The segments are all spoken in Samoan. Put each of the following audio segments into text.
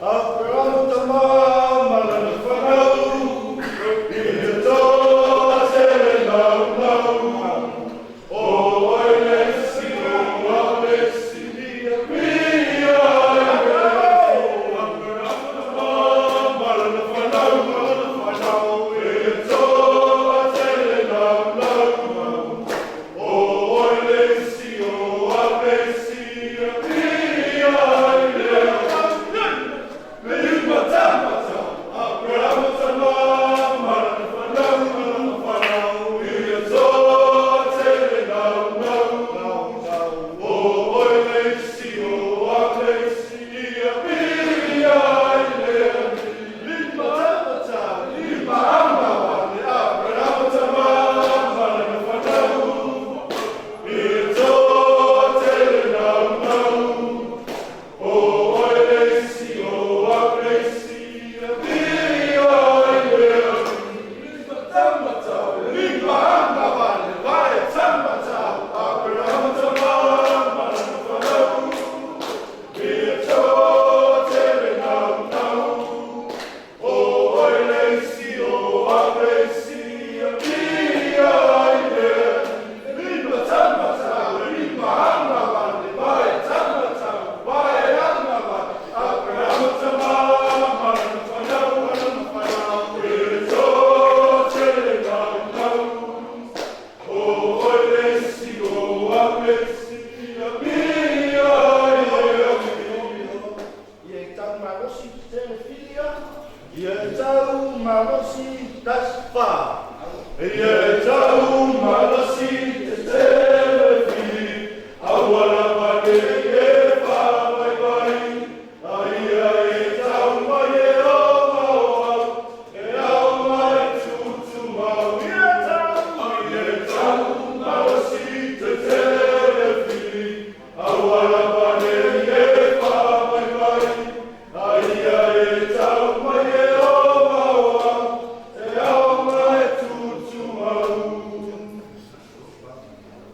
Aperamo tama. tau malosi tas fa. Ia e tau malosi te telefi. Aua lava ne i e faavaivai. A ia e tau mai e ova o au, e ao mai tutumau. Ia tau, ia e tau malosi te telefi. Aua lava ne i e faavaivai. A ia e tau mai e ova o au, e ao mai tutumau.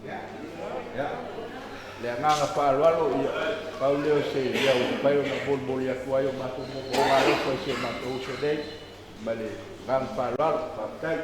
Ia, le agaga faaaloalo, ia, pau lea o se mea ua mafai ona molimoli atu ai o matou moomooga alofa i si o matou uso nei, ma le agaga faaaloalo. Faafetai.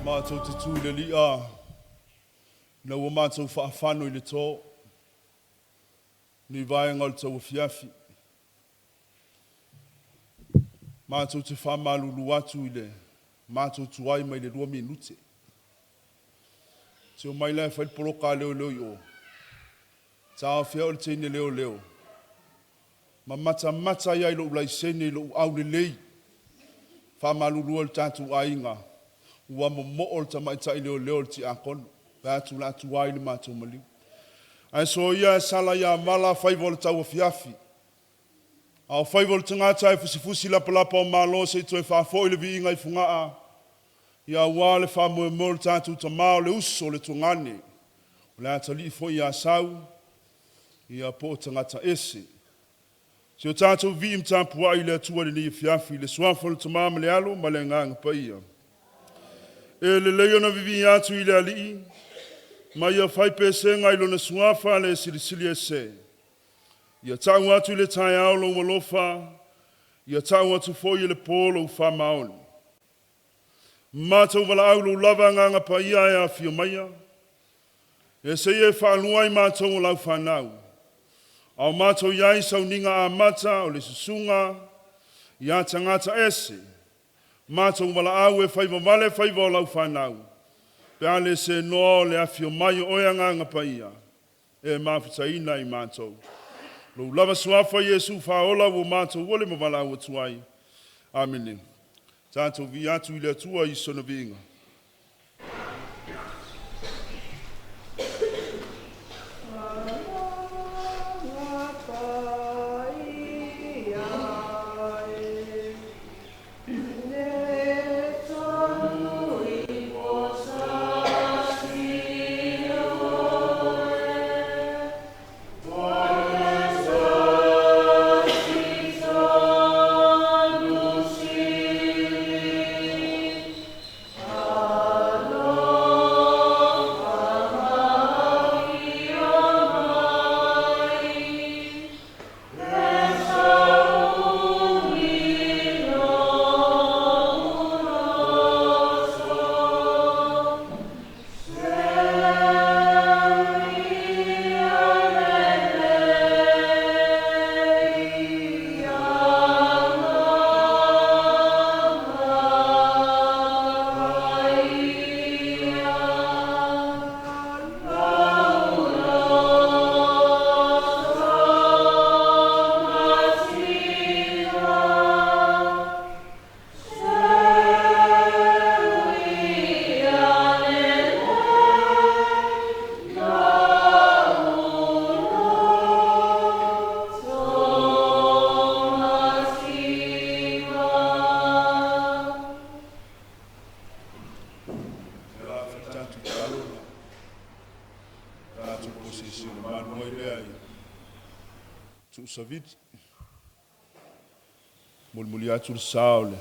Matou te tu i le li'a ina ua matou faafano i le to ni vaega o le tauafiafi. Matou te faamalulu atu i le matou tuai mai le 2 minute. Se omai la e fai le poloka a leoleo i o, taofi ai o le teine leoleo, ma matamata ai i lou laisene i lou aulelei. Faamalulu ai i le tatou aiga, ua momoo le tamaitai leoleo i le tiakono, vae atu o le a tuai le matou maliu. Ae soia ae sala ia vala faiva o le tauafiafi, a o faiva o le tagata e fusifusi lapalapa o malo se i toe faafoi le viiga i Fogaa, ia aua le faamoemoe o le tatou tama o le uso o le tuagane, o le atalii foi ia Sau, ia po o tagata ese. Si o tatou vii ma tapuai i le Atua i lenei afiafi, i le suafa o le Tama ma le Alo ma le Agaga Paia. E lelei ona vivii atu i le Alii, ma ia fai pesega i lona suafa le Silisili Ese. Ia tau atu i le taeao lou alofa, ia tau atu foi i le po lou faamaoni. Matou valaau i lou lava Agaga Paia e afio maia, e seia e faalua i matou o lau fanau, a o matou i ai sauniga amata o le susuga ia tagata ese, matou valaau e faivavale faiva o lau fanau, pe a le senoa o le afio mai o oe Agaga Paia, e mafutaina i matou. Lou lava suafa Iesu faaola ua matou ole ma valaau atu ai. Amene. Tatou vi atu i le Atua i sona viiga. tatou posisi o le malu ai lea i Tuusavili. Molimoli atu le sa o le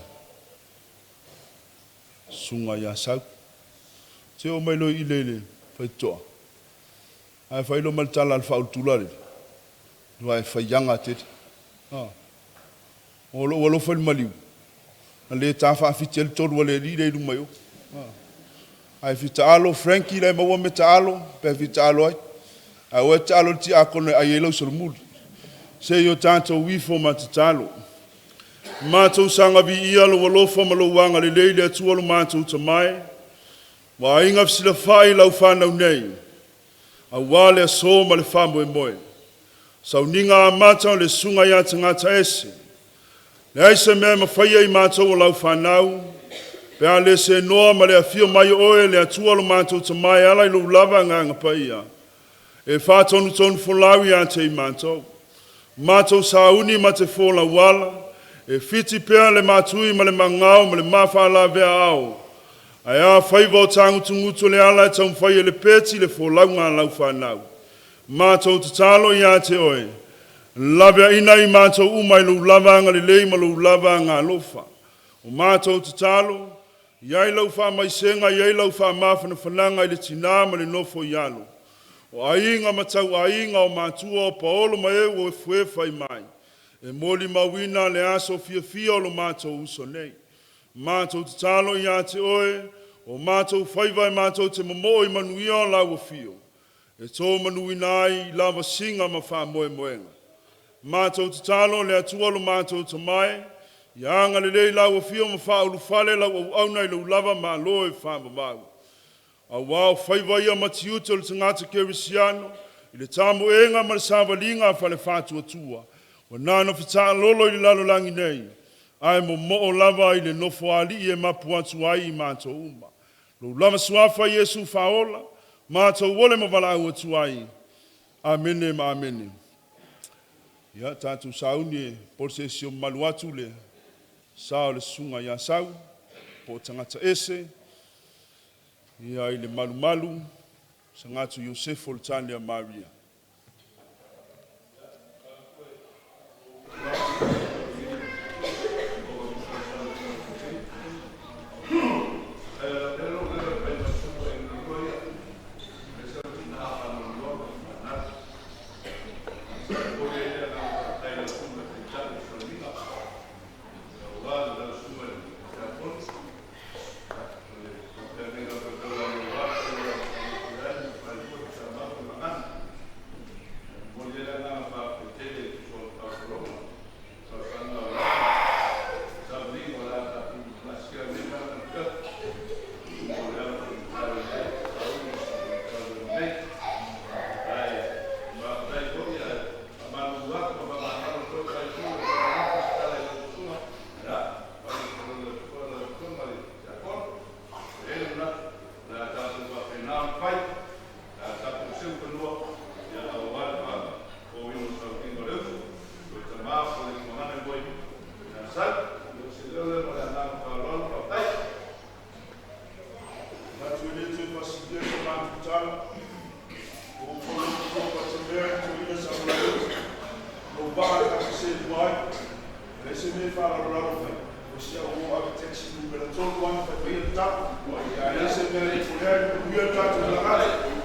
susuga ia Sau. Se oo mai loa i le i le faitotoa, ae fai loa ma le tala a le faaulutula lele, aua e faiaga tele. O lou alofa i le maliu, na le ta faafiti ai le tolu a le alii lea i luma i o. Ae fia taalo Frankie la e maua mea taalo pe a fia taalo ai. Ae aua e te taalo i le tiakono e ai ai lau solomuli. Se i o tatou ifo ma tatalo. Matou saga viia lou alofa ma lou agalelei le Atua lo matou tamae, ua aiga fesilafai lau fanau nei, aua le aso ma le faamoemoe. Sauniga amata o le susuga ia Tagataese, leai se mea e mafaia i matou o lau fanau, pe a le senoa ma le afio mai o oe le Atua lo matou Tama e ala i lou lava Agaga Paia, e faatonutonu folau ia te i matou. Matou sauni ma te folauala, e fiti pea le matui ma le magao ma le mafaalavea ao, ae a faiva o tagutugutu o le ala e taumafai e lepeti le folauga a lau fanau. Matou tatalo ia te oe, laveaina i matou uma i lou lava agalelei ma lou lava agaalofa. O matou tatalo, i ai lau faamaisega, i ai lau faamafanafanaga i le tina ma le nofo i alo, o aiga ma tauaiga, o matua o paolo ma e ua efuefai mai, e molimauina le aso fiafia o lo matou uso nei. Matou tatalo ia te oe, o matou faiva e matou te momoo i manuia o lau afio, e to manuina ai i lavasiga ma faamoemoega. Matou tatalo le Atua lo matou tamae, ia agalelei lau afio ma faaulufale lau auauna i lou lava malo e faavavau. Aua o faiva ia ma tiute o le tagata kerisiano i le tamoega ma le savaliga a fale faatuatua, ua na fetaalolo i le lalolagi nei, ae momoo lava i le Nofoalii e mapu atu ai i matou uma. Lou lava suafa Iesu faaola, matou ole ma valaau atu ai. Amene ma amene. Ia, tatou sauni e po se isi o mamalu atu le sa o le susuga ia Sau, po o tagata ese, ia i le malumalu, Sagatu Iosefo le tane a Maria. Manatu e le toe faasilia se matou tala, ua ou folopoloa fatemea i le toeaina Samalaeulu, lou vaa e ta te seelua ai. E leai se mea e faalalolalo mai, o si au uo ave taxi numera 3 lava na fai mai ai le tala. E leai se mea e pulea, manuia le tatou malaga.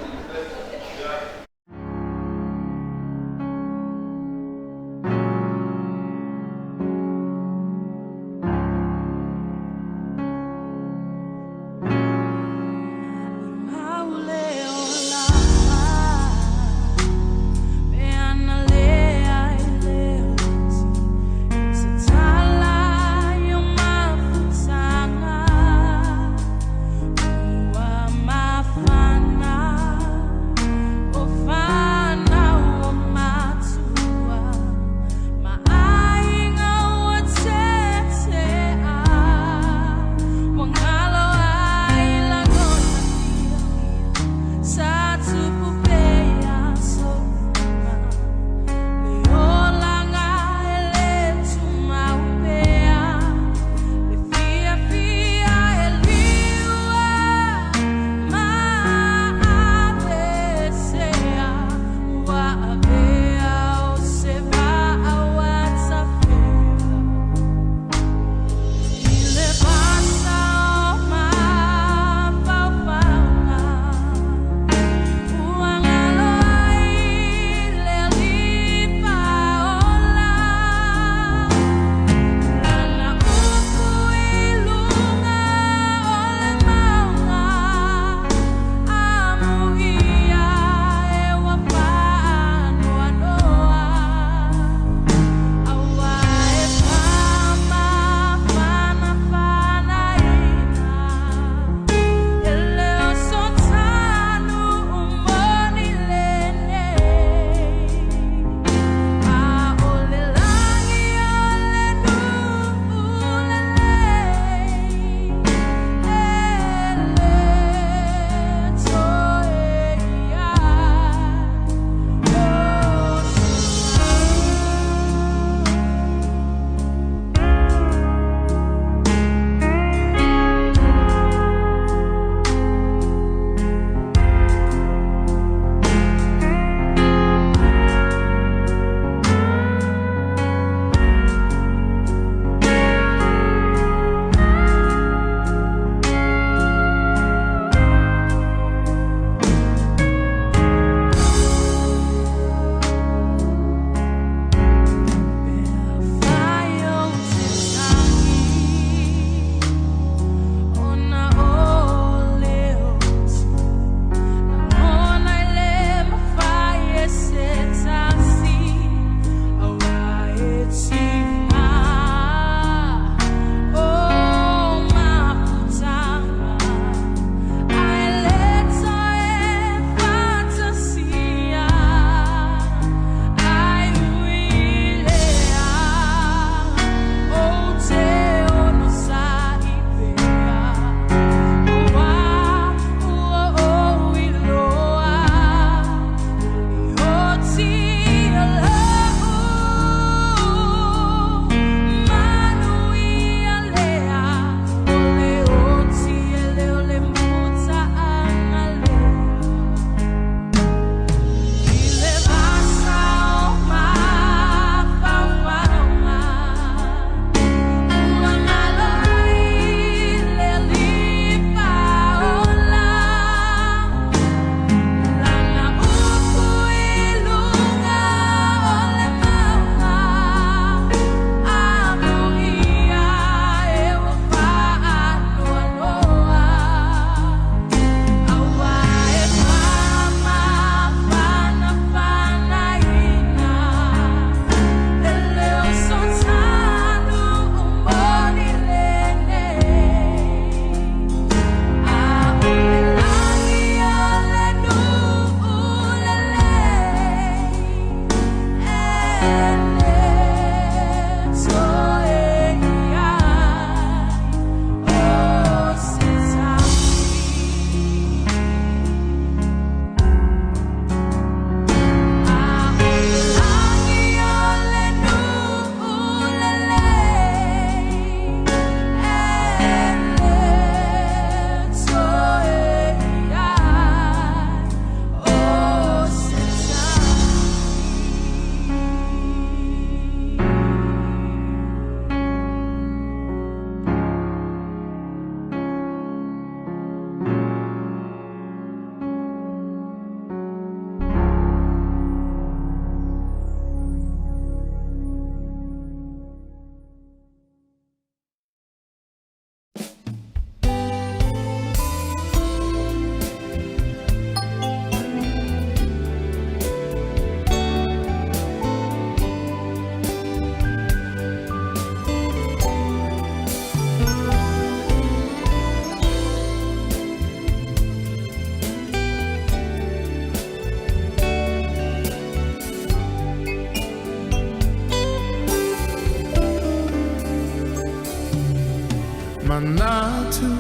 Manatu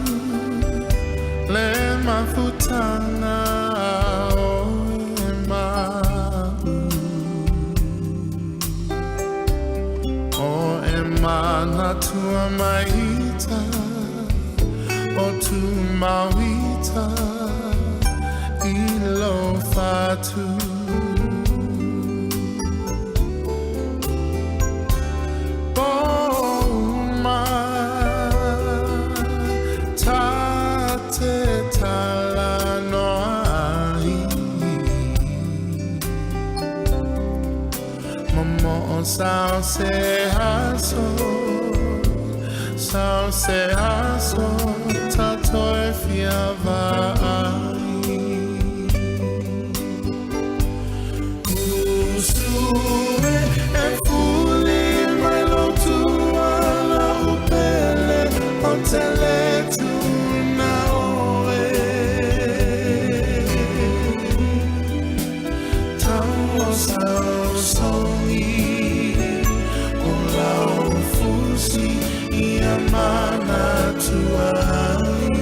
le mafutana o e mau O e manatua maita O tu mauita i lo fatu Poma ta te tala noa ai Momo o sao se aso Sao se aso Ta toe fia vaai Usu e fuli mai lo tuala upele o tele tuna oe Tau sao songi o lau fusi ia mana tuai.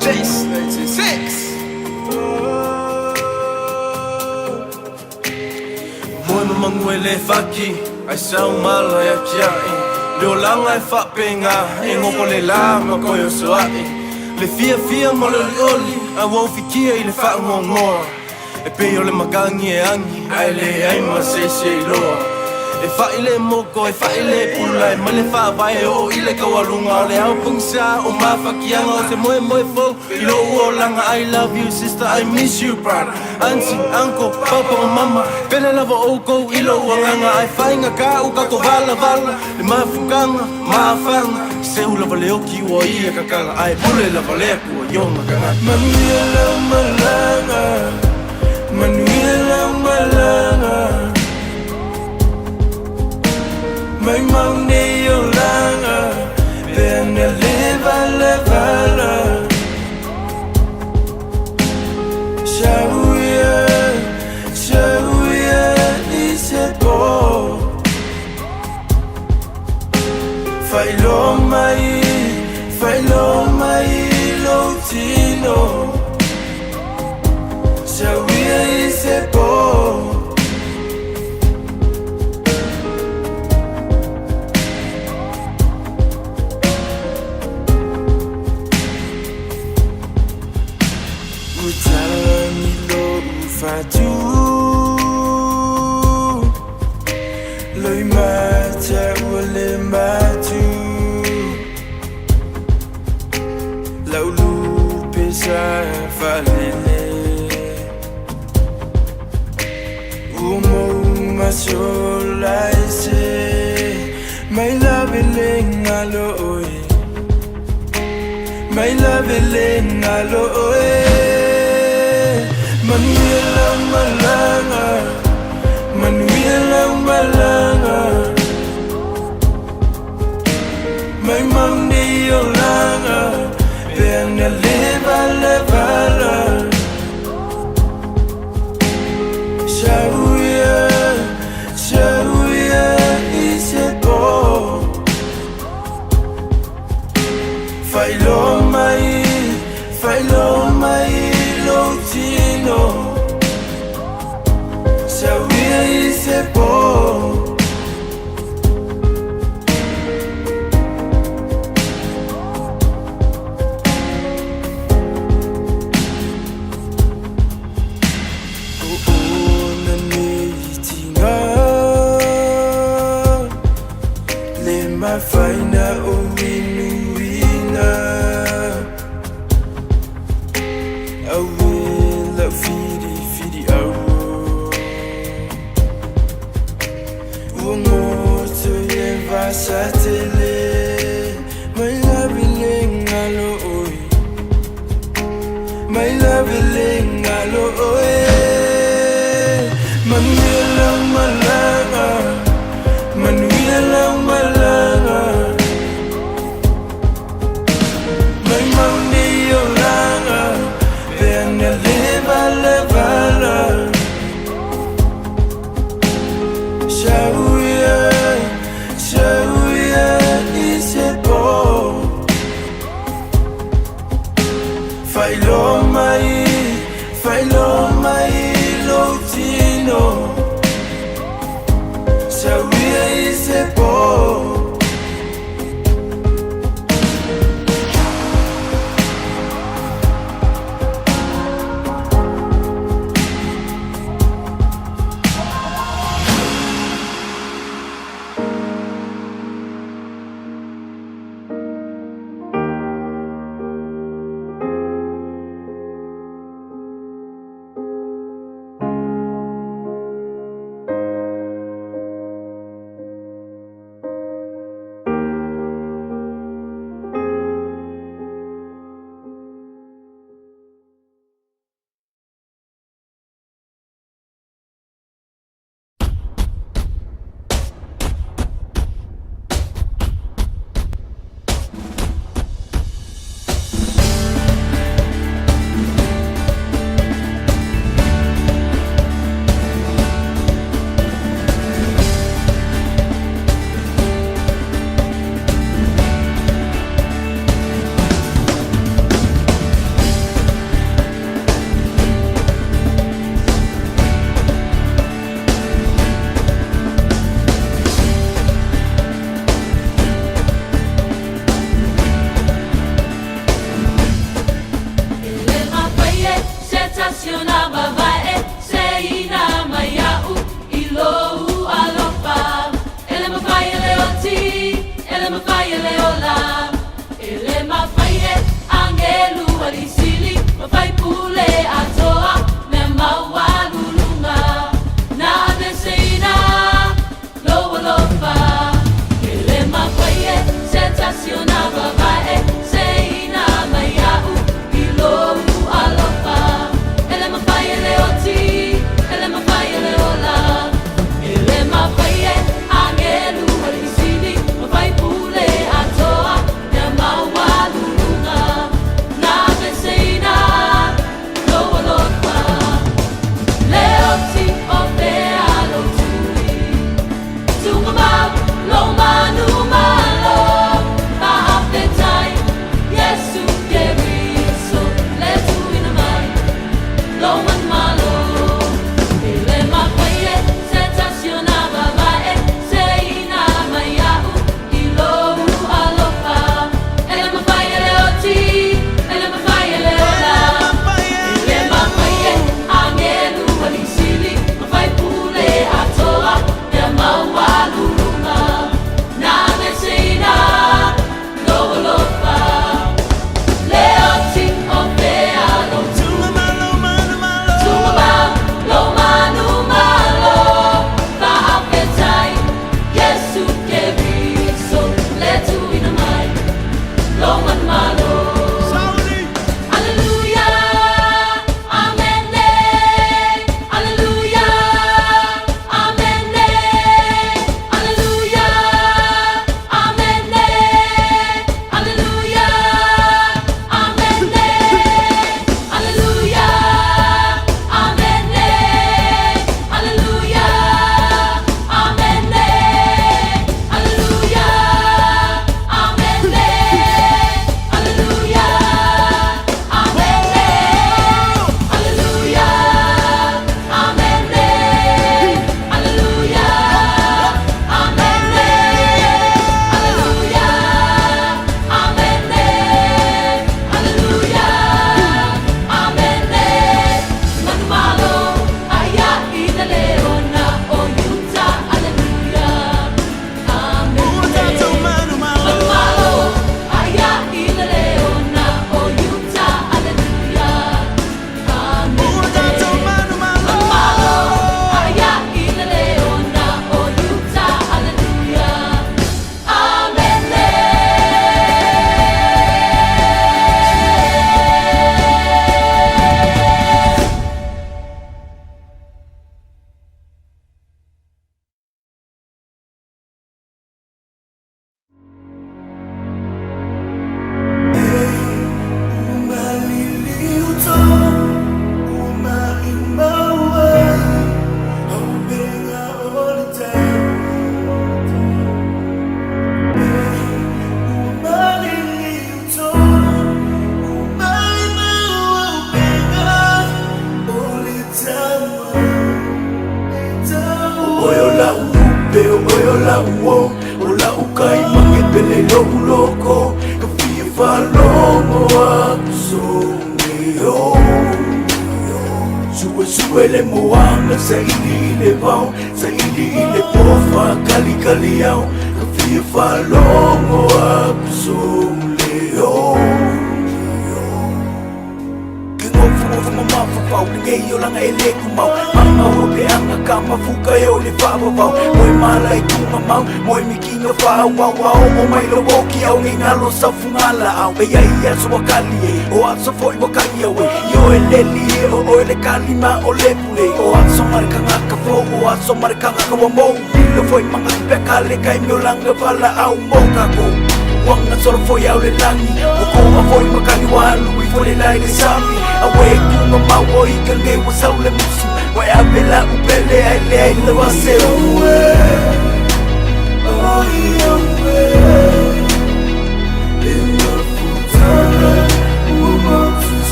Chase 96. Moe ma magu e le faki ai sau mala e atia'i Le olaga e faapega e gopo le lā ma koe osoa'i Le fiafia ma le olioli a ua ufikia i le faagoagoa E pei o le makagi e agi ae leai ma se isi e iloa E fa'i le moko e fa'i le pula e mai le faavae e oo i le taualuga O le ao pogisa o mafakiaga o se moemoe fou i lou olaga I love you sister I miss you brother Auntie, uncle, papa ma mama Pele lava oukou i lou agaga Ae faigata ua tatou valavala Le mafukaga ma afaga Seu lava le oki ua ia kakala Ae pule lava le Atua i ona tagata Manuia lau malaga Manuia lau malaga Maumau nei olaga Pe ana le valavala Sauia, sauia i se po Faailoa mai, faailoa mai lou tino Sauia i se po. Ua talagi lou fatu Loimata ua le matu Lau lupe sa faalele Ua mou masolaise Mai lave le galo oe Mai lave le galo oe Manuia lau malaga Manuia lau malaga Maumau nei olaga Pe ana le valavala Sauia, sauia i se po Faailoa mai, faailoa mai lou tino Sauia i se po. O ona nei tiga Le mafaina o inuina Aue lau filifili au Ua goto i le vasa tele Mai lave le galo oe Mai lave le galo oe Manuia lau malaga Manuia lau malaga Maumau nei olaga Pe ana le valavala Sauia, sauia i se po Faailoa mai, faailoa mai lou tino Sauia i se po.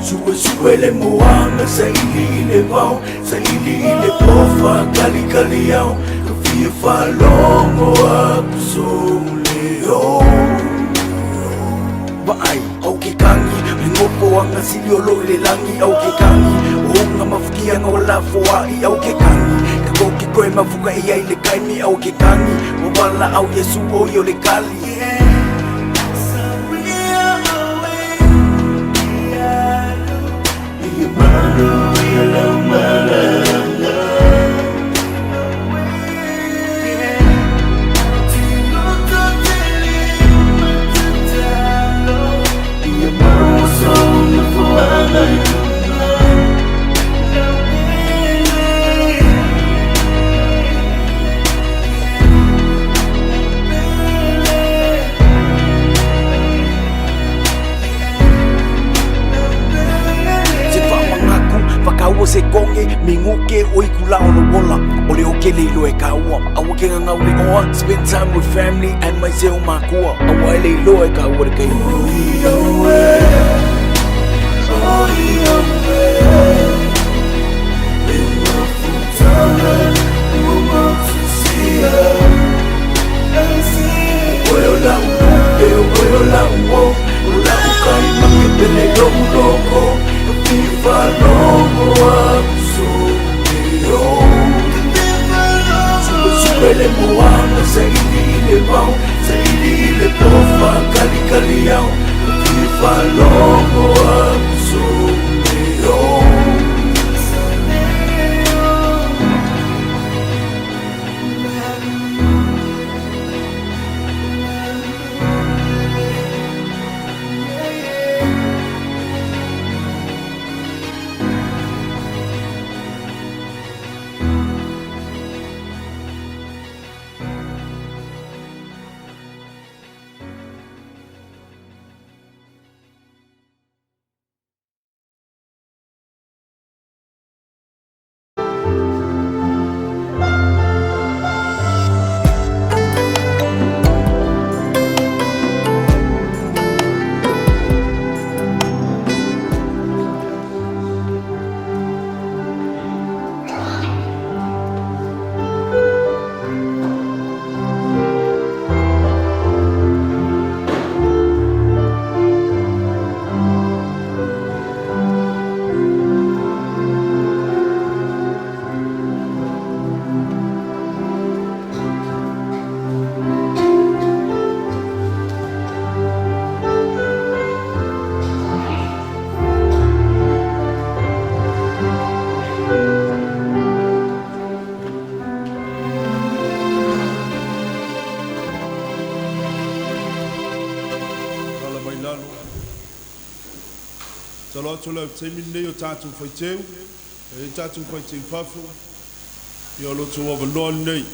Suesue le moaga saili i le vao, saili i le pofa kalikali ao, ka fia faalogo aku sou leo. Vaai, au ke kagi, le nofoaga sili o loo i le lagi, au ke kagi, o uga mafukiaga o lafoai, au ke kagi, ka kou ke koe mafuka i ai le kaimi, au ke kagi, ua valaau Iesu o i o le kali. Se faamagaku fakaua se koge miguke o ikula o le wola o le oke le iloa e kaua aua ke gagau le oa. Spend time with family and mai se o makua aua e le iloa e kaua le kaimi. Oe o lau e oe o lau o o lau kai make pele lou loko, ka fia faalogo aku sou leo. Suesue le moaga saili i le vao, saili i le pofa kalikali ao, ka fia faalogo aku sou leo. Lala mai lalo. Talo atu le taimi lenei o tatou faiteu, e i tatou faiteu fafo, ia o lo outou avanoa lenei.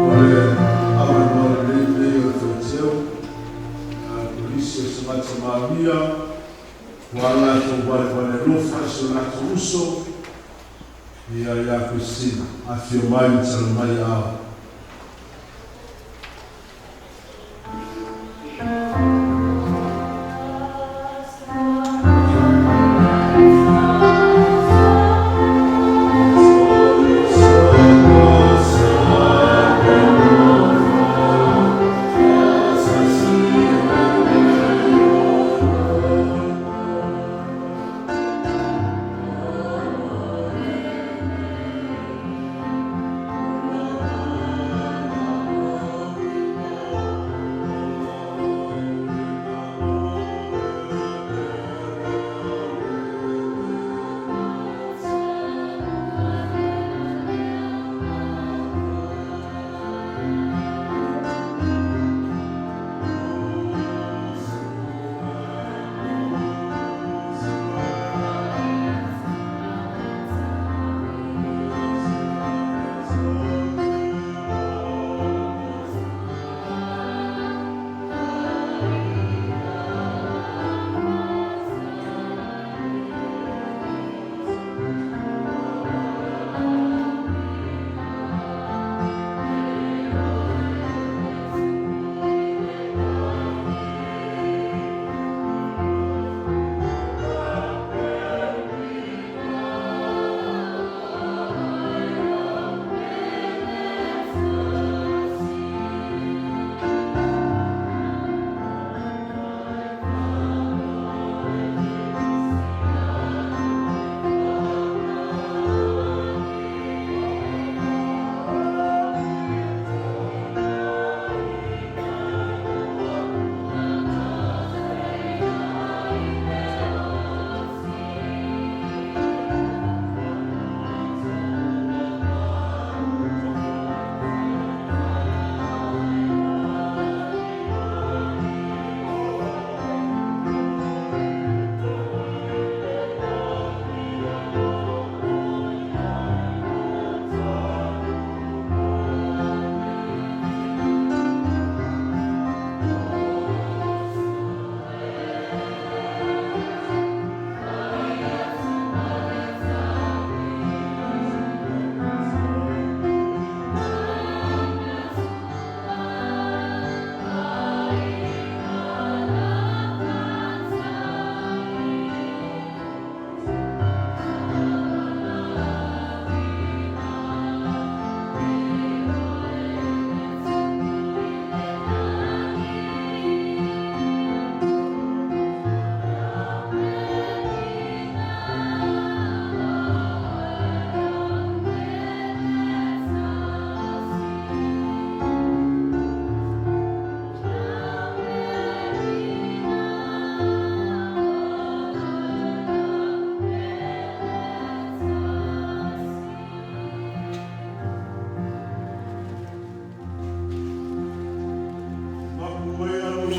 O le avanoa lelei lenei o le Faiteu a le Kolisi o Tagata Maamia ua latou valevale alofa i si o latou uso ia ia Christina. Afio mai ma tala mai aao.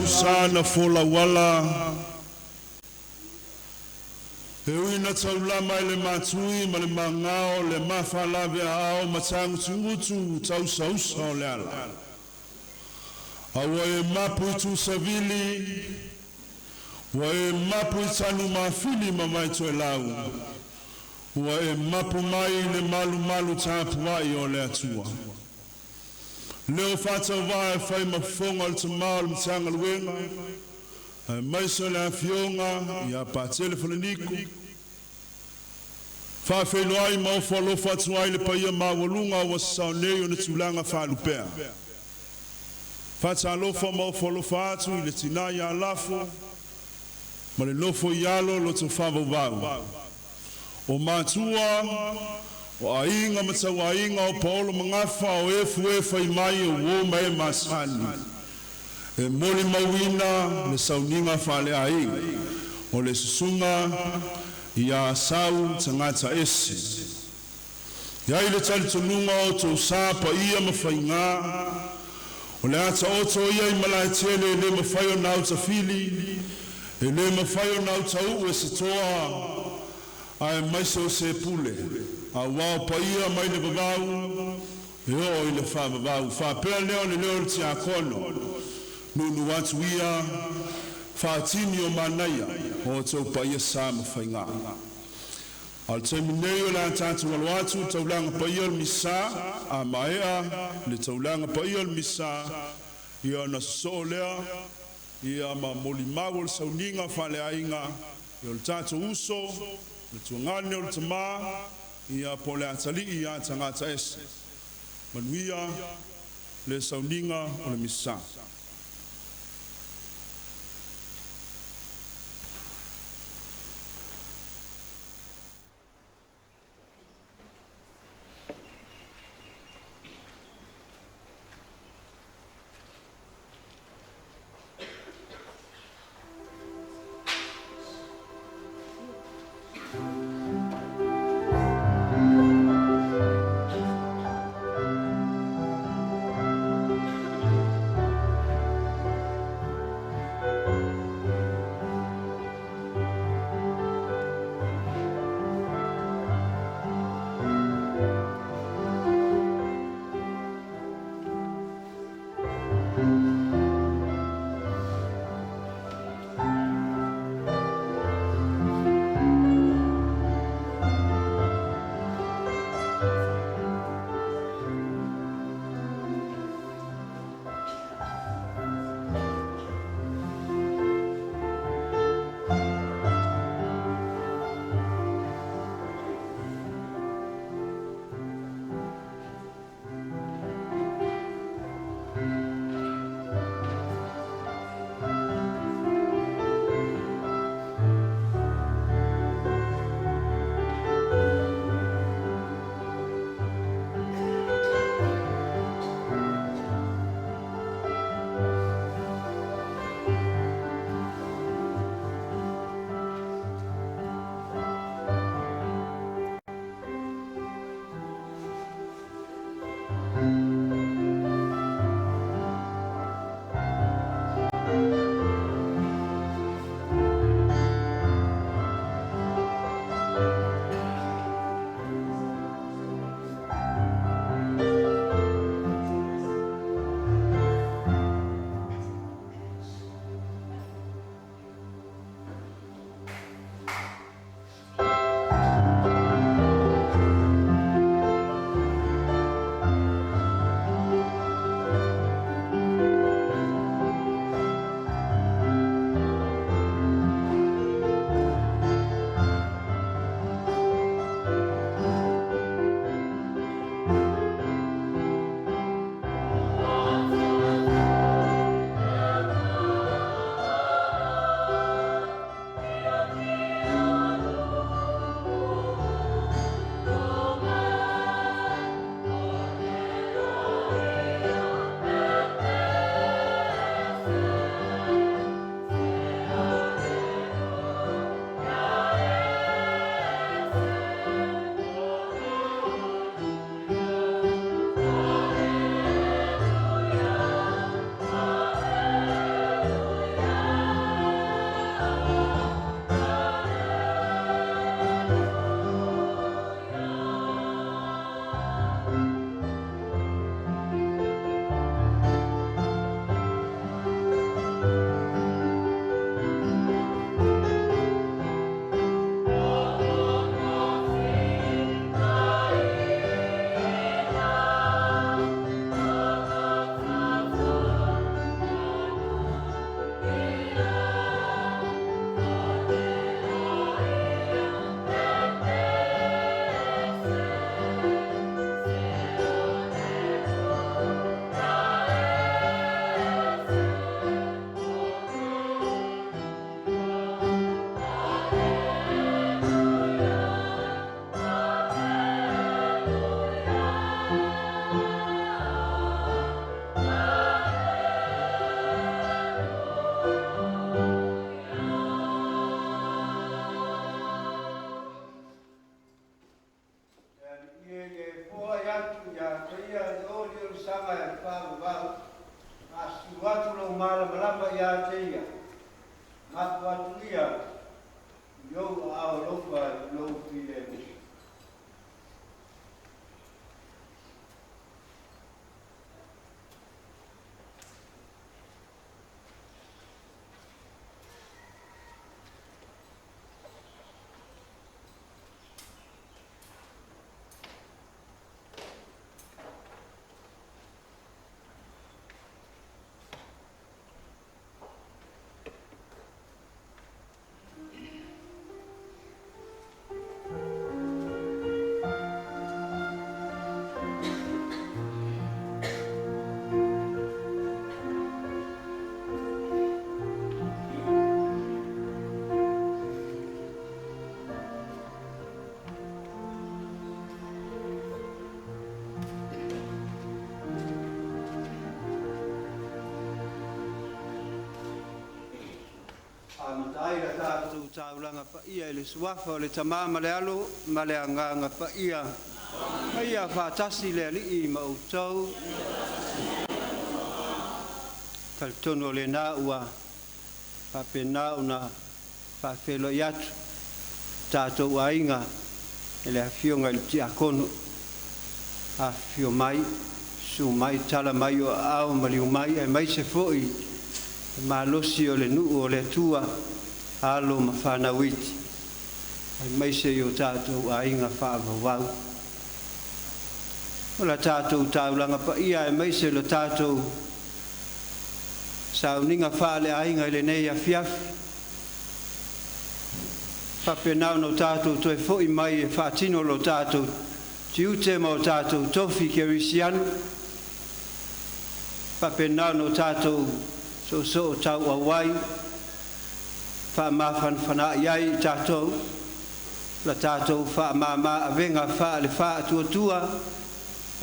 Sa na folauala e ui na taulama i le matui ma le magao le mafalave aao ma tagutugutu tausausa o le ala. A ua e mapu i tusavili, ua e mapu i tanumafili ma vaitoelau, ua e mapu mai i le malumalu tapuai o le Atua. Leo faatauvaa e fai ma fofoga o le tamā o le Matagaluega, aemaise o le afioga ia Patele Falaniko. Faafeiloai ma ofo alofa atu ai le paia maualuga ua sasao nei ona tulaga faalupea. Faatalofa ma ofo alofa atu i le tinā ia Lafo ma le nofo i alo loto faavauvau. O matua, o aiga ma tauaiga o paolo ma gafa o e fue fai mai o uo ma e masani. E molimauina le sauniga faaleaiga o le susuga ia Sau Tagata Ese. E i ai le talitonuga o tou sa paia ma faigā, O le a taoto ia i malaetele e le mafai ona autafili, e le mafai ona autauu e se toa, aemaise o se pule, auā o paia mai le vavau e oo i le faavavau. Faapea lea o le leo o le tiakono, nuunuu atu ia faatini o manaia o outou paia sa ma faiga. A o le taimi nei o le a tatou alo atu i le taulaga paia o le Misa. A maea le taulaga paia o le Misa, ia ona sosoo lea ia ma molimau o le sauniga faaleaiga ia o le tatou uso, le tuagane o le tama ia po o le atalii ia Tagataese. Manuia le sauniga o le Misa. mapu atu ia i ou aao alofa i lou filemu. Amata ai la tatou taulaga paia i le Suafa o le Tama ma le Alo ma le Agaga Paia. Ia faatasi le Alii ma outou. Talitonu o lena ua faapena ona faafeiloai atu tatou aiga e le Afioga i le Tiakono. Afifio mai, susu mai, tala mai o aao maliu mai, aemaise foi le malosi o le nuu o le Atua, alo ma fanau iti, aemaise i o tatou aiga faavauvau. O la tatou taulaga paia aemaise lo tatou sauniga faaleaiga i lenei afiafi, faapena ona o tatou toe foi mai e faatino lo tatou tiute ma o tatou tofi kerisiano, faapena ona o tatou soosoo tauauai, faamafanafanaai ai i tatou la tatou faamama avega faale faatuatua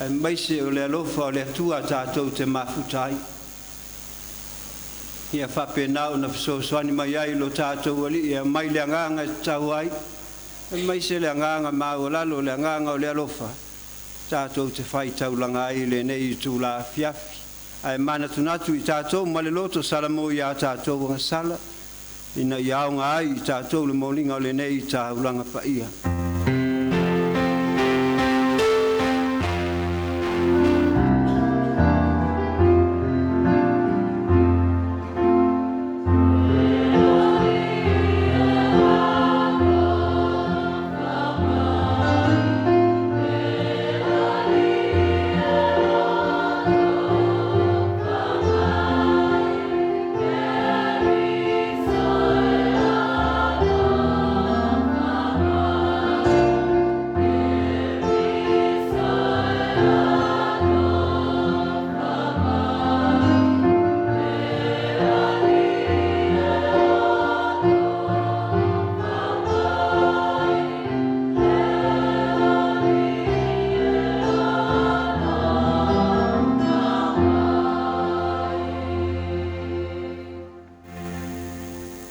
aemaise o le alofa o le Atua tatou te mafuta ai. Ia faapena ona fesoasoani mai ai lo tatou Alii e aumai le agaga e tatau ai, aemaise le agaga maualalo, le agaga o le alofa tatou te faitaulaga ai i lenei itula afiafi. Ae manatunatu i tatou ma le loto salamo iā tatou agasala, ina ia aoga ai i tatou le moliga o lenei taulaga paia.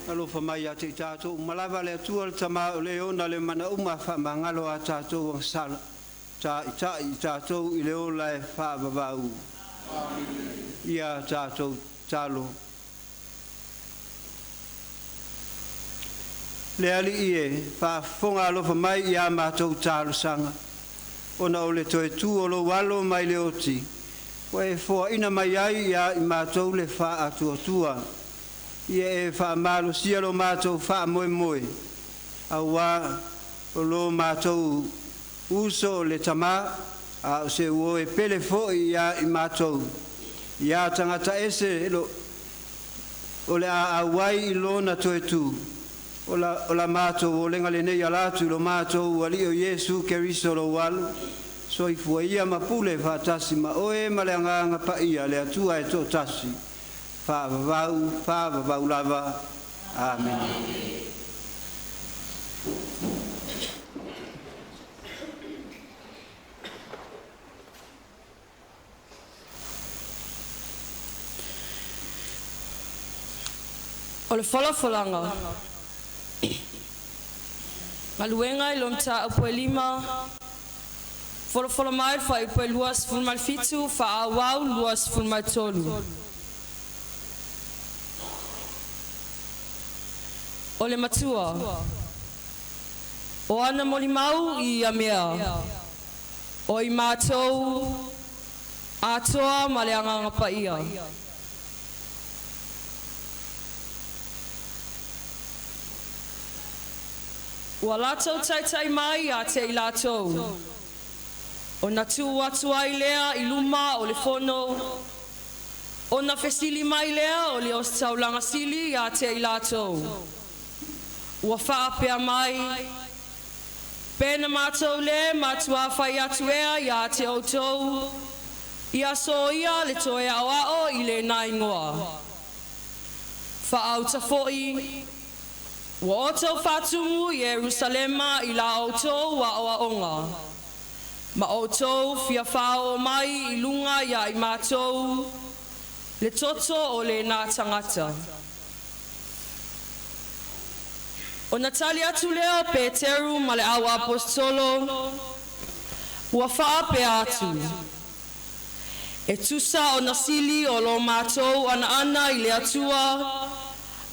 Alofa mai ia te i tatou uma lava le Atua le Tama o le ona le mana uma faamagalo a tatou agasala, taitai i tatou i le ola e faavavau. Ia tatou tatalo. Le Alii e, faafofoga alofa mai i a matou talosaga, ona o le toe tu o lou alo mai le oti, ua e foaina mai ai ia i matou le faatuatua. Ia e faamalosia lo matou faamoemoe, auā o lo matou uso le Tama, a o se uo e pele foi ia i matou, ia tagata ese lo, o le a auai i lona toe tu. O la matou olega lenei ala atu i lo matou Alii o Iesu Keriso lou Alo, soifua ia ma pule faatasi ma oe ma le Agaga Paia, le Atua e toatasi, faavavau faavavau lava. Amene. O le folafolaga, Galuega i lo Mataupu e 5, folafola mai le fuaiupu e 27, faaauau 23. O le Matua. O ana molimau i ia mea, o i matou atoa ma le Agaga Paia. Ua latou taitai mai ia te i latou, ona tuu atu ai lea i luma o le fono, ona fesili mai lea o le Ositaulaga Sili ia te i latou, ua faapea mai, Pe na matou le matuā fai atu ea ia te outou, ia soia le toe aoao i lena igoa? Faauta foi, ua outou faatumu Ierusalema i la outou aoaoga, ma outou fia fāoo mai i luga iā i matou le toto o lena tagata. Ona tali atu lea o Peteru ma le au aposetolo, ua faapea atu, E tusa ona sili o lo matou anaana i le Atua,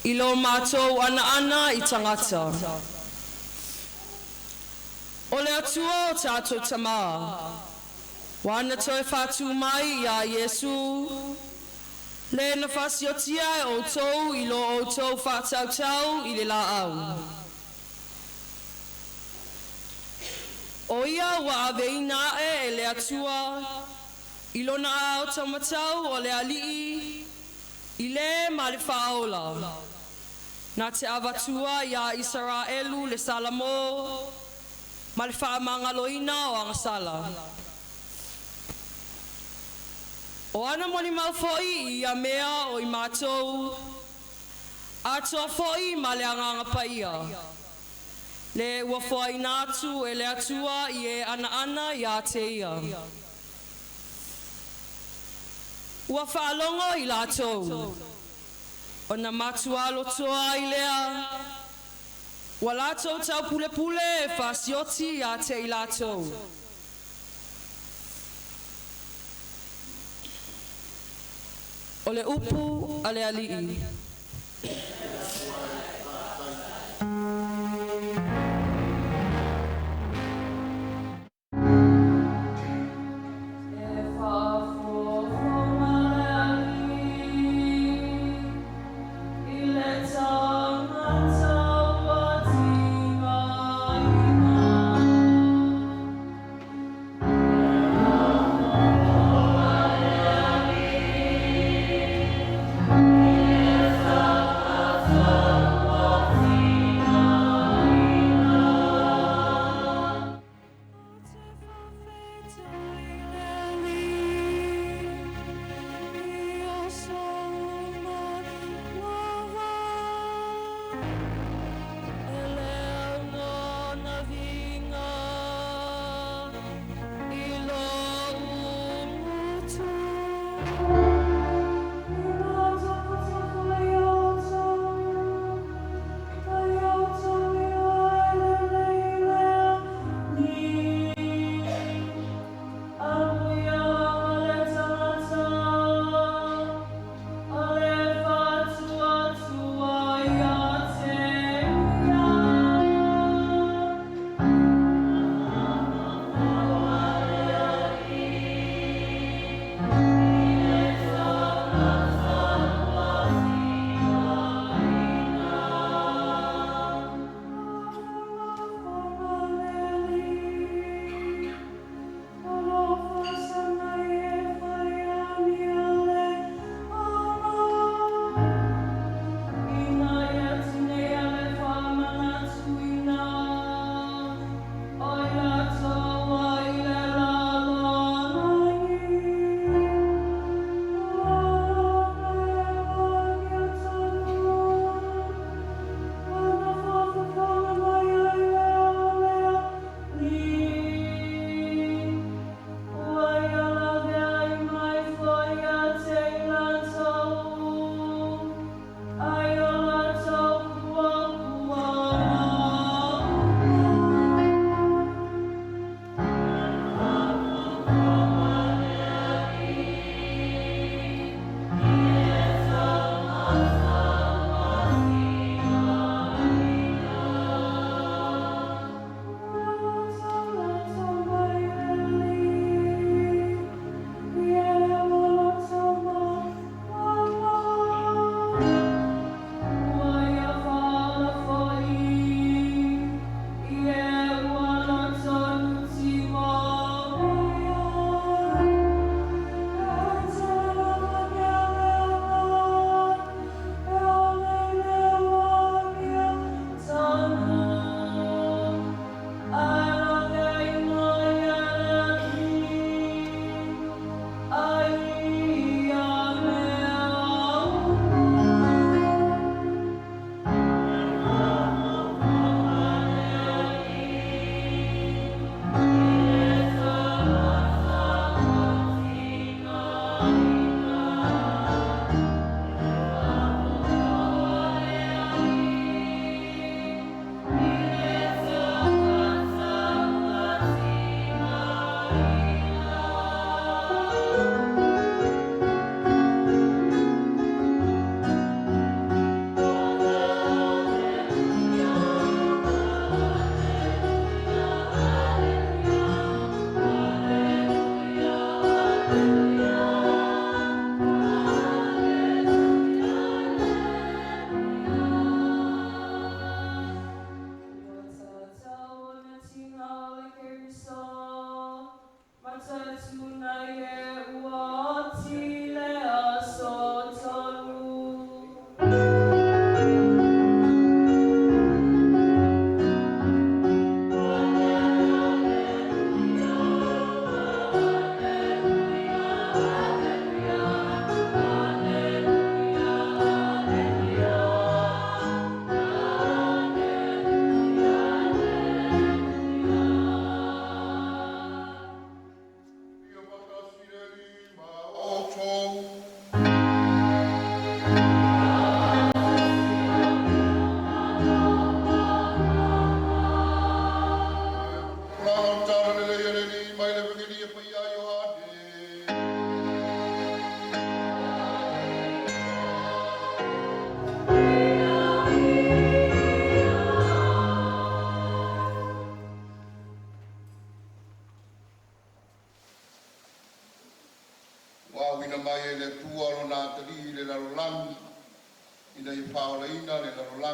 i lo matou anaana i tagata. O le Atua o tatou tamā, ua Ana toe faatū mai iā Iesu, le na faasiotia e outou i lo outou faatautau i le laau. O ia ua aveina ae e le Atua i lona aao taumatau o le Alii i le ma le Faaola, na te avatua iā Isaraelu le salamo ma le faamagaloina o agasala. O ana molimau foi i ia mea o i matou, atoa foi ma le Agaga Paia, le ua foaina atu e le Atua i e anaana ia te Ia. Ua faalogo i latou, ona matuā lotoa ai lea, ua latou taupulepule e faasioti ia te i latou. O le upu a le Alii. E faafofoga le Alii i le tagata ua tigaina. E faafofoga le Alii i le tagata.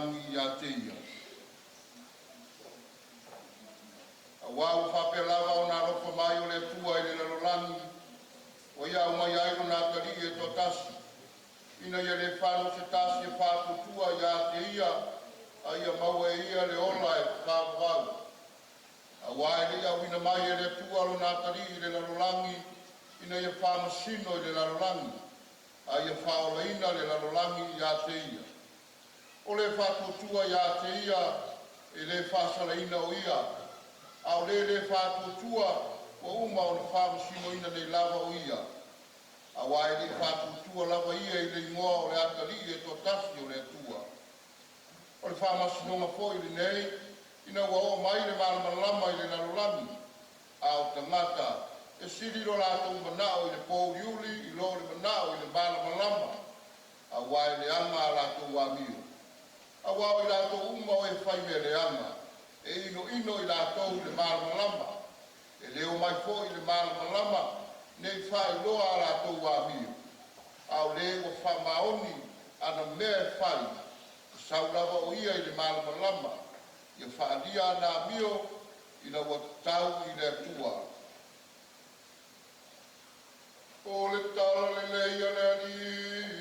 lalolagi iā te ia. Auā ua faapea lava ona alofa mai o le Atua i le lalolagi, ua ia aumaia ai Lona Atalii e toatasi, ina ia le fano se tasi e faatuatua ia te Ia, a ia maua e ia le ola e faavavau. Auā e le i auina mai e le Atua Lona Atalii i le lalolagi ina ia faamasino i le lalolagi, a ia faaolaina le lalolagi ia te Ia. O le faatuatua ia te Ia, e le faasalaina o ia, a o le le faatuatua, ua uma ona faamasinoina nei lava o ia, auā e le i faatuatua lava ia i le Igoa o le Atalii e toatasi o le Atua. O le faamasinoga foi lenei, ina ua oo mai le malamalama i le lalolagi, a o tagata e sili lo latou manao i le pōuliuli i lo le manao i le malamalama, auā e leaga a latou amio. Auā o i latou uma o e faimea leaga, e inoino i latou i le malamalama, e le omai foi i le malamalama, ne i faailoa a latou amio. A o le ua faamaoni ana mea e fai, e sau lava o ia i le malamalama, ia faaalia ana amio ina ua tatau i le Atua. O le Tala lelei a le Alii.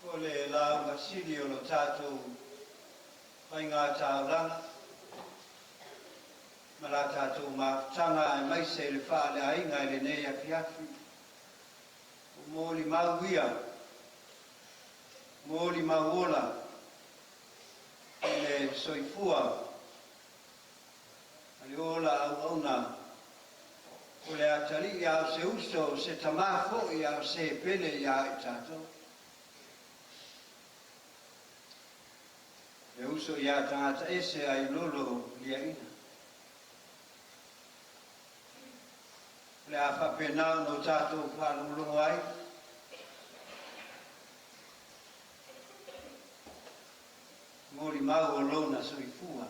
O le lauga sili o lo tatou faigataulaga ma la tatou mafutaga aemaise le faaleaiga i lenei afiafi, o molimau ia, molimau ola i le soifua ma le ola auauna o le atalii a o se uso, o se tamā foi a o se pele iā i tatou. Le uso iā tagata ese ai lolo liaina. O le a faapena ona o tatou faalogologo ai, molimau o lona soifua.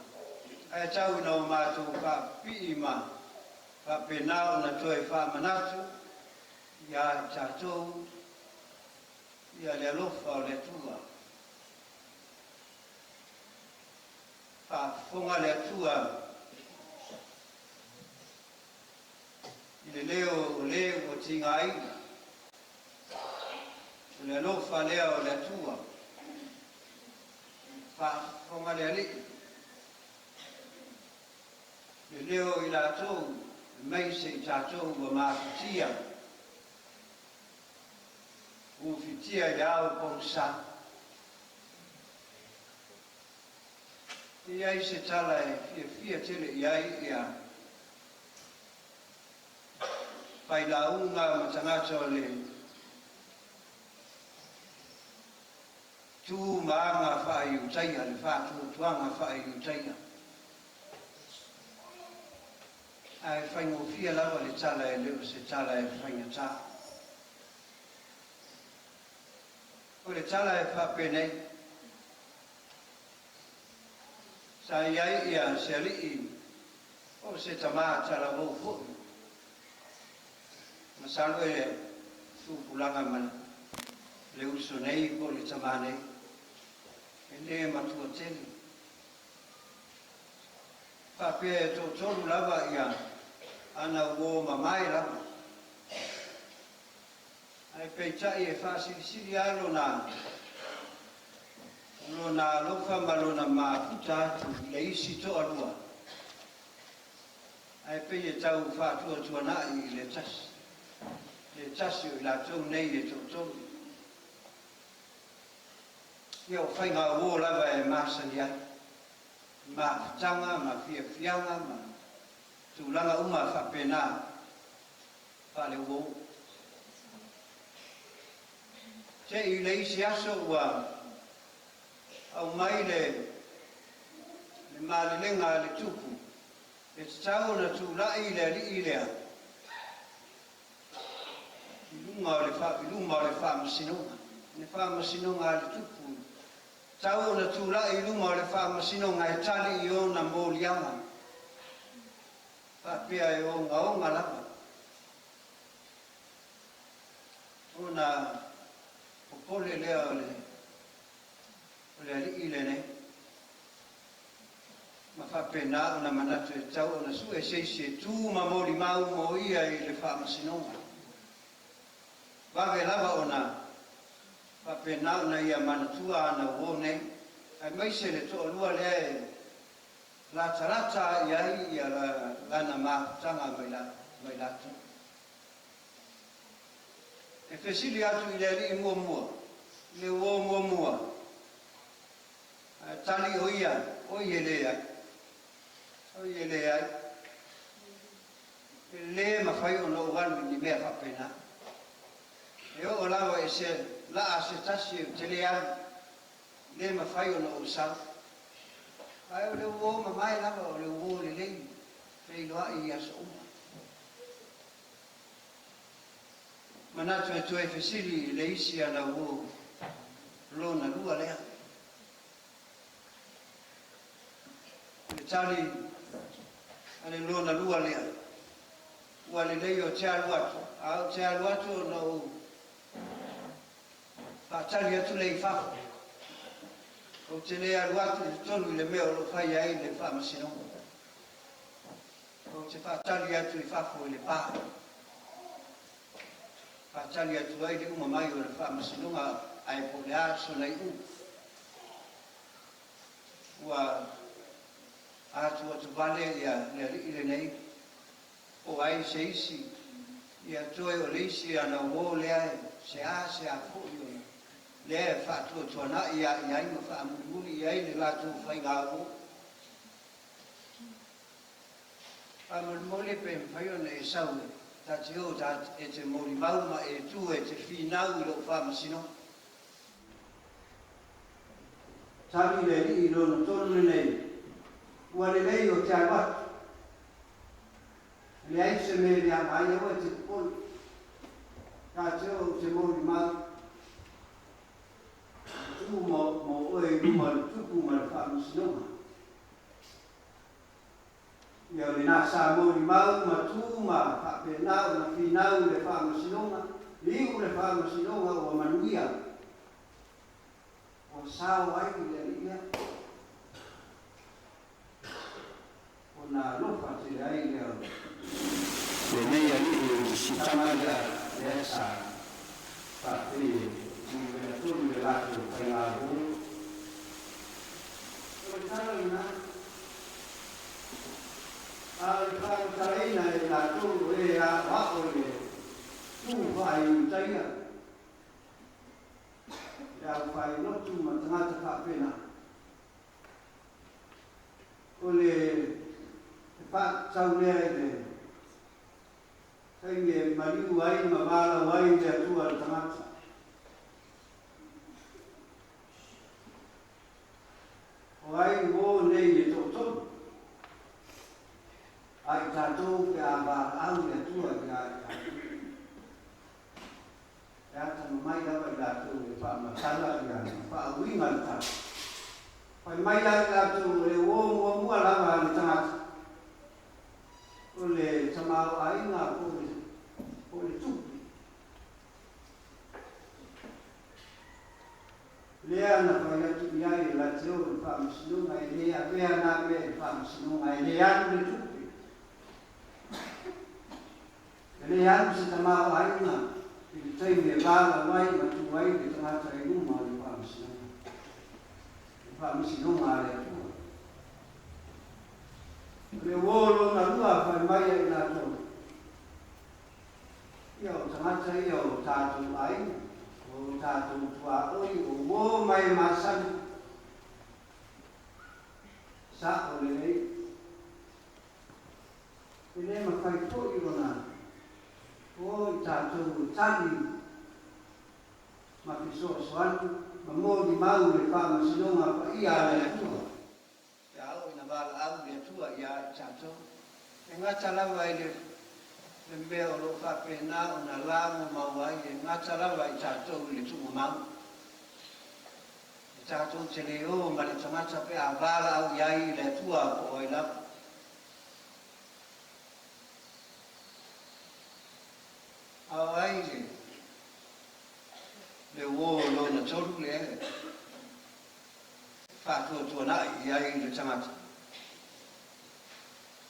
Ae tau ina o matou faapipii ma faapena ona toe faamanatu iā i tatou ia le alofa o le Atua. Faafofoga le Atua i le leo o le ua tigaina. O le alofa lea o le Atua. Faafofoga le Alii, le leo o i latou aemaise i tatou ua mafatia, ufitia i le ao pogisa. E i ai se tala e fiafia tele i ai ia failauga ma tagata o le tu ma aga faa-Iutaia, le faatuatuaga faa-Iutaia. Ae faigofie lava le tala e le o se tala e faigata. O le tala e faapenei, Sa i ai ia se alii o se tamā talavou foi, masalo e tupulaga ma le uso nei po o le tamā nei, e le matua tele. Faapea e toatolu lava ia ana uo mamae lava. Ae peitai e faasilisili lava lona lona alofa ma lona mafuta atu i le isi toalua, ae pei e tau faatuatuanai i le tasi, le tasi o i latou nei e toatolu. Ia o faiga uo lava e masani ai, mafutaga ma fiafiaga ma tulaga uma faapena faale-uo. Se i le isi aso ua aumai le malelega a le tupu, e tatau ona tulai le alii lea i luga o le i luma o le faamasinoga. Le faamasinoga a le tupu, tatau ona tulai i luma o le faamasinoga e tali i ona moliaga, faapea e ogaoga lava ona popole lea o le o le alii lenei, ma faapena ona manatu e tatau ona sue se isi e tu ma molimau mo ia i le faamasinoga. Vave lava ona faapena ona ia manatua ana uō nei, aemaise le toalua lea e latalata i ai ia lana mafutaga mai latou. E fesili atu i le alii muamua, i le uō muamua, ae tali o ia, oi e leai, oi e leai, e lē mafai ona ou alu i ni mea faapena. E oo lava i se laa se tasi ou te le alu, lē mafai ona ou sau. Ae o le uō mamae lava, o le uō lelei, feiloai i aso uma. Manatu e toe fesili i le isi ana uō lona lua lea. O le tali a le lona lua lea, ua lelei ou te alu atu, a ou te alu atu ona ou faatali atu lea i fafo. Ou te le alu atu i totonu i le mea o lo o fai ai le faamasinoga. Ou te faatali atu i fafo i le pa. Faatali atu ai le uma mai o le faamasinoga ae po o le a sona iuga. Ua atuatuvale ia le alii lenei, po o ai se isi, ia toe o le isi ana uō lea e se a se a foi ona lea e faatuatuanai ia i ai ma faamulimuli i ai le latou faiga uō. Faamolemole pe mafai ona e sau e ta te o e te molimau ma e tu e te finau i lou faamasinoga. Tali le alii i lona tonu lenei, Ua lelei ou te alu atu. E leai se mea e leaga ai, aua e te popole. Ta te o ou te molimau. E tu mo oe i luma o le tupu ma le faamasinoga. Ia o lena sa molimau ma tu ma faapena ona finau i le faamasinoga, iu le faamasinoga ua manuia, ua sao ai le alii lea. Ona alofa tele ai lea o lenei alii i si tama lea, lea sa faapei e numera tolu i le latou faiga-uō. O le tala lena. A o le faamatalaina e i latou o e aoao i le tu faaiutaia, le aufailotu ma tagata faapena, o le faatatau lea i le taimi e maliu ai ma valaau ai le Atua i le tagata. O ai uō nei e toatolu? A i tatou pe a valaau le Atua ia i tatou. E atamamai lava i latou e faamatala ia ma faauiga le tala. Fai mai la i latou o le uō muamua lava a le tagata, o le tamaoaiga po o le tupe. Lea na fai atu i ai e Lateo i le faamasinoga, e le avea na mea i le faamasinoga, e le alu le tupe, e le alu se tamaoaiga i le taimi e valaau ai ma tu ai le tagata i luma o le faamasinoga, le faamasinoga a le Atua. O le uō lona lua fai mai ai latou, Ia, o tagata ia o tatou aiga, o tatou tuaoi, o uō mai e masani, sa'o lelei. E le mafai foi ona o i tatou e tali ma fesoasoani ma molimau i le faamasinoga paia a le Atua. Pe a oo ina valaau. tatou. E gata lava i le le mea o lo o faapena ona lagomau ai, e gata lava i tatou i le tuumau. E tatou te le o ma le tagata pe a valaau i ai i le Atua po o ai lava. A o ai le le uō lona tolu lea e faatuatuanai i ai le tagata?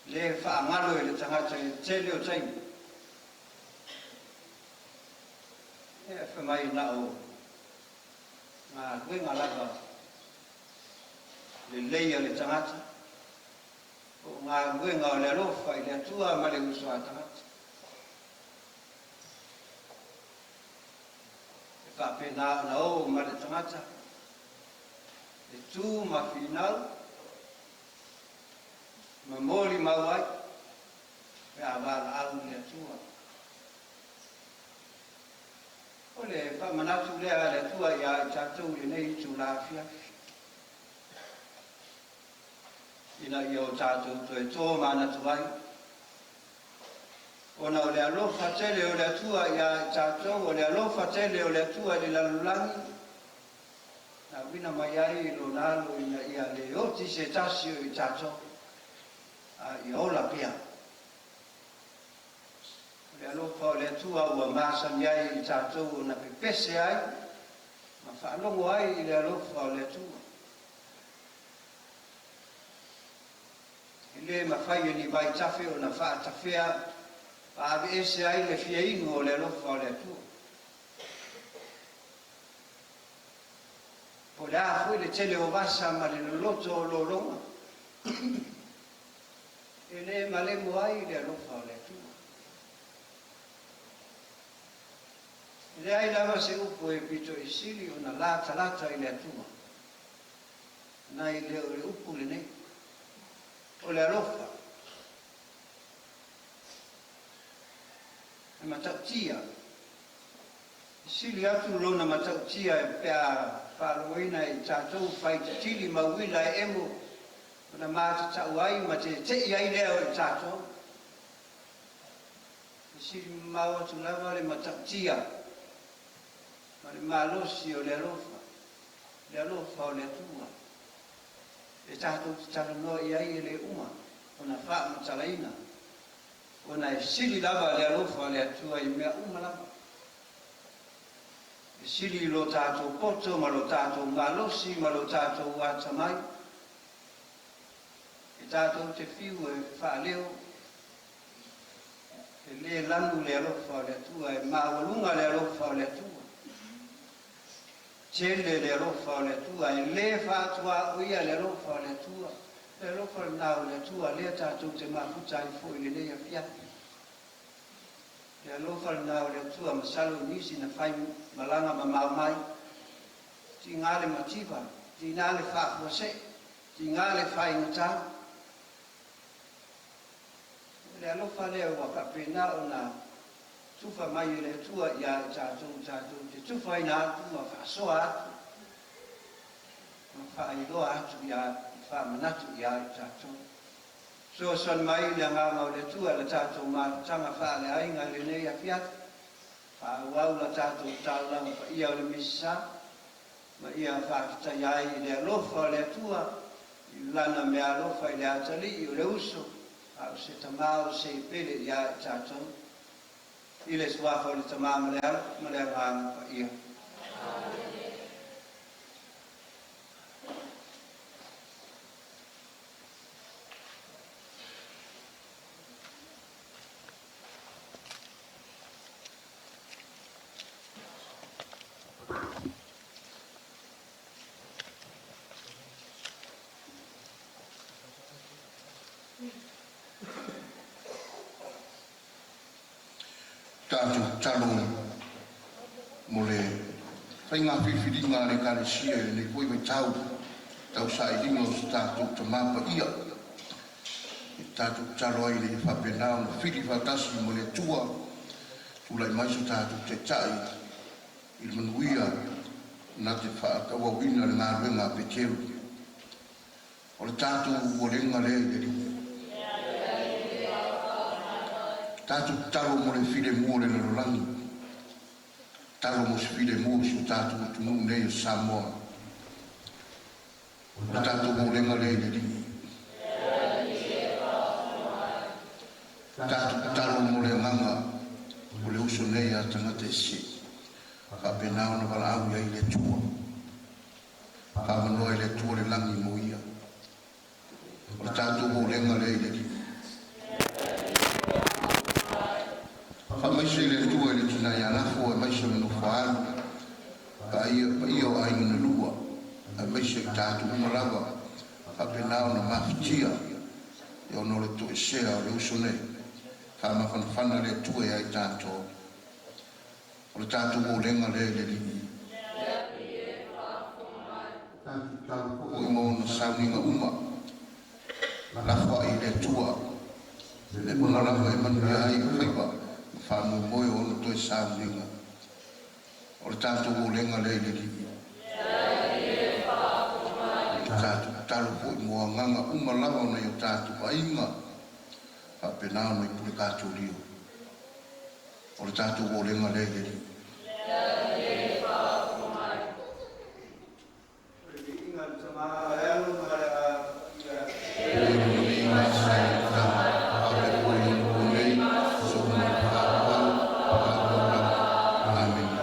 Le faagalo e le tagata i le tele o taimi. E fai mai na o galuega lava lelei a le tagata, po o galuega o le alofa i le Atua ma le uso a tagata. E faapena ona o ma le tagata e tu ma finau ma molimau ai pe a valaau i le Atua. O le faamanatu lea a le Atua iā i tatou i lenei itula afiafi, ina ia o tatou toe tomanatu ai, ona o le alofa tele o le Atua iā i tatou, o le alofa tele o le Atua i le lalolagi, na auina mai ai i Lona Alo ina ia le oti se tasi o i tatou, a ia ola pea. O le alofa o le Atua ua masani ai i tatou ona pepese ai ma faalogo ai i le alofa o le Atua. E le mafai e ni vaitafe ona faatafea ma aveese ai le fia inu o le alofa o le Atua. Po o le a foi le tele o vasa ma le loloto o lologa, e le malemo ai le alofa o le Atua. E leai lava se upu e pito i sili ona latalata i le Atua nai le o le upu lenei, o le alofa. E matautia, e sili atu lona matautia pe a faalogoina e i tatou faitatili ma uila e emo ona matatau ai ma tete'i ai lea o i tatou. E sili mamao atu lava le matautia ma le malosi o le alofa, le alofa o le Atua e tatou te talanoa i ai e le uma ona faamatalaina, ona e sili lava le alofa o le Atua i mea uma lava. E sili i lo tatou poto ma lo tatou malosi ma lo tatou atamai. E tatou te fiu e faaleo, e le lanu le alofa o le Atua, e maualuga le alofa o le Atua. Tele le alofa o le Atua, e le faatuaoia le alofa o le Atua. Le alofa lena o le Atua lea tatou te mafuta ai foi i lenei afiafi. Le alofa lena o le Atua, masalo i nisi na fai malaga mamao mai, tiga le mativa, tiga le faafuasei, tiga le faigata. O le alofa lea ua faapena ona tufa mai e le Atua iā i tatou, tatou te tufaina atu ma faasoa atu ma faailoa atu iā, faamanatu iā i tatou. Fesoasoani mai le Agaga o le Atua i le tatou mafutaga faaleaiga i lenei afiafi. Faaauau la tatou taulaga paia o le Misisa, ma ia faafetaia ai i le alofa o le Atua i Lana meaalofa i le atalii o le uso, a o se tama o se pele iā i tatou. I le Suafa o le Tama ma le Alo ma le Agaga Paia. Amene. Tatou tatalo mo le faiga filifiliga a le Ekalesia i lenei foi vaitau tau sailiga o se tatou Tama Paia. E tatou tatalo ai ina ia faapena ona fili faatasi ma le Atua, tulai mai so tatou Taitai i le manuia na te faatauauina le galuega a Peteru. O le tatou uolega lea i le Alii. Tatou tatalo mo le filemu o le lalolagi, tatalo mo se filemu o si o tatou atunuu nei o Samoa. O le tatou molega lea i le Alii. Tatou tatalo mo le agaga o le uso nei a tagata sese, faapena ona valaau i ai le Atua. Faamanoa i le Atua le lagi mo ia. O le tatou molega lea i le Alii. Faamaise le Atua i le tina ia Lafo aemaise o le nofo a alo, paia o aiga na lua, aemaise i tatou uma lava, faapena ona mafatia e ona o le toesea o le uso nei. Faamafanafana le Atua ia i tatou. O le tatou molega lea i le Alii. Tatou tatalo foi mo ona sauniga uma, lafoai i le Atua le uma lava e manuia ai faiva ma faamoemoe o ona toe sauniga. O le tatou molega lea i le Alii. Tatou tatalo foi mo agaga uma lava o nai o tatou aiga, faapena ona i pule katolio. O le tatou molega lea i le Alii. Amene.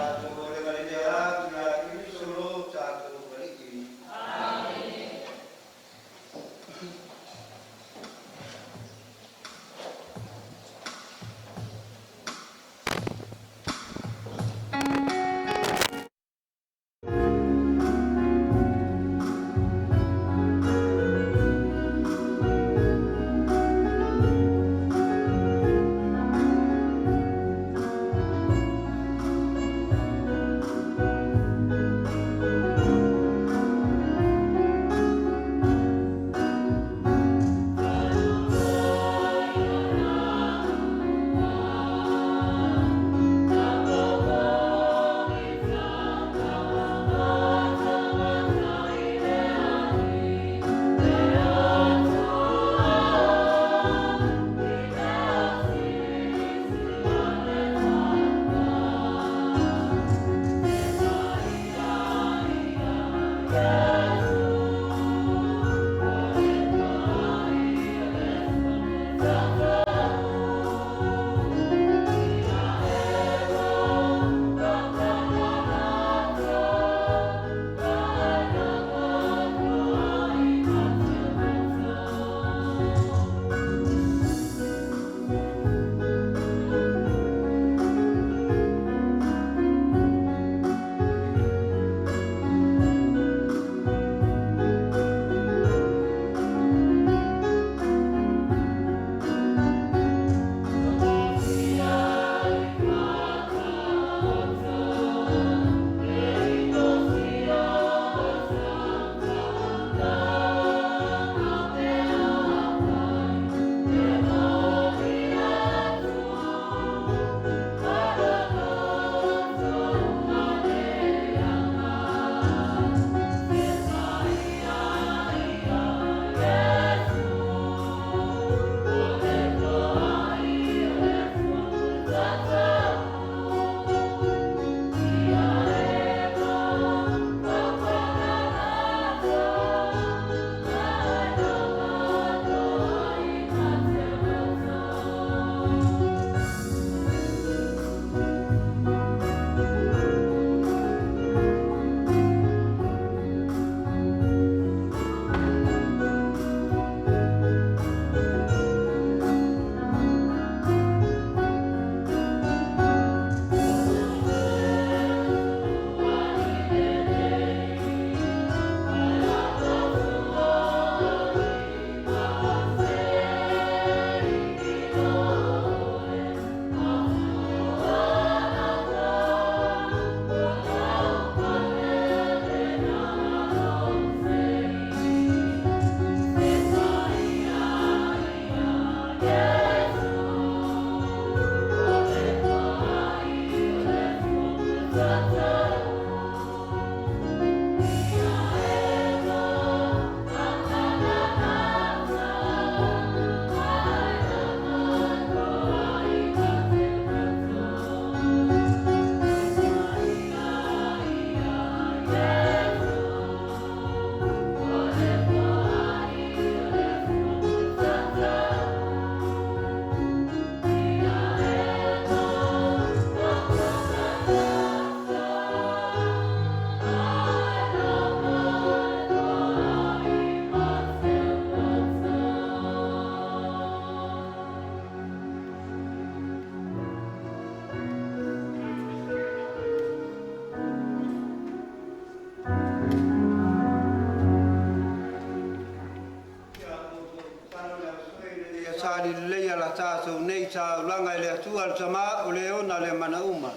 tali leleia la tatou nei taulaga e le Atua le Tamā o le ona le mana uma.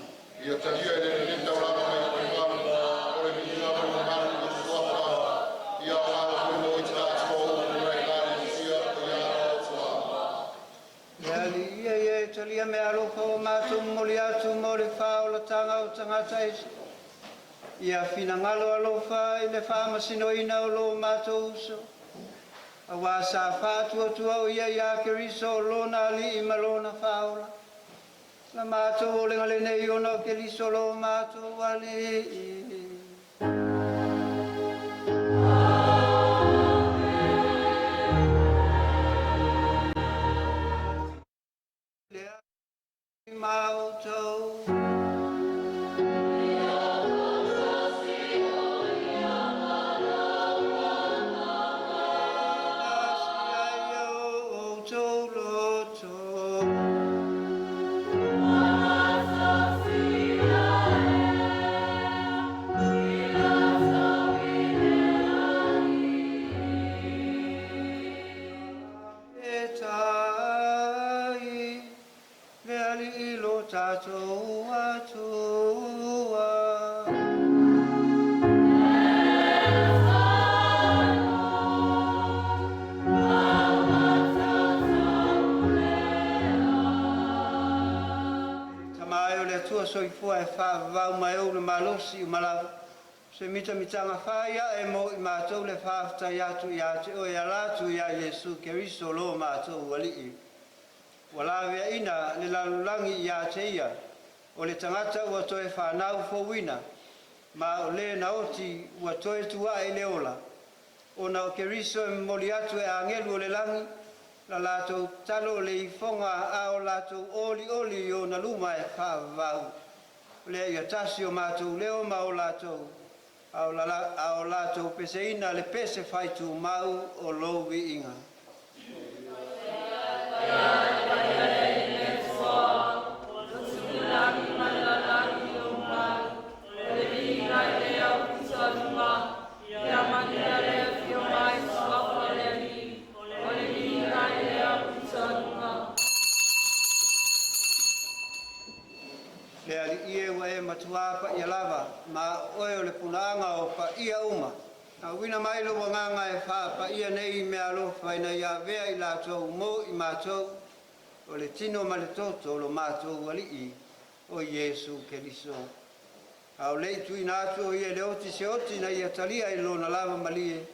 Ia talia e le lenei taulaga mai le o le viiga ma le mamalu i le Suafa, ia aoga foi mo i tatou ma Ekalesia o ia Atua. Le Alii ia ia e talia meaalofa ua matou momoli atu mo le faaolataga o tagata ese. Ia finagalo alofa i le faamasinoina o lo matou uso. Auā sa faatuatua o ia iā Keriso o lona Alii ma lona Faaola. La matou olega lenei ona o Keriso lo matou Alii. Le Alii ma outou. Outou loto. E tai le Alii lo tatou Atua. Tama e o le Atua soifua e faavavau mai ou le malosi uma lava. Se mitamitaga fai ae mo i matou le faafetai atu ia te oe e ala atu iā Iesu Keriso lo matou Alii. Ua laveaina le lalolagi ia te ia, o le tagata ua toe fanau fouina, ma o le na oti ua toe tuae i le ola. Ona o Keriso e momoli atu e agelu o le lagi, la latou tatalo o le ifoga a o latou olioli i ona luma e faavavau. O lea ia tasi o matou leo ma o latou, a o latou peseina le pese faitumau o lou viiga. Le Alii e, ua e matuā paia lava, ma o oe o le punaaga o paia uma. Auina mai lou agaga e faapaia nei meaalofa ina ia avea i latou mo i matou, o le tino ma le toto o lo matou Alii, o Iesu Keriso. A o le i tuuina atu o ia i le oti se oti ina ia talia i lona lava malie,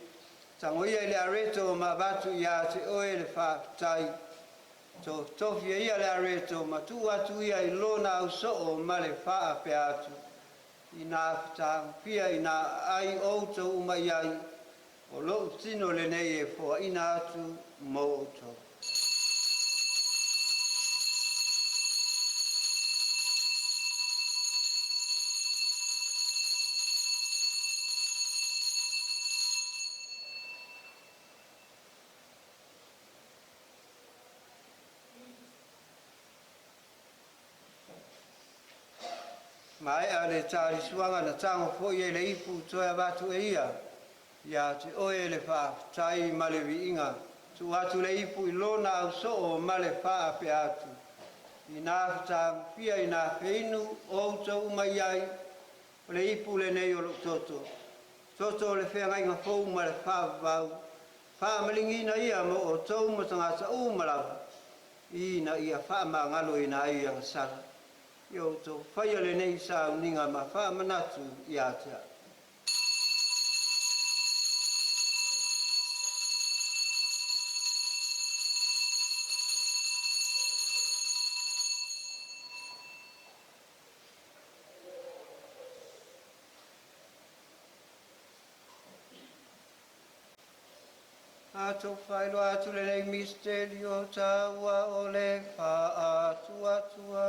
tago ia i le areto ma avatu ia te oe le faafetai. Tofitofi e ia le areto ma tuu atu ia i lona ausoo ma le faapea atu. Ina fetagofia ina ai outou uma i ai, o lou tino lenei e foaina atu mo outou. Maea le taalisuaga na tago foi e le ipu toe avatu e ia ia te oe le faafetai ma le viiga. Tuu atu le ipu i lona ausoo ma le faapea atu. Ina fetagofia ina feinu outou uma i ai, o le ipu lenei o lou toto. Toto o le feagaiga fou ma le faavavau. Faamaligiina ia mo outou ma tagata uma lava, ina ia faamagaloina ai agasala. Ia outou faia lenei sauniga ma faamanatu ia te au. Matou faailoa atu lenei misitelio taua o le faatuatua.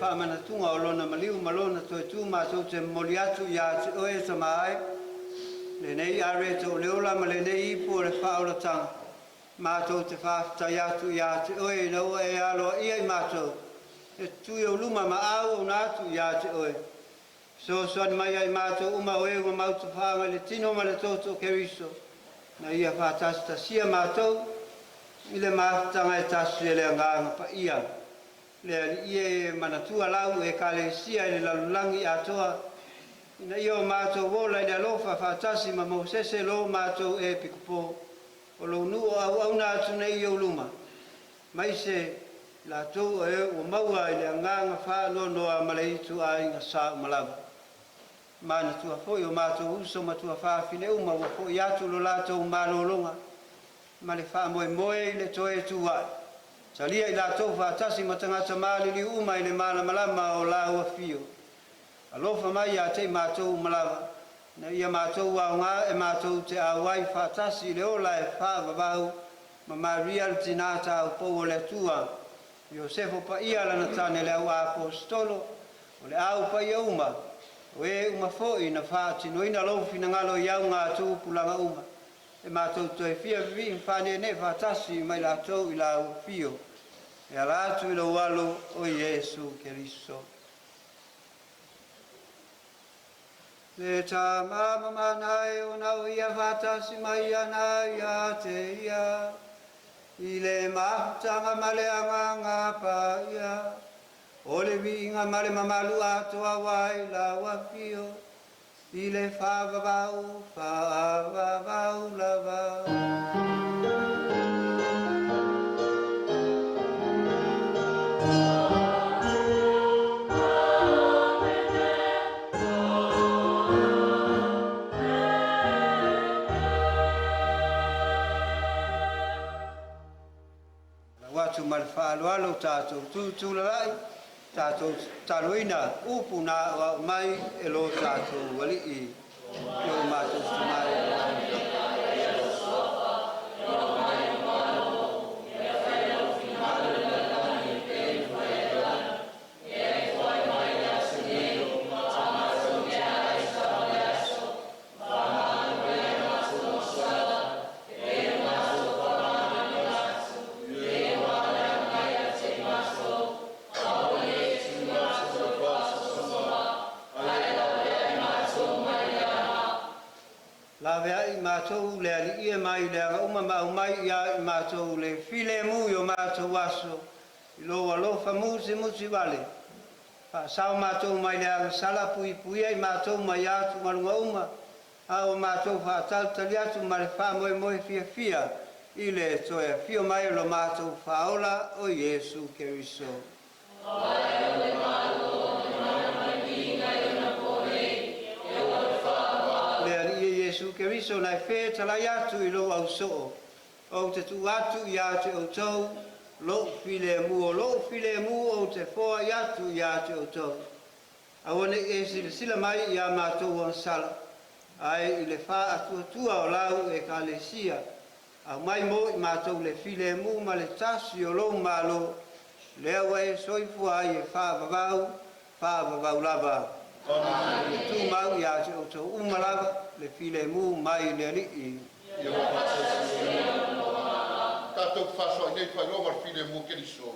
faamanatuga o Lona maliu ma Lona toe tu matou te momoli atu iā te Oe e Tama ai, lenei areto o le ola ma lenei ipu o le faaolataga, matou te faafetai atu iā te Oe ina ua e aloaia i matou, e tutu i ou luma ma auauna atu iā te Oe. Fesoasoani mai ia i matou uma o e ua mautofaaga i le tino ma le toto o Keriso, na ia faatasitasia matou i le mafutaga e tasi e le Agaga Paia. Le Alii e manatua lau Ekalesia i le lalolagi atoa, ina ia o matou ola i le alofa faatasi ma Mosese lo matou Epikopo, o lou nuu o auauna atu nei i ou luma, maise latou o e ua maua i le agaga faanoanoa ma le ituaiga sauma lava. Manatua foi o matou uso ma tuafafine uma ua foi atu lo latou malologa ma le faamoemoe i le toe tu ae. Talia i latou faatasi ma tagata maliliu uma i le malamalama o lau afio. Alofa mai ia te i matou uma lava, ina ia matou aoga e matou te auai faatasi i le ola e faavavau ma Maria le tinā taupou o le Atua, Iosefo paia lana tane le au aposetolo, o le au paia uma, o e uma foi na faatinoina lou finagalo i auga tupulaga uma, e matou toe fia vivii ma faaneenee faatasi ma i latou i lau afio, e ala atu i lou Alo o Iesu Keriso. Le Tama mamana e ona o ia faatasi mai ana ia te ia, i le mafutaga ma le Agaga Paia, o le viiga ma le mamalu atoa ai lau afio, i le faavavau, faavavau lava. Lau atu ma le faaaloalo tatou tutulalai, tatou tataloina upu na aoao mai e lo tatou Alii i o matou tamai. Laveai matou le Alii e mai le aga uma ma aumai ia i matou le filemu i o matou aso, i lou alofa musumusi vale. Faasao matou mai le agasala, puipuia i matou mai atugaluga uma, a o matou faatalitali atu ma le faamoemoe fiafia i le toe afio mai o lo matou Faaola o Iesu Keriso. Le Alii e Iesu Keriso na e fetalai atu i lou ausoo, ou te tuu atu iā te outou lou filemu, o lou filemu ou te foai atu iā te outou. Aua nei e silasila mai iā matou agasala, ae i le faatuatua o lau Ekalesia, aumai mo i matou le filemu ma le tasi o lou Malo, lea ua e soifua ai e faavavau, faavavau lava. Amen. Tumau iā te outou uma lava le filemu mai le Alii. Ia faatasi tatou fefaasoaai nei faailoga o le filemu o Keriso.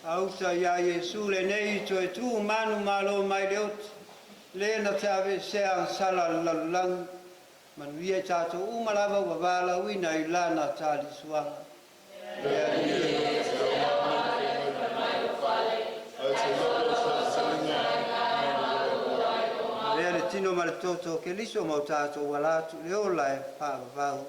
Ausa iā Iesu lenei toe tu manumalo mai le oti, le na te aveesea agasala a le lalolagi. Manuia i tatou uma lava ua valaauina i Lana talisuaga. Le Alii e. Avea le tino ma le toto o Keriso ma o tatou ala atu i le ola e faavavau.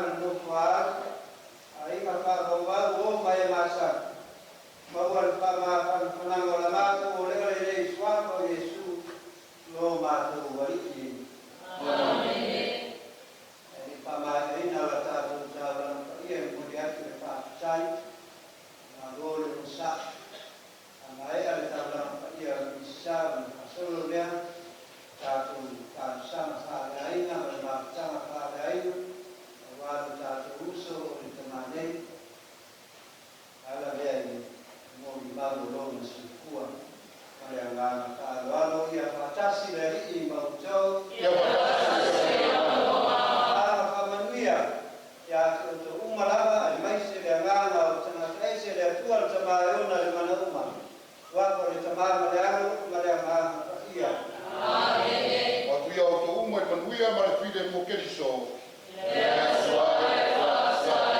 ma le nofo a alo, aiga faavauvau o ma e masani, maua le faamafanafanaga o le matou olega lelei i suafa o Iesu lo matou Alii. Amene. E le faamaeaina la tatou taulaga paia e momoli atu le faafetai, malo le onosai. A maea le taulaga paia o le Minisita ona faasolo lea tatou talosaga faaleaiga ma le mafutaga faaleaiga aua lo tatou uso o le tama nei e ala lea i le molimau o lona soifua. Ma le agaga faaaloalo ia faatasi le Alii ma outou. Ia faatasi le Agaga faamanuia ia te outou uma lava, aemaise le agaga o le tagata ese, le Atua le Tama e ona le mana uma, Suafa o le Tama ma le Alo ma le Agaga Paia. O atu ia outou uma i le manuia ma le filemu o Keriso. Le Aso Ae Faafetai.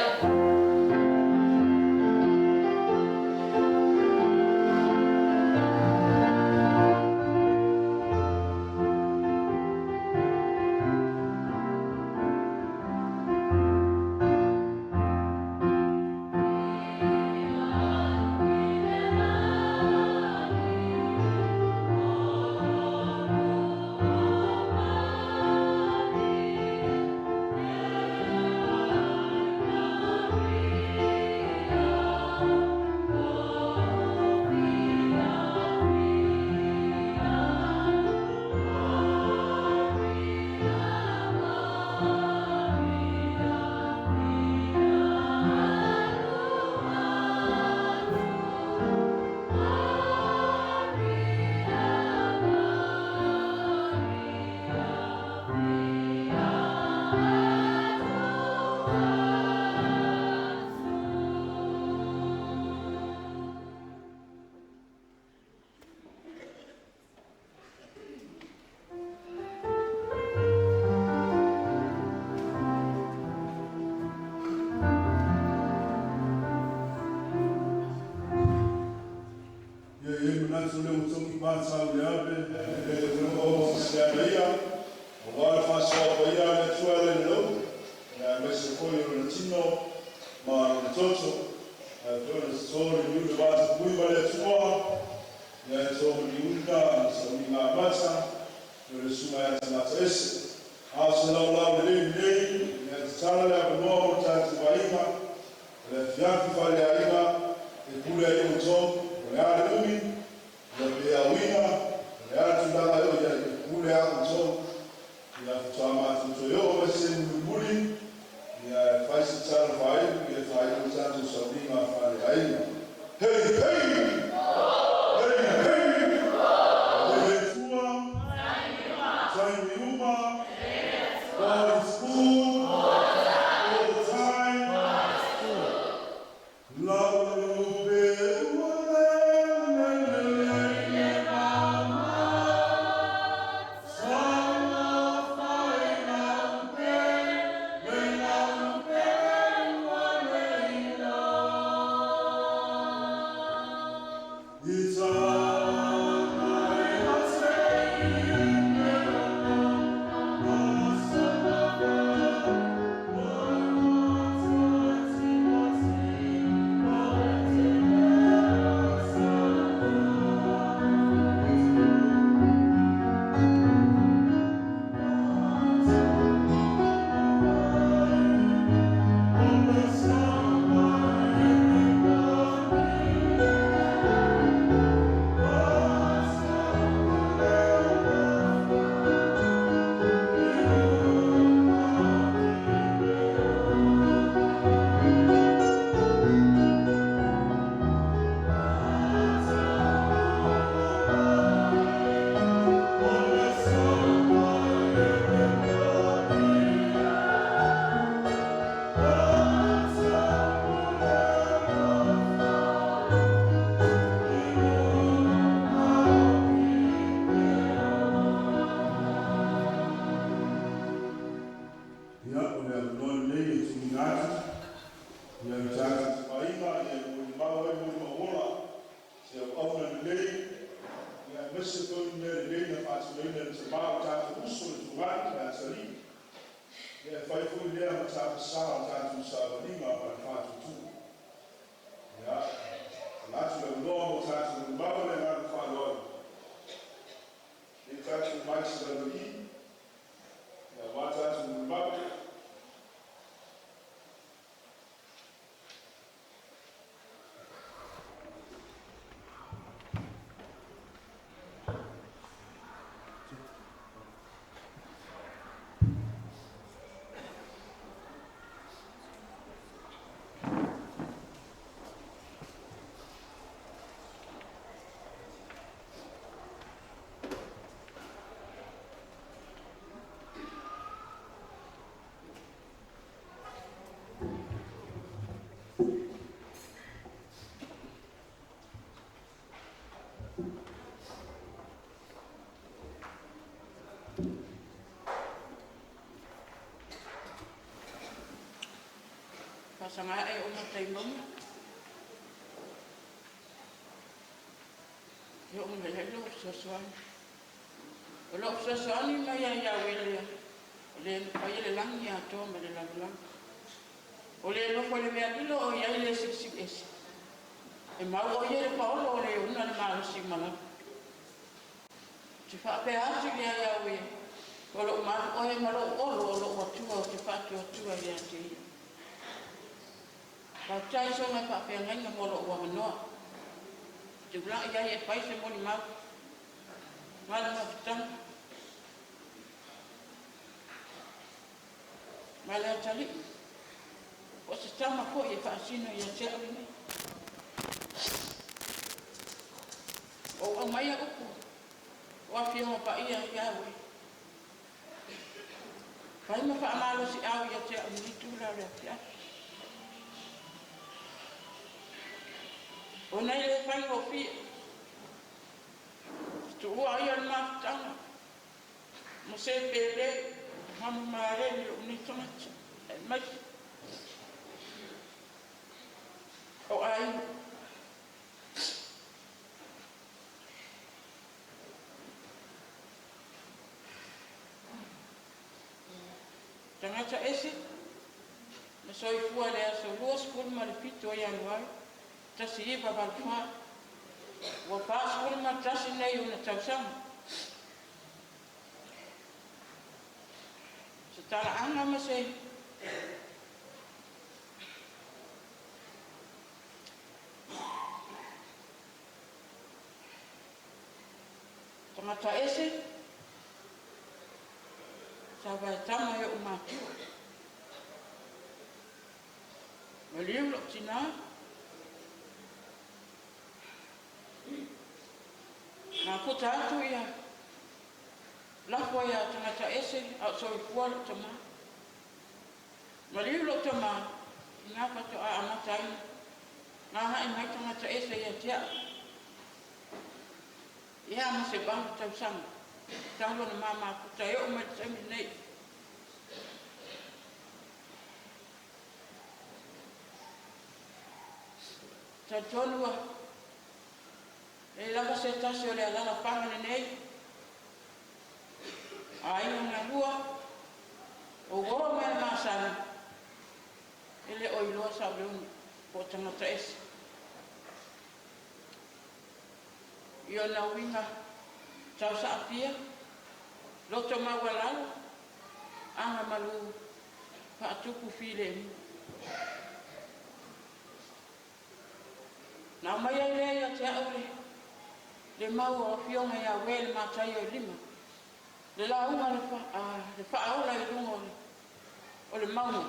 Ia i ai le manatu o lea ua togi patau i le ave, e le o se ana ia, aua le faasoa paia a le Atua e ala i le loto, aemaise foi o lona tino ma lona toto, ae foi o le toto le niu le vatapui ma le Atua, ia e to ma niuna ma sauniga amata, o le susuga ia tagata ese. A o se laolao lelei lenei, ia tatala le avanoa mo le tatou aiga, o le afiafi faaleaiga e pule ai outou, o le a le umi, ia pe auina, o le a le tulaga e oo i ai, e pule lava outou. Ia faatoa matou toe oo mai i se taimi mulimuli, ia e fai se tala faaiu, ia faaiu le tatou sauniga faaleaiga. Hei! Hei! Hei! Hei! Le Atua, taimi uma, God is good all the time. Lau pe ua le lele It's Ia, o le avanoa lenei e tuuina atu ia le tatou timaiga ia e molimau ai molimau ola se auauna lelei, ia aemaise foi le mea lelei na faatinoina e le tama o tatou uso i le Tugai ia Atalii. Ia, e fai foi lea ma tapasā o tatou savaliga ma le faatuatua. Ia, manatu le avanoa mo tatou molimau ma le agaga faaaloalo. Sei tatou omai i se lavai, aua tatou molimau. Faasaga ae ou matai mauga, e oo mai ai lou fesoasoani. O lou fesoasoani mai ia Iaue lea, o Le na faia le lagi atoa ma le lalolagi. O le nofo i le mea lilo o i ai le Silisili Ese, e mau o ia i le paolo o le una le malosi uma lava. Ou te faapea atu ia Iaue, o lou malu oe ma lou olo o lou Atua ou te faatuatua ia te Ia. Faafetai i Susuga i Faafeagaiga mo lou avanoa. Ou te ula'i ai e fai se molimau ma le mafutaga ma le atalii, o se tama foi e faasino ia te au lenei. Ua ou aumaia upu o Afioga Paia a Iaue, fai ma faamalosiau ia te au i lenei itula o le afiafi. Ona e le faigofie le tuua ai o le mafutaga ma se pele manumalo i lou nei tagata aemaise o aiga. Tagata ese na soifua i le aso 27 o Ianuari 1984, ua 41 nei ona tausaga. Se talaaga ma se tagata ese sa vaetama e o'u matua. Maliu lou tinā, mafuta atu ia lafo ia tagata ese a o soifua lou tamā. Maliu lou tamā i na faatoa amata ai ona agai mai tagata ese ia te a'u, ia ma se 8 tausaga talu ona ma mafuta e oo mai le taimi lenei. Talitonu ua leai lava se tasi o le alaalafaga lenei, aiga na lua, o uo ma e masani, e le o iloa Saole po o tagata ese. I ona uiga tausaafia, loto maualalo, agamalu faatupu filemu. Na aumai ai lea ia te au le mau o Afioga ia Uē le Mataioilima, le lauga le faaola i luga o le mauga,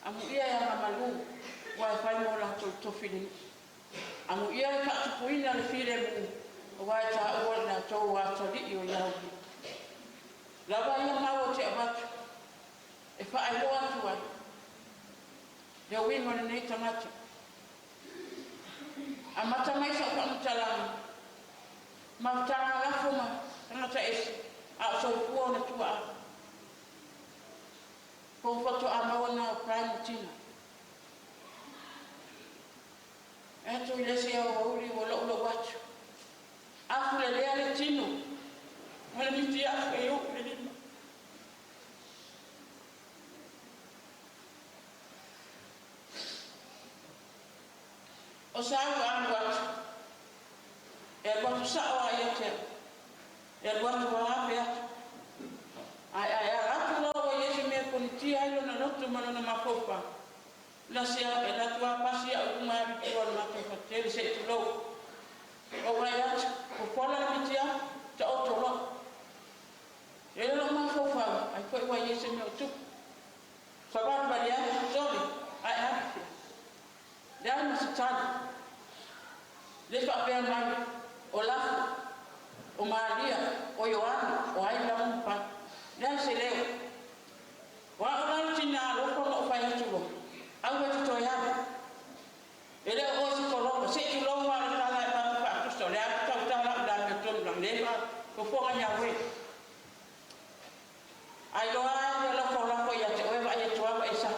amuia e agamalu aua e fai mo latou tofi le nuu. Amuia e faatupuina le filemu aua e taua o i latou o atalii o Iaue. Lava ia mau ou te avatu e faailoa atu ai le uiga o lenei tagata. Amata mai sau faamatalaga, mafutaga lafo ma tagata ese a o soifua ona tuaa. Pou faatoa maua na o Brian ma Tina. E atu i le isi aoauli ua loulou atu. Afulelea le tino ma le mitiafu e ou le lima. O sa ua alu atu, e alu atu sa'o a ia te a'u, e alu atu a ape atu. Ae a e ala atu loa ua i ai se mea e ponitia ai lona loto ma lona mafaufau, lasi a, e alu atu a pasi a'u i luga e alu i tua o le matou fale tele se i tulou. Ou vaai atu, fofola le mitiafu, taoto loa. E le lou mafaufau, ai foi ua i ai se mea o tupu. Savalivali atu, sole, ae alu i fea? Leai ma se tali. Le faapea mai, o Lafo, o Malia, o Ioane, o ai lava ma pai. Leai se leo. O a'u la le tinā alofa ma ou fai atu loa, Aua e te toe alu. E le o oe se poloka, se i tulou lava o le tala e avatu faatusa, o le a le tautala a'u i le amiotonu leaga lea e faafofoga ia oe. A iloa lava e alofa o lafo ia te oe vaai atu lava e sau.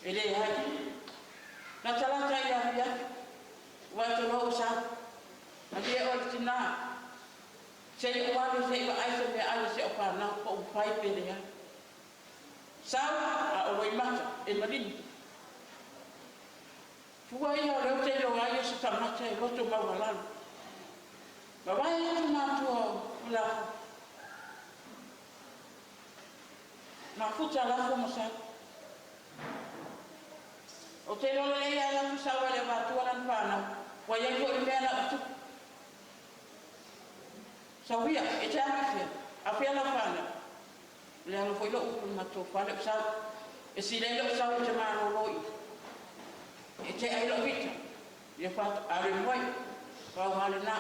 E leai. Latalata i le afiafi, ua e tolou sau. Malie oe le tinā, se i ou alu se i vaai se meaai a si au fanau po ua fai pe leai. Sau, a o loimata, e maligi. Fua ia o lea ou te iloa ai o se tagata e loto maualalo. Mavae atu matua o Lafo. Mafuta Lafo ma Sau. Ou te iloa lelei a alu atu Sau e le avatua lana fanau, ua i ai foi le mea la ua tupu. Sauia, e te alu i fea? A fea lau fanau? Leaga foi lou upu i le matou fale o sau. E sili ai lou sau ou te malolo i i. E tea ai lou ita. Ia fa alu e moe. Pau lava lena.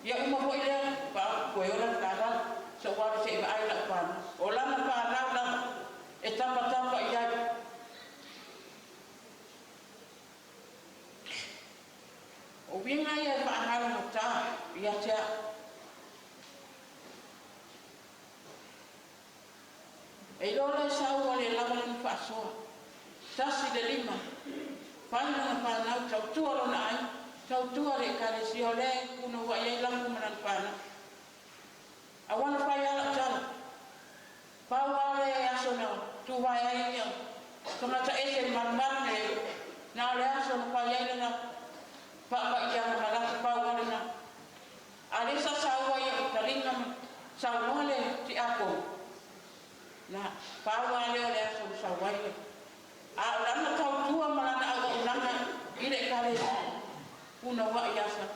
Ia uma foi lea, fa toe ola le taavale. Se ou alu se i vaai lau fanau. O lana fanau lava e tapatapa i ai. O uiga ia e faagalogata ia te au. E iloa loa e sau ua le lava lana faasoa. 1 le 5, fai lana fanau, tautua lona aiga, tautua le ekalesia o lea e punoua'i ai Lafo ma lana fanau. Aua na fai a la'u tala, pau a lea aso na tuvae ai ia tagata ese le malumalu le na o le aso na fai ai lana fa'apaiaga ma lata pau a lena. A lea sa saua ia taliga ma saunoa le tiakono, na pau a lea o le aso na sau ai a o lana tautua ma lana auaunaga i le ekalesia punoua'i asa.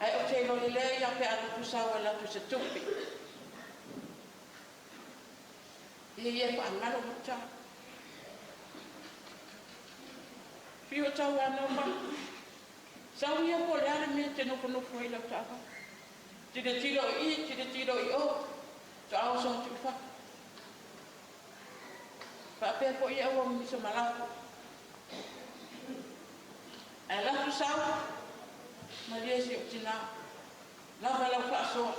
Ae ou te iloa lelei a pe a alu atu Sau e alu atu i se tupe. Ia ia e faagalogata. Fiu e tauanau mai. Sau ia po o le a le mea e te nofonofo ai i lau taavale. Tilotilo i i, tilotilo i o, faatoa oso atu i fafo. Faapea foi ia ua misa ma Lafo. Ae alu atu Sau, malie si ou tinā, lava lau faasoa.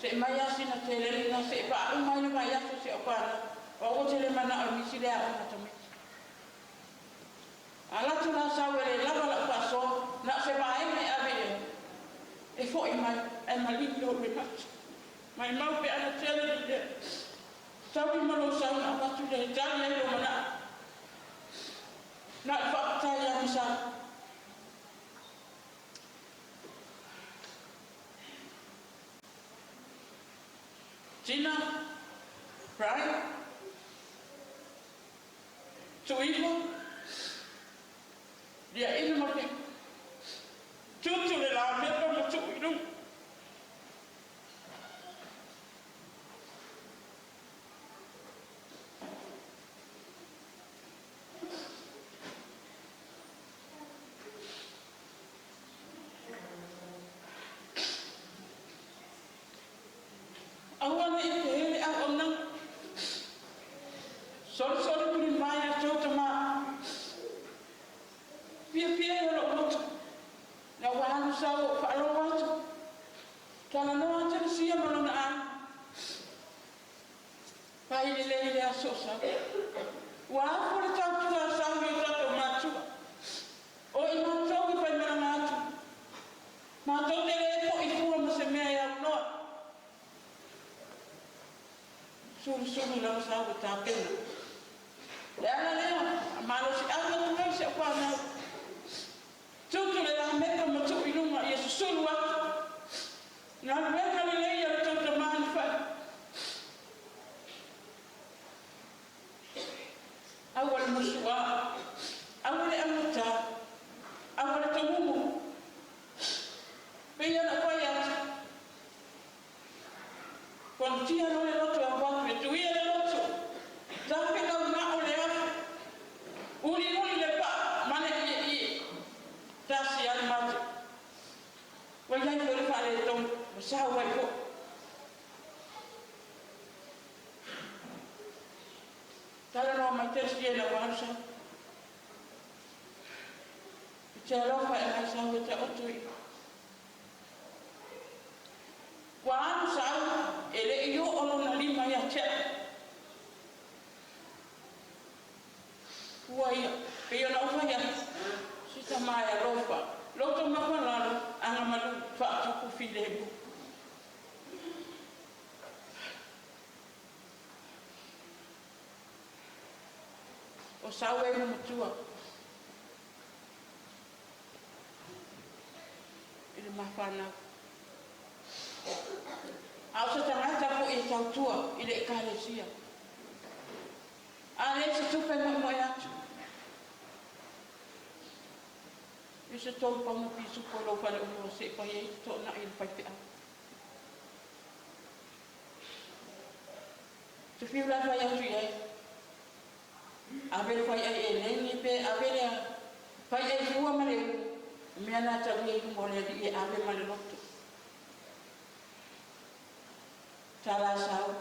Se i mai lava sina teleni lena se i faauma ai le vaiaso si au fanau. O au ou te le manao e misi le aoga a tamaiti. A alu atu la Sau e le lava lau faasoa, na o se vaega e ave i ai. E fo'i mai ae maligi lou loimata. Maimau pe ana tele le mea. Taui ma lou sau na avatu lea e tali ai lou manao. Na o le faafetai ia ma Sau. Tina, Brian, Tuiva, Liaina ma Pea. Tutu le lamepa ma tuu i luga. Aua ne i pē le auaunaga. Solisoli muli mai a outou tamā. Fiafia ai lou loto. Ina ua alu Sau ou faalogo atu. Talanoa atu le sia ma lona aiga. Fai lelei le aso o Sau. Ua afu le tautua a Sau i o tatou matua. O i matou e faimalaga atu. Matou te le fo'i fua ma se mea e aunoa. Sulusulu lava sa ua tapena. Le ala lea, a malosiaga atu ai si au fanau. Tutu le lameka ma tuu i luga ia susulu atu. Galuega lelei a le tou tama na fai. Aua le musu'a, aua le augata, aua le togumu. Pei ona ou fai atu, Konetia loa le loto e avatu e tuia le loto, tafe laugao le afu, uliuli le paa ma le ieie, tasi lava le mate. Ua i ai foi le faaletonu, ua sau ai foi. Talanoa mai Tesi ina ua alu sau. Ou te alofa e aumai sau e taoto i. Ua alu sau e le i oo lona lima ia te au. Ua ia, pei ona ou fai atu, si tama e alofa, loto maualalo, agamalu, faatupu filemu. O sau e matua i le ma fanau. A o se tagata foi e tautua i le Ekalesia. A leai se tupe e moemoe atu, i se tolu pauna pisupo i lou faleoloa se i fai ai le toonai i le faifeau. Te fiu la e fai atu i ai, ave le faiai eleni pe ave le faiai fua ma le ulu, o mea na e taulia i luma o le Alii e ave ma le loto. Tala sau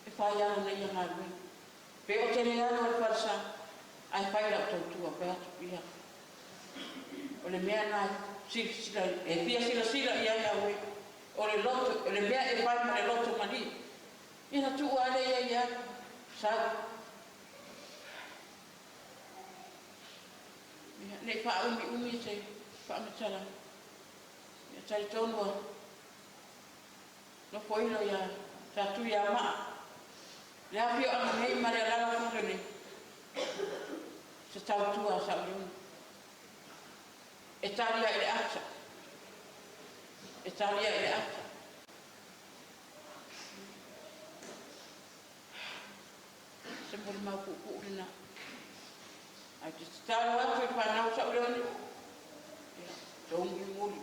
e fai lana ia galuega. Pe ou te le alu ai i le falesa, ae fai lau tautua, fai atu, ia. O le mea lena e fia silasila i ai Auē, o le loto, o le mea e fai ma le loto malie. Ia ona tuu lava lea i ai e alu, sau. Ia, ne i faaumiumi se faamatalaga. Ia talitonu ua nofoilo ia Satuiamaa le afioaga nei ma le alaalafaga nei, se tautua a Saole. E talia i le ata, e talia i le ata. Se molimau puupuu lena. Ae te tatalo atu i fanau Saole, ia, tou mulimuli.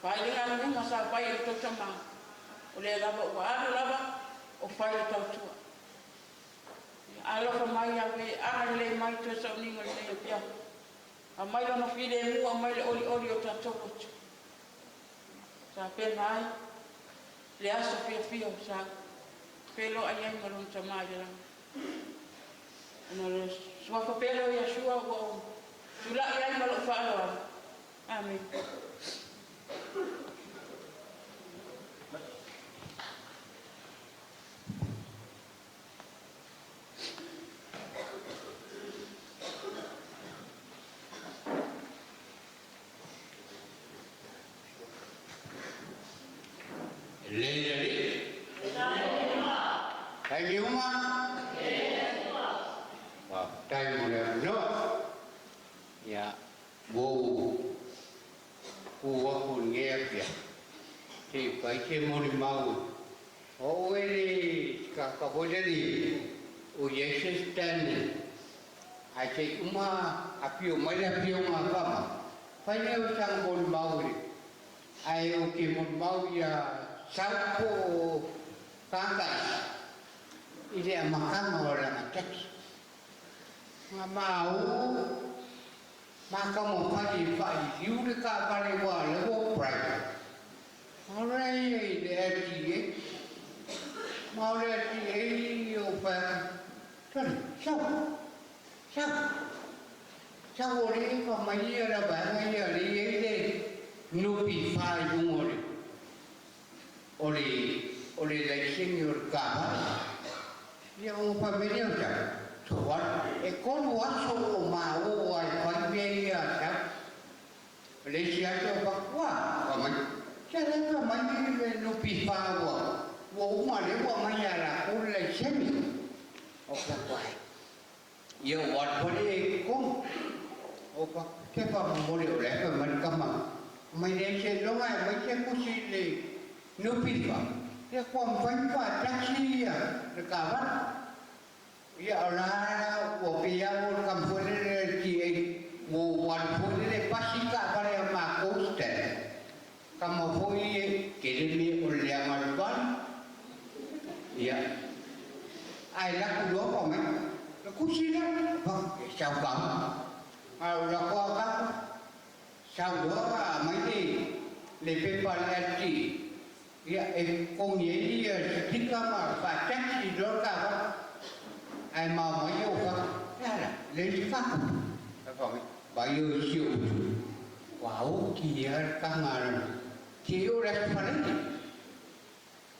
Fai le galuega sa fai e le tou tama, o lea lava ua alu lava o fai le tautua. Ia alofa mai Iahweh, agalelei mai toe sauniga i lenei afiafi. Aumai Lona filemu, aumai le olioli o tatou loto. Tapena ai le aso fiafia o sa feiloai ai ma lona Tama i le lagi. Ona o le suafa pele o Iesua ua ou tulai ai ma lou faaaloalo. Amene. Lelei le Alii. Taimi uma. Faafetai mo le avanoa. Ia, ua ou tu atu i lenei afiafi se i fai se molimau. O au e le tagata foi lele o i ai se standard, ae se i uma afio mai le afioga a Fama, fai lea o sana molimau i le Ae ou te molimau ia Sau po o Kakaisi i le amataga o lana church. Nga ma u ma taumafai e faaliliu le taavale ua lea ua private. Ma o lea ia i le LTA. Ma o le LTA o fai atu, Sole, sau, sau, sau o lea e fai mai ia la vaega ia lea e i ai le NPF i luga o le o le o le laisene o le taavale. Ia ona fai mai lea o sau, Soala, e tolu aso o maua e fai mea ia a sau. O le isi aso o fai atu, Ua, fai mai, se lea fai mai le NPF ua Ua uma lea ua aumai ia latou le laisene. Ou fai atu, Ai, ia ua alu foi lea i totonu. Ou fai atu, Se faamolemole o la e fai mai le tama, mai leai seiloga e aumai se tusi i le NPF, ia faatoa mafai ona faataxi le taavale. Ia o la la ua pei lava ua le tama foi lele le LTA ua ou alu foi lele e pasi le taavale a matou stand. Tama foi ia tele mea o le leaga o le fale. Ia ae laku loa pa mai le tusi lea pa e sau kau. A o lako a tatou sau loa aumai le le pepa a le LTA Ia, e totogi ai ia sitika ma faataxi loa le taavale. Ae mao mai ou fatu, e a la, leai se faatupe. Ae fai mai, vai oe i si ou uso. Ua oti lava le taga a lana, seia oo i le Aso Faraile.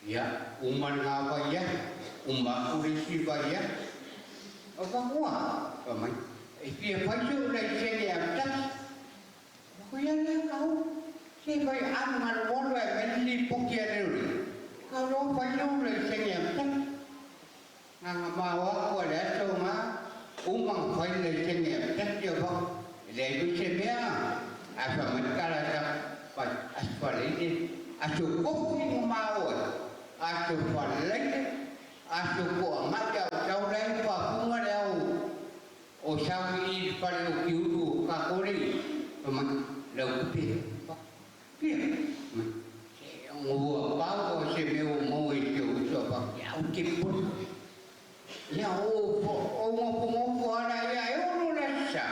Ia, uma lena vaiaso, uma aku le isi vaiaso. Ou fai atu, ua? Fai mai, e fia fai sou laisene au taxi. Ko ia lea kau, se fai alu ngalo olo e mai le lipoti a le loli, kau loa fai lou laisene a mtaki. Nganga mao aku a le aso nga, uma nga fai le laisene a mtaki o vau, e leai foi se mea, ae fai mai le tala ta fai, aso faleile, aso kofi nga mao ai, aso faleile, aso toangai a o sau la e faafuga le ao O sau i le fale o Kiulu o Kakole fa mai lau kupe fa pia mai se ngua pau o se mea o mau e se uso fa ia au te pona ia o o ngopo ngopo ala ia e ono la sa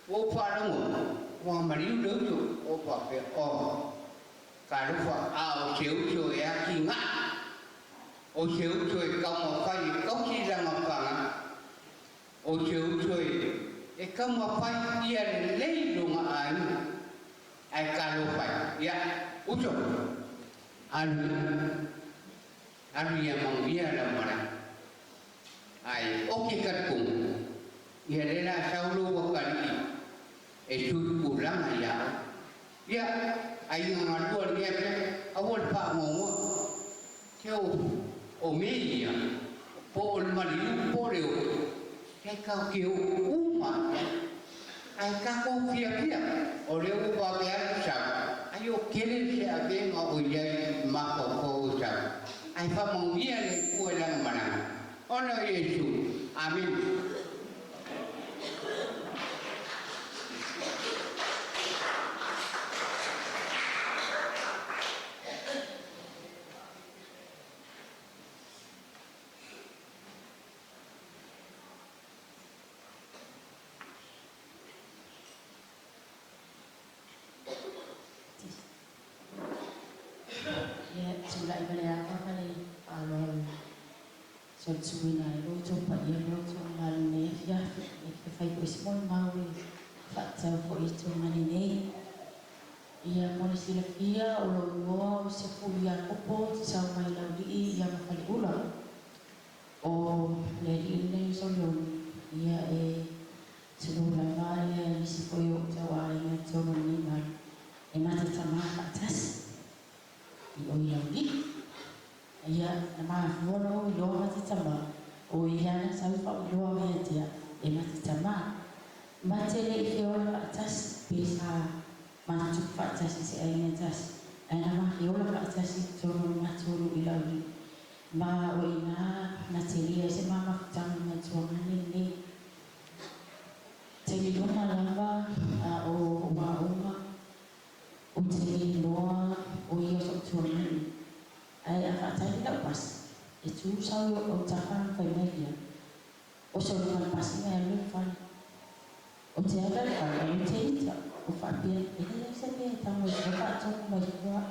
o faalogo ua maliu le uso o faapea o talofa a o se uso e ati ga'a o se uso e taumafai e tausi lana fana O te uso e taumafai ia lelei lona aiga ae talofa ai. Ia, uso, alu alu ia manuia lau malaga. Ae o ke talitonu, ia lea la sau lou atalii e sui tulaga ia oe. Ia, aiga galua lenei afiafi, aua le faanoanoa. Te o mea ia, po o le maliu po o le oti, e tatou te o uma i ai. Ae tatou fiafia, o lea ua vave alu sau, ai o tele se avega o i ai i mafaufau o sau. Ae faamanuia le Atua i lana malaga. Ona o Iesu. Amene. Ia, tulai ma le ava ma le faaaloalo e solituina ai lo outou paia ma lo outou mamalu i lenei afiafi. E fia fai foi se molimau e faatatau foi i tulaga lenei. Ia, mo le silafia, o lou igoa o Sefulu Iakopo Tatau mai Laulii ia ma Faleula. O le alii lenei o Saulioni, ia e tulou lava ia nisi foi o ou tauaiga i totonu o lenei malu, e ma te tama faatasi i o i Laulii. Ia, na mafua ona ou iloa ma te tama, o ia na sau faauiloa mai ia te au, e ma te tama. Ma te le i feola faatasi, pe sa matutupu faatasi i se aiga e tasi, ae na ma feola faatasi i totonu o le matou nuu i Laulii. Ma o i ina na telia ai se ma mafutaga ma le tuagane lenei. Taimi lava a o ou aoga, ou te le iloa o ia o so'u tuagane. Ae a faatali lau pasi, e tu sau i o'u autafa ona fai mai lea, Oso i luga o le pasi ma e alu i le fale. Ou te alu la i le fale, ae ou te ita, ou faapea, E leai se mea e tago i tua faatonu mai fua.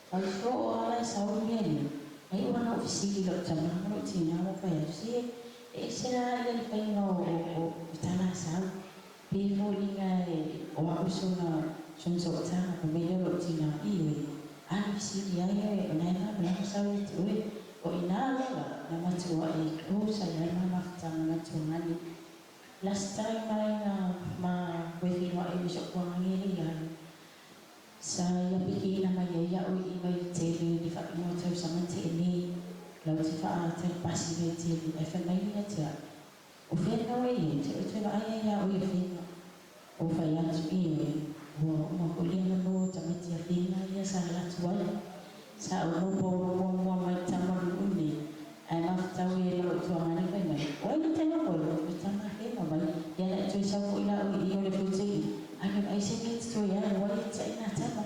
Fai soo lava la e sau le mea lea, na iu lava ona ou fesili i lou tama ma lou tinā ma ou fai atu, Se, e ese la ia le faiga o tala a sau. Pei e foliga o au sona sona sootaga, fai mai lea o lou tinā, Ioe, alu fesili ai oe, o lena e malamalama sau ia te oe. O i ina loa la, na matuai close ai lava ma mafutaga ma tuagane. Last time mai na ma koe feiloai ma so'u puagage le i alu, sa ia pikiina mai ai a'u i i Vaitele i le faaiuga o tausaga na te'e nei. faatalipasi vaitele ae fai mai ia te a'u o fea lena ua i ai te oe toe vaai ai iā oe e feiga ou fai atu ioe ua uma foi lea manu o tamaiti a feiga ia sa alu atu ai sa ou maupaulo muamua mai le tama o le nu'u nei ae mafutau e lau ituaga le fai mai o ai le tama koe o le tama a feiga mai ia na e toe sau foi la oe i i o le fote'i ae vaai se mea e te toe alu ai e tia'i nā tama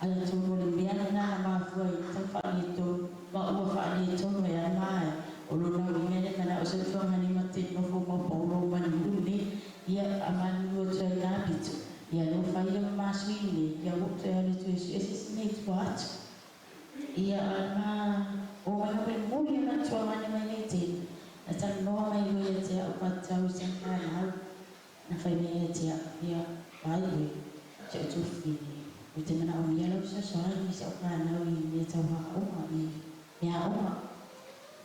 Ae atonu o le mea lena na mafua ai tau faaletonu, ma ua faaletonu ai lava ma o lona uiga e le manao se tuaga lima te nofo ma paulo ma le nuu nei. Ia a malulu atu ai na pito, ia lea ua fai ia ma masui nei, ia ua ou toe alu e toe sue se isi mea i tua atu. Ia a ma o mai ma le moli o na tuaga nei mai nei tele, na talanoa mai ua ia te au faatatau i sana fanau. Na fai mai ia te au, ia, vaai oe, si ou tuafafine, ou te manaomia lau fesoasoani i si au fanau i mea tau aoga, i meaaoga.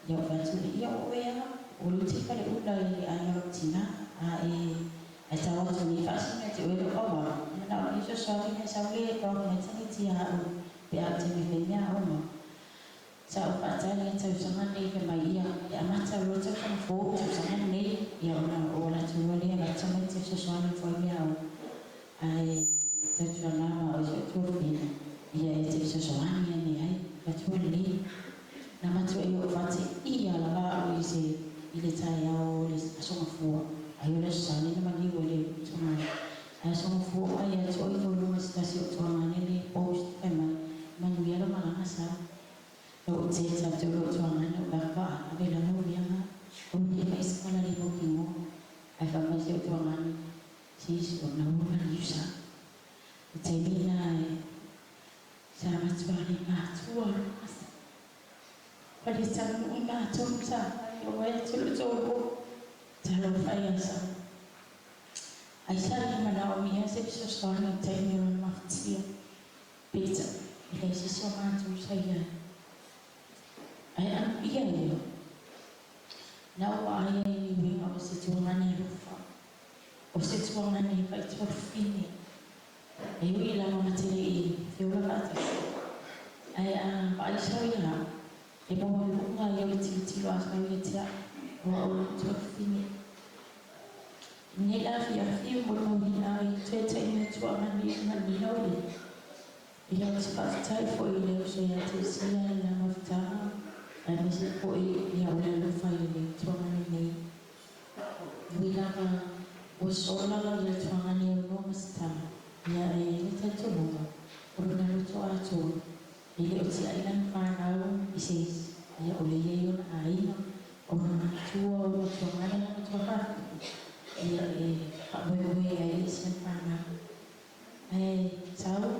Ia ou fai atu lea, ia o oe lava, ua luti le faleula i le aiga o lou tinā, a e, ae tau atu nei faasino ia te oe lou auala, e manaomia fesoasoani ona e sau lea e tau atu mai tamaiti ia au pe a ou taimi e fai meaaoga. Sa ou faatali i tausaga nei fai mai ia e amata loa tausaga fou tausaga nei ia ona oo latou loa lea avatu tamaiti e fesoasoani ifo ai mea o ae tautuana ma oe si ou tuafafine ia e te fesoasoani ane ai matua lelei na matua ia ou faateia lava au i se i le taeao o le Aso Gafua ai o le Aso Sa nei na maliu ai le tuaga ae Aso Gafua o ai atu o ifo i luga i se tasi o tuaga lele post fai mai manuia lo malaga sa Lou te tatou lou tuagana o lava a ave lava o mea nga o le mai se kala le mautinoa ae fai mai si ou tuagana sis o na ua maliu sa le taimi lena e sa matua le matua sa pa le taunuu matou sa ai o ai atu lou toalua talofa ia sa ai sa le manaomia se fesoasoani i taimi o lona mafatia. Peitai, e leai se isi o matou sa i ai. Ae amuia ia, na ou vaai ai i le uiga o se tuagane alofa, o se tuagane faituafafine, e ui lava ma te le i feola faatasi, ae a vaai sau ia au, e maualuga ia o le tilotilo a sau ia te au, o au o le tuafafine. Nei la afiafi o molimauina ai toe taimi o tuagane i manuia o le Ia ou te faafetai foi i le uso ia Tesia i lana mafutaga aemaise foi ia o le alofa i le tuagane nei. E ui lava ua sola ia tuagane o noa ma se tama, ia e i ai le talitonuga o lona loto atoa, e le o tiai lana fanau i se isi, ia o le i ai ona aiga, o lona matua, o lona tuagane lana tuafafine, ia e faamoemoe ai i isi ana fanau. Ae tau,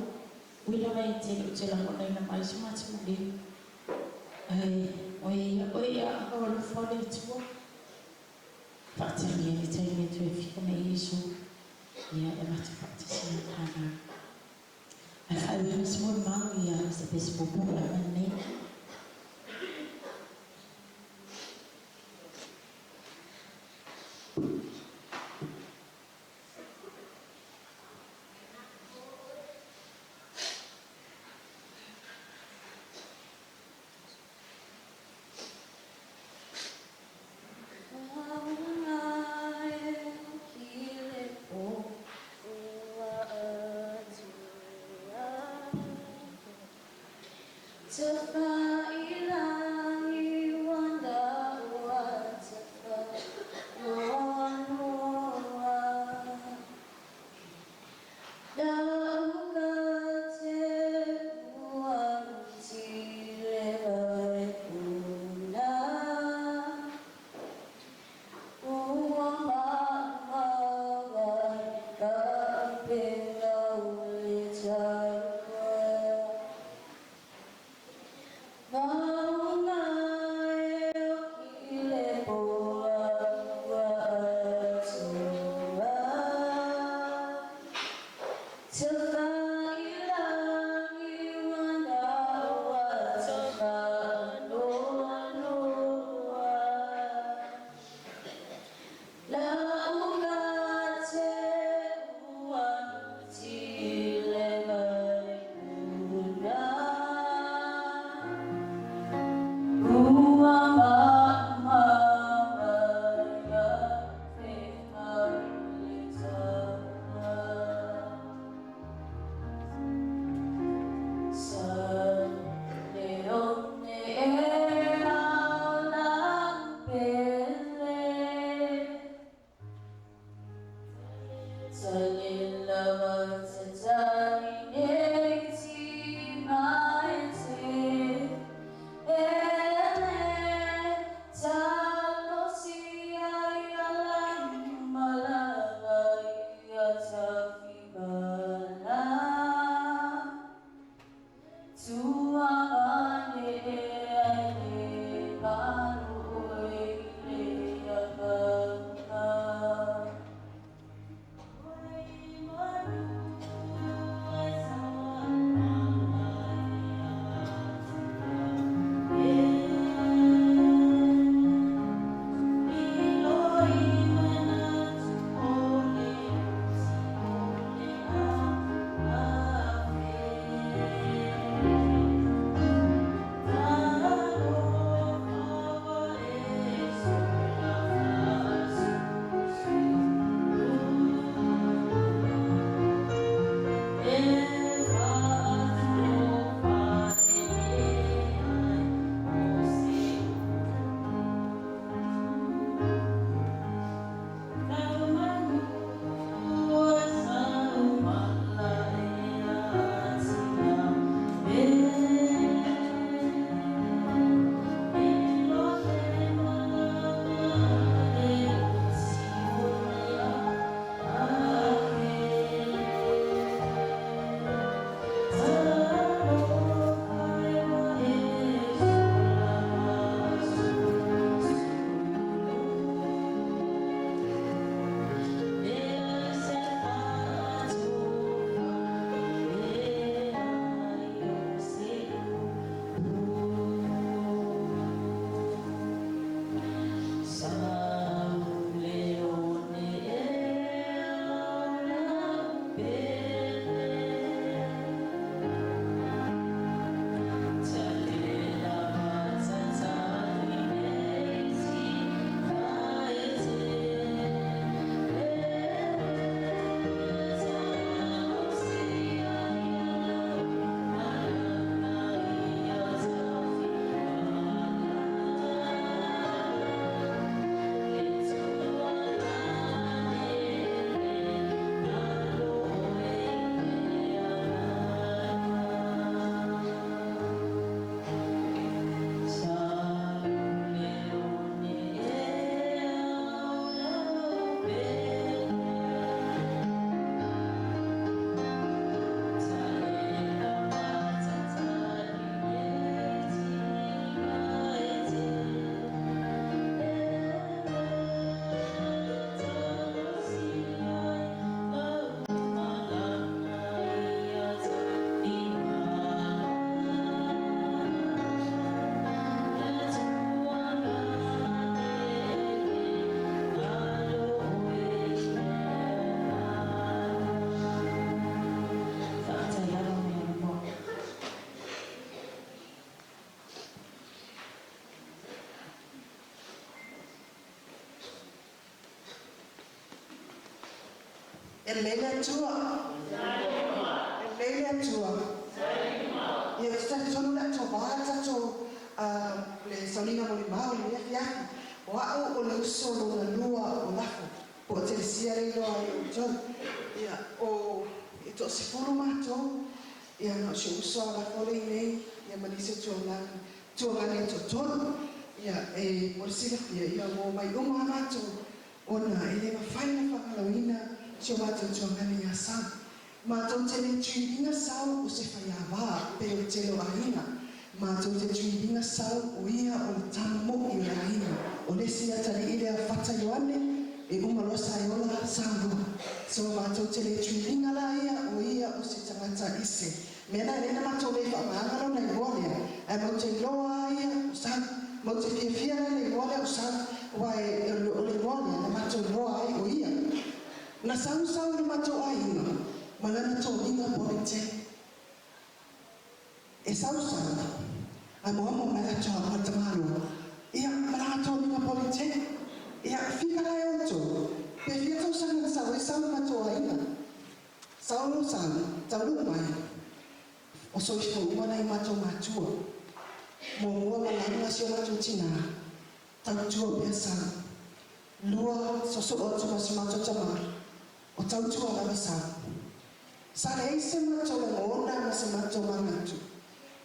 ui lava e te ou te lagonaina mai so matou leo, ae oe ia oe ia aho alofa o le Atua, faatalia le taimi e toe fika mai Iesu, ia e matou faatasi ma fanau. Ae faaiuina se molimau ia se pese puupuu lava lenei. E lelei le Atua. E lelei le Atua. Ia, ou te talitonu o le a tova le tatou le sauniga molimau i lenei afiafi. O a'u o le uso lona lua o Lafo, po o Telesia le iloa ai e outou. Ia, o, e toasefulu matou, ia, na o si ou uso a Lafo lea i inei, ia ma nisi o tuagane, tuagane e toatolu. Ia, e mo le silafia, ia, ua omai uma lava matou Ona e le mafai ona faagaloina si o matou tuagane ia Sau. Matou te le tuiliga Sau o se faiava pei o le tele o aiga. Matou te tuiliga Sau o ia o le tama mo'i o le aiga. O le isi atalii lea o Fata Ioane e uma loa sa e ola sa lua. So matou te le tuiliga la ia o ia o se tagata i se mea na e le na matou le faagaga lona igoa lea ae matou te iloa a ia o Sau. Matou te fiafia la i le igoa lea o Sau aua e o le igoa lea na matou iloa ai o ia. Na sausau i lo matou aiga ma lana toniga polite. E sausau amoamo mai le atoa ma le tamaloa, ia, ma lana toniga polite. Ia, fika la e outou, pe fia tausaga na sau ai sau i lo matou aiga. Sau lo sau, taunuu mai, o soifua uma nai o matou matua. Muamua malaga si o matou tinā, tautua pea sau. Lua, sosoo atu ma si matou tamā, o tautua lava sau. Sa leai se matou lagona ma se matou manatu,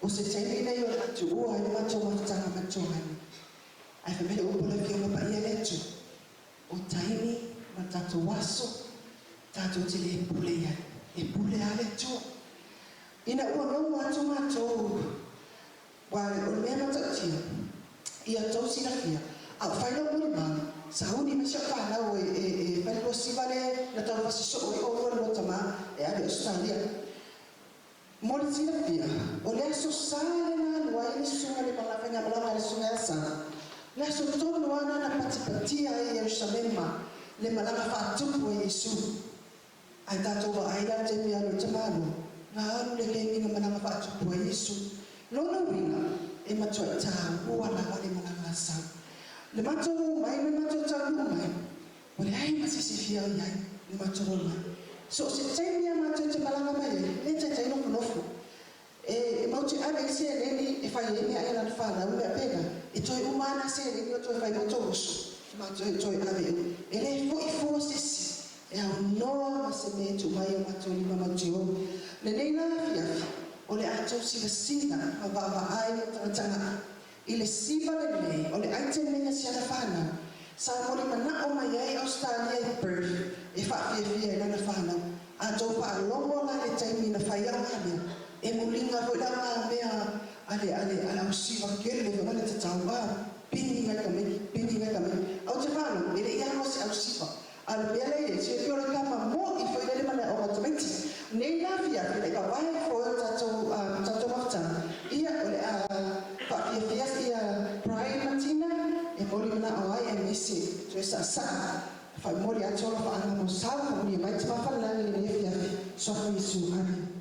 o se taimi lenei o le a tuua ai le matou mafutaga ma le tuagani. Ae fai mai le upu a le Afioga Paia le Atua, O taimi ma tatou aso, tatou te le pule i ai, e pule lava le Atua. Ina ua logo atu matou, aua o le mea matautia, ia outou silafia, a o fai lou molimau, sauni mai si au fanau e fai le 29 le na taufasi soo ai oulua le lua tama e ave i Ausetalia. Mo le silafia, o le aso sa lea na alu ai le susuga le faigamalaga a le susuga ia Sa, le aso tonu lava lena na patipatia ai Ierusalema le malaga faatupu a Iesu. Ae tatou vaai la i le taimi e alu ai le tamaloa, na alu le kemi na malaga faatupu ai Iesu. Lona uiga, e matuai taua lava le malaga a Sa. Le matou omai ma le matou taunuu mai, Ua leai ma se isi e fia i ai i matou o mai. So o se taimi a matou te malaga mai ai, le taitai nofonofo. E matou te ave i le seleni e fai ai meaai a lana fanau ma mea pena, e toe uma lava na seleni o toe fai mo tou uso, matou e toe ave i. E le foi fua se isi e aunoa ma se mea e tuu mai i o matou lima matou te o. Lenei la afiafi. O le a tou silasila ma vaavaai ma tagatagai i le siva lenei o le item lenei a si ana fanau sa molimanao mai ai Ausetalia i Perth e faafiafia i lana fanau. A tou faalogo la i le taimi na fai au nga mea, e muliga foi la nga mea a le a le a le ausiva kele foi ma le tatau a pigi ngai tamaiti, pigi ngai tamaiti. Ae ou te faalogo e le i alu a se ausiva. A o le mea lea e i ai, silafia o le tama mo'i foi lea le manaoga o tamaiti. Nei la afiafi le i vavae foe o tatou tatou mafutaga, ia o le a faafiafia ia Brian ma Tina e moli manao ai aemaise toe saasaa faamoli atu alofaaga mo sau faamanuia mai Tama Falelagi i lenei afiafi. Suafa Iesu. Amene.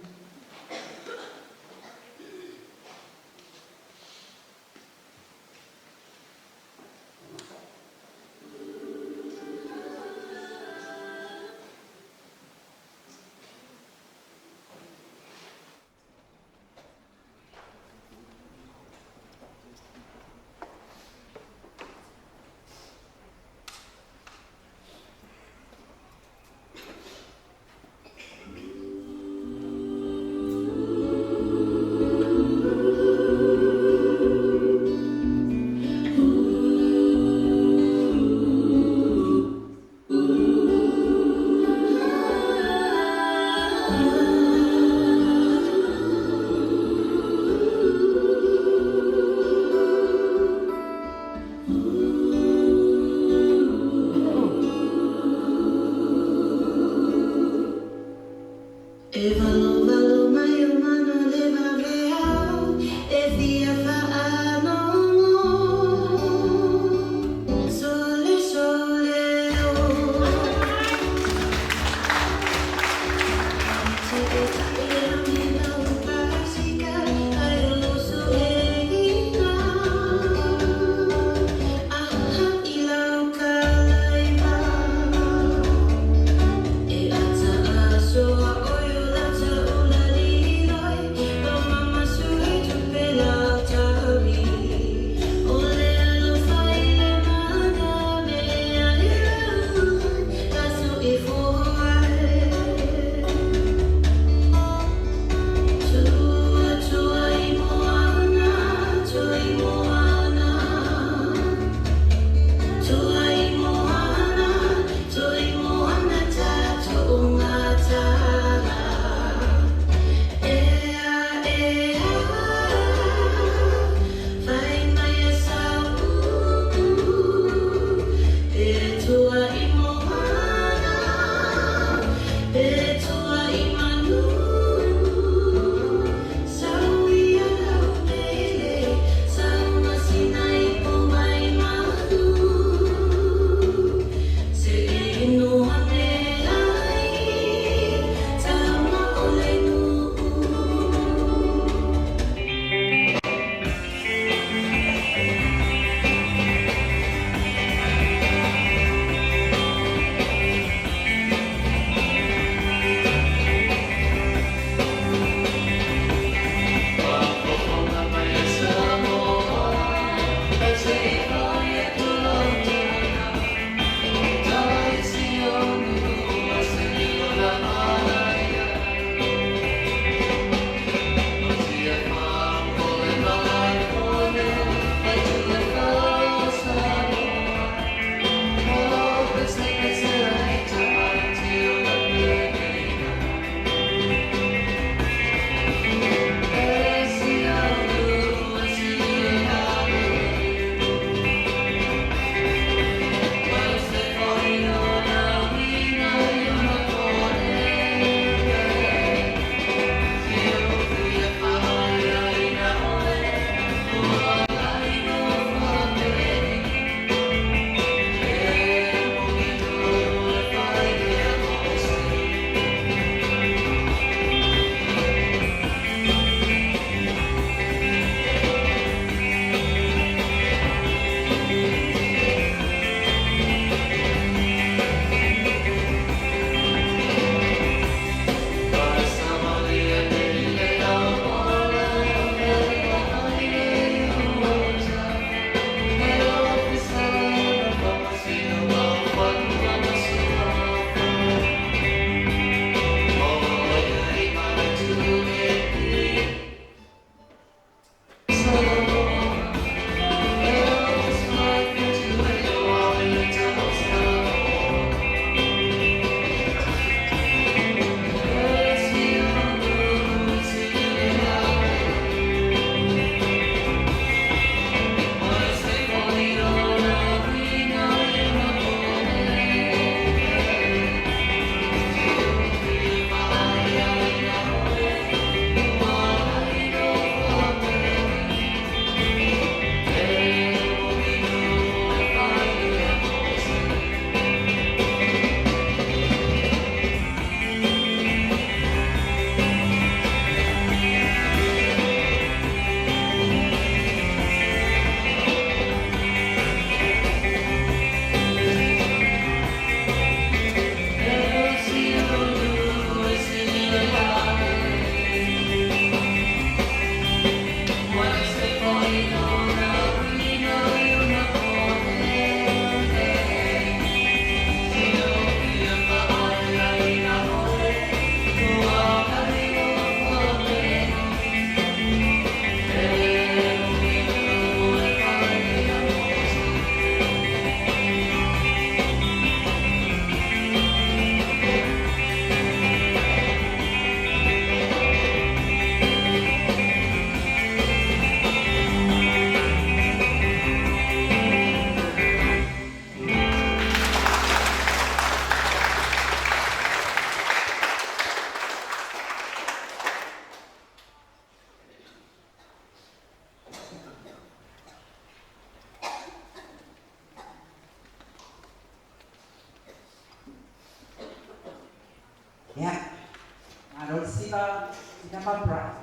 ma Brian.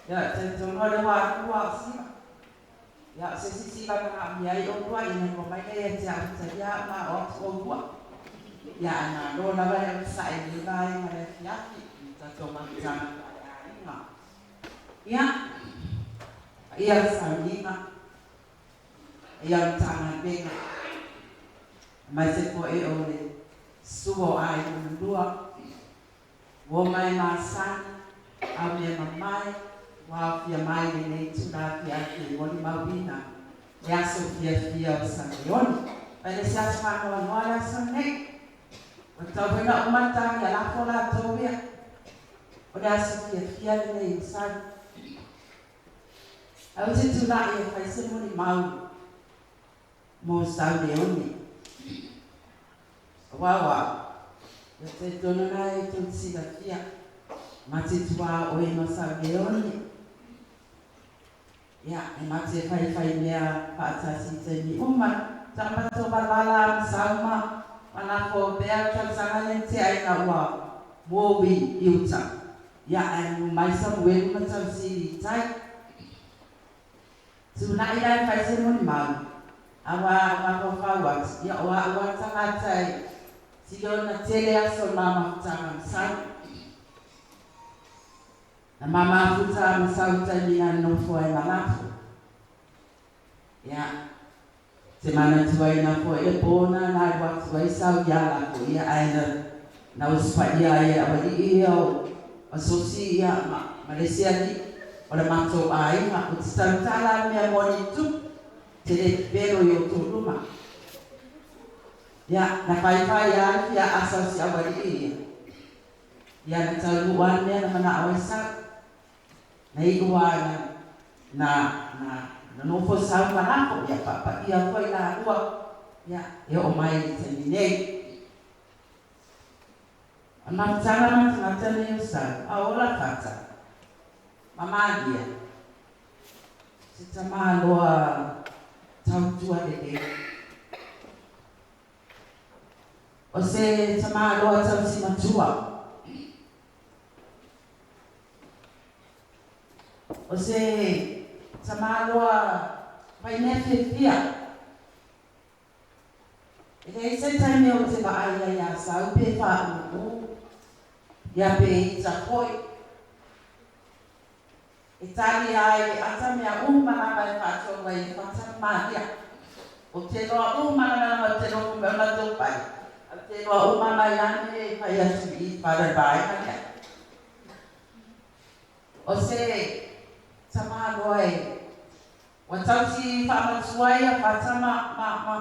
Ia, talitonu o lea ua alu ua o Siva. Ia, o se isi siva na manaomia ai oulua, ia na lua mai lea ia te au talia au ma oo atu oulua. Ia, ae malo lava le onosai i lenei vaega o le afiafi i le tatou mafutaga faaleaiga. Ia, paia o le sauniga, paia o le Matagaluega, aemaise foi o le susu o aiga na lua, uo ma e masani, au mea mamae, ua aofia mai i lenei itula afiafi e molimauina le aso fiafia o Sameoni. Ma e le o se aso faanoanoa le aso lenei. Ua tatau foi ona uma le tagi a lafo latou ia. O le aso fiafia lenei o Sau. Ae ou te tulai e fai se molimau mo Sauleone. Aua o au, ia talitonu lena e tou te silafia, ma te tuaoi ma Sauleone. Ia, e ma te faifai mea faatasi i taimi uma. Sa matou valavala ma Sau ma lafo pea le tausaga lea na tea ina ua movi i uta. Ia, ae mu mai Samuelu ma tausili i tai. Tulai la e fai se molimau, aua a ou mafaufau atu, ia o au lava le tagata e sili ona tele aso o le ma mafutaga ma Sau. Na ma mafuta ma Sau i taimi na nonofo ai ma lafo. Ia, te manatuaina foi le po na na alu atu ai Sau ia lafo, ia ae na na usipaia ai e le aualii ia o Asosi ia ma ma le isi alii o le matou aiga. Ou te tautala le mea moni i tupu, te le pepelo i outou luma. Ia, na faifai lava le fia asa o si aualii ia. Ia, na taunuu lava le mea na manao ai Sau. Na iu lava na na na nonofo Sau ma lafo, ia faapaia foi lalua, ia, e oo mai i le taimi nei. O le mafutaga ma tagata nei o Sau, a ola fata, ma malia, se tamaloa tautua lelei. O se tamaloa tausi matua. O se tamaloa faimea fiafia. E leai se taimi ou te vaai ai iā Sau pe faaūū, ia pe ita foi. E tali lava i le ata mea uma lava e faatonu ai e Fata ma Malia. Ou te iloa uma lava leaga ou te logo mai o latou pai, ae ou te iloa uma mai lava le mea e fai atu i i i le vaega lea. O se tamaloa e ua tausi faamatua ia Fata ma ma ma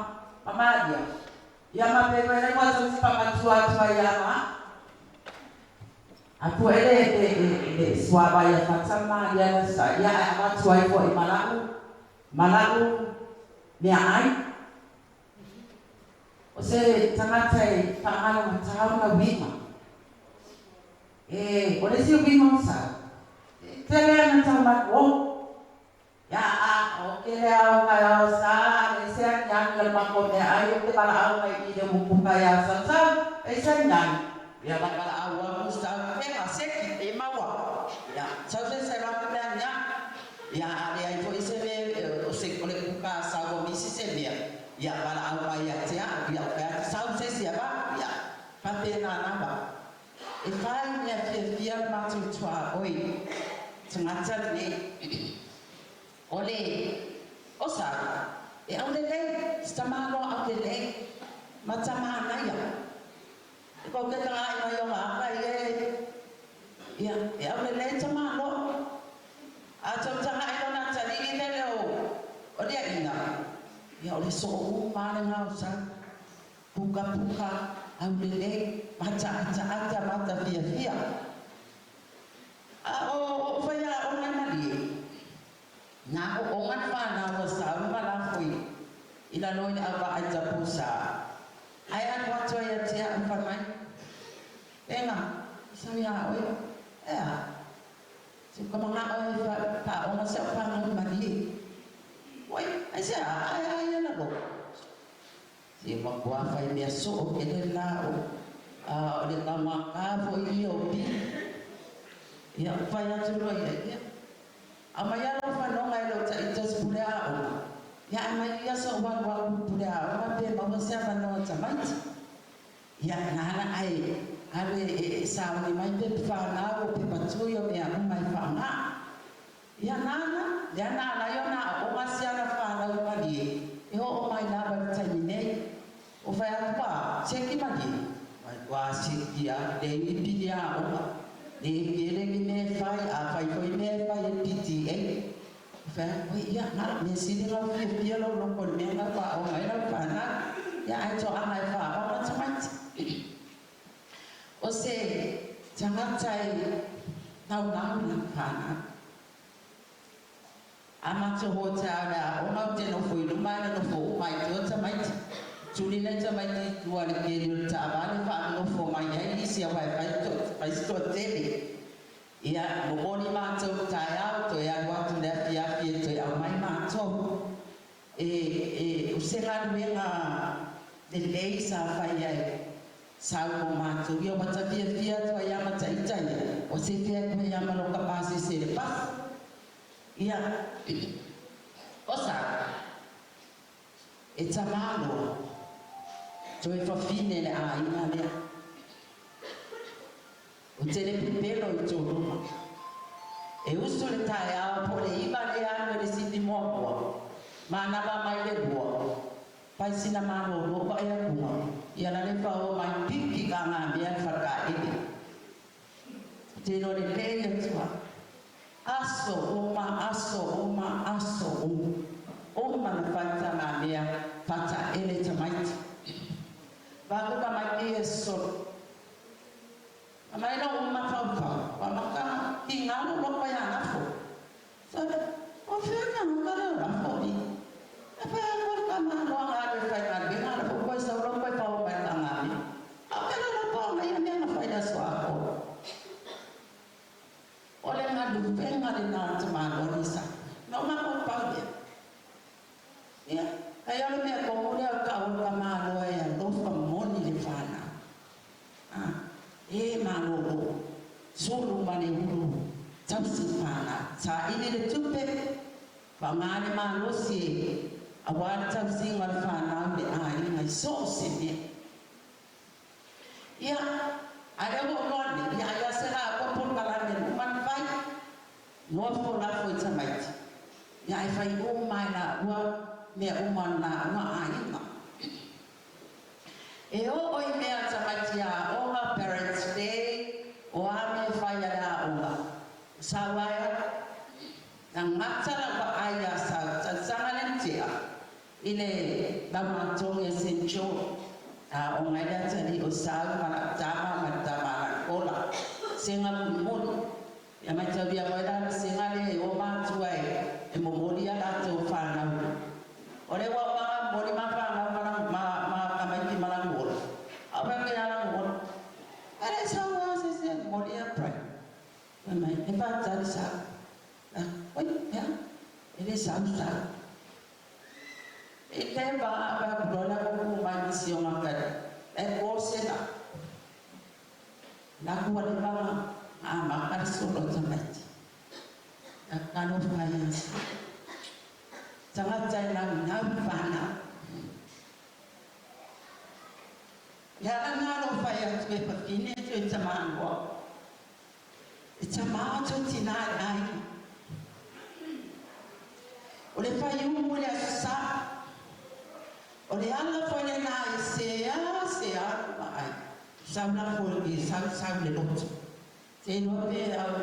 ma Malia, ia ma pe foi ua tausi faamatua atu ai ia ma A pue le le le suavai a Fata ma Malia na sa, ia ae avatu ai foi ma la'u ma la'u meaai. O se tagata e faagalogatā ona uiga. E, o le isi uiga o Sau, e tele ana taumalu o. Ia, a, o ke le ao kai ao sa, le se aniani o le makou meaai ou te valaau mai i le umukuka iā Sau Sau, e se aniani. Ia valaau aku Sau, fega, seki, e maua. Ia, sau se se atu le aniani. Ia, a leai foi se mea o se o le kuka a Sau ua misi se mea, ia valaau mai ia te au, ia ou fai atu, Sau se isi avatu, ia, faapena lava. E fai mea fiafia le matou tuaoi tagata lenei. O le o Sau, e aulelei, se tamaloa aulelei, ma tamanaia. E kou ke tagaʻi mai o ga ia e, ia, e aulelei tamaloa. A tou tagaʻi lona atalii lele o, o Liaʻina, ia o le soo uma lava lena o Sau. Pukapuka, aulelei, mata ataata, mata fiafia. A o oʻu faiaoga e malie, na ooga le fanau a Sau ma lafo i i lalo i le auvaa i Taupōsā, ae alu atu ai ia te au fai mai, Ega, sau iā oe, e a? Se ua ka manao e faaoga si au fanau i malie. Oi, aisea? Ae a ia lalo? Se ua matua fai mea soo tele la o, a o le taugata foi ia o Pili. Ia, ou fai atu loa i ai, Ia, aumai lava lou fanoga e le o taita i se pule aoga, ia ae aumai ia so'u alu atu i le pule aoga pe maua se avanoa o tamaiti. Ia, na ala ae alu e sauni mai pepa fanau, o pepa tui, o mea uma e faaaoga. Ia, na ala, lea na ala ai ona aooga si ana fanau i Malie, e oo mai lava i le taimi nei. Ua fai atu, Ua seki malie? Ua seki lava, leai ni pili aoga, le tele ni mea e fai, a fai foi mea e fai e le PTA. Ou fai atu, Oi, ia, na o le mea sili ona ou fiafia lou loto i le mea lena ua aooga ai lau fanau. Ia, ae toaga e faaaoga tamaiti. O se tagata e naunau i lana fanau. A matou o taeao i le aoga ou te nofo i luma ae nonofo uma ai i tua tamaiti. Tuli nai tamaiti i tua i le keli o le taavale faanonofo mai ai nisi aua e fai si toatele. Ia, momoli matou i le taeao toe alu atu i le afiafi e toe aumai matou. E, e, o se galuega lelei sa fai ai sa au mo matou. Ia ua ta fiafia atu ai lava ma taita ia, ua sefe atu ai lava ma loka pasese i le pasi. Ia, osa, e tamaloa, toe fafine le aiga lea. Ou te le pepelo i tou luma. E usu le taeao po o le 9 lea alu e le sipi muamua, manava mai le 2, pai sina malolo vaai atuga, ia la le fao mai piki ka ngamea le falekaele. Ou te iloa lelei atu lava. Aso uma, aso uma, aso uma. Uma na fai tana mea fataele tamaiti. Vakuka mai ki e solo. Mai lau uma faufau, wa maka ki ngalo loko ia lafo. Sole, o fea ka nuka leo lafo i. E whai a koe ka mahalo a ngā reo whai ngā reo ngā lafo koe sau rau koe whao mai ka ngā mea. A o kela lafo a ngai a mea na whai aso a koe. O le galuega lena a le tamaloa Lisa. Na o makou pau lea. Ia, ai o le mea kohu lea o ka o le tamaloa e alofa moni le fanau. A, e malolo, sulu ma le ulu, tausi le fanau. Saili le tupe, faaaoga le malosi e aua le tausiga o le fanau i le aiga i so o se mea. Ia, a lea ua ou loa nei, ia ai lava se laua polokalame uma na fai, nofo lafo i tamaiti, ia ae fai uma e laua mea uma a le laua aiga. E oo i mea a tamaiti aoga, parents day, o a mea e fai a le aoga, o sau ai au, na gata lau vaai ia Sau, tausaga lea na tea, I le lauga togi a Saint John, a aoga ai le atalii o Sau ma la'u tama ma le tama a la'u ola, sega mulimuli. Ia maitaulia foi la le sega lea e o matua e momoli a latou fanau. O le ua uma ona momoli ma fanau ma ma ma tamaiti ma lagu ola, a o fea ke a lagu ola. E le sau lava se isi e momoli ia Brian. Fai mai, e faatali Sau. Oi, e a? E le sau Sau. I le va a fai atu loa lea ua tu mai ma si ona tali, e ko se la. La ku ua leva na amata le solo a tamaiti. Ka talofa ia sa. Tagata e naunau i fanau. Le ala na alofa ai atu e fafine toe tamaloa. E tama atu tina i aiga. O le faaiumu i le Aso Sa. O le ala foi lena e se a se a lou vaai. Sau lafo i sau sau le loto. Te iloa pe au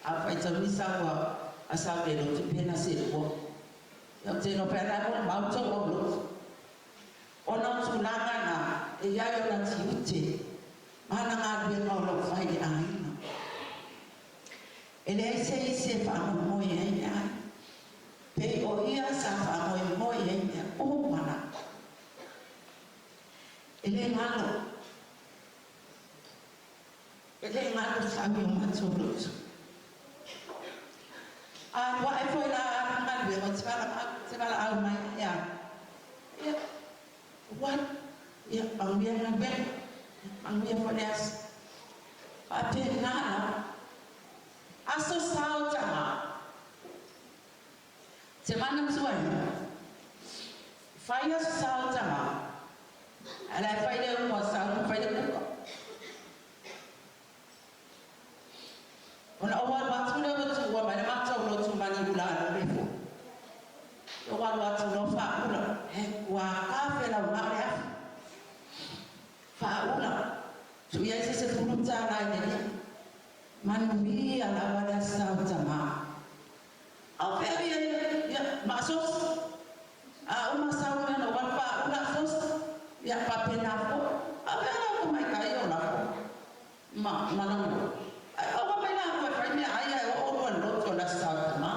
a faitauli sau a a sau le loto pe na se lua. Ou te iloa pe ana e molimau tou au loto. Ona o tulaga na e i ai ona tiute ma ana galuega o lo o fai i le aiga. E leai se isi e faamoemoe ai le aiga. Pei o ia sa faamoemoe ai mea uma lava. E le galo, e le galo sau i o matou loto. A alu ae foi la a alu galuega, ou te valaau, te valaau mai ai au. Ia, ua alu, ia, manuia galuega, manuia foi le aso. Faapena lava. Aso sao tama. Te mana tuai. Whai aso sao tama. Ala e whai leo mua sao ma whai le kuka. Ona o walu atu leo wa tu ua mai le mata o lotu mani ula alo lefo. O walu atu lo wha ula. He kua kafe lau na o le afi. Wha ula. Tu ia se se fulu tāla i le Manuia lava le aso tama. Au pea ia ia masos. A o masau na no wa pa ula fos. Ia pa pena fo. Au pea la ko mai kai o la fo. Ma manango. Ai o wa mai la ko fai me ai ai o o lo to la sa tama.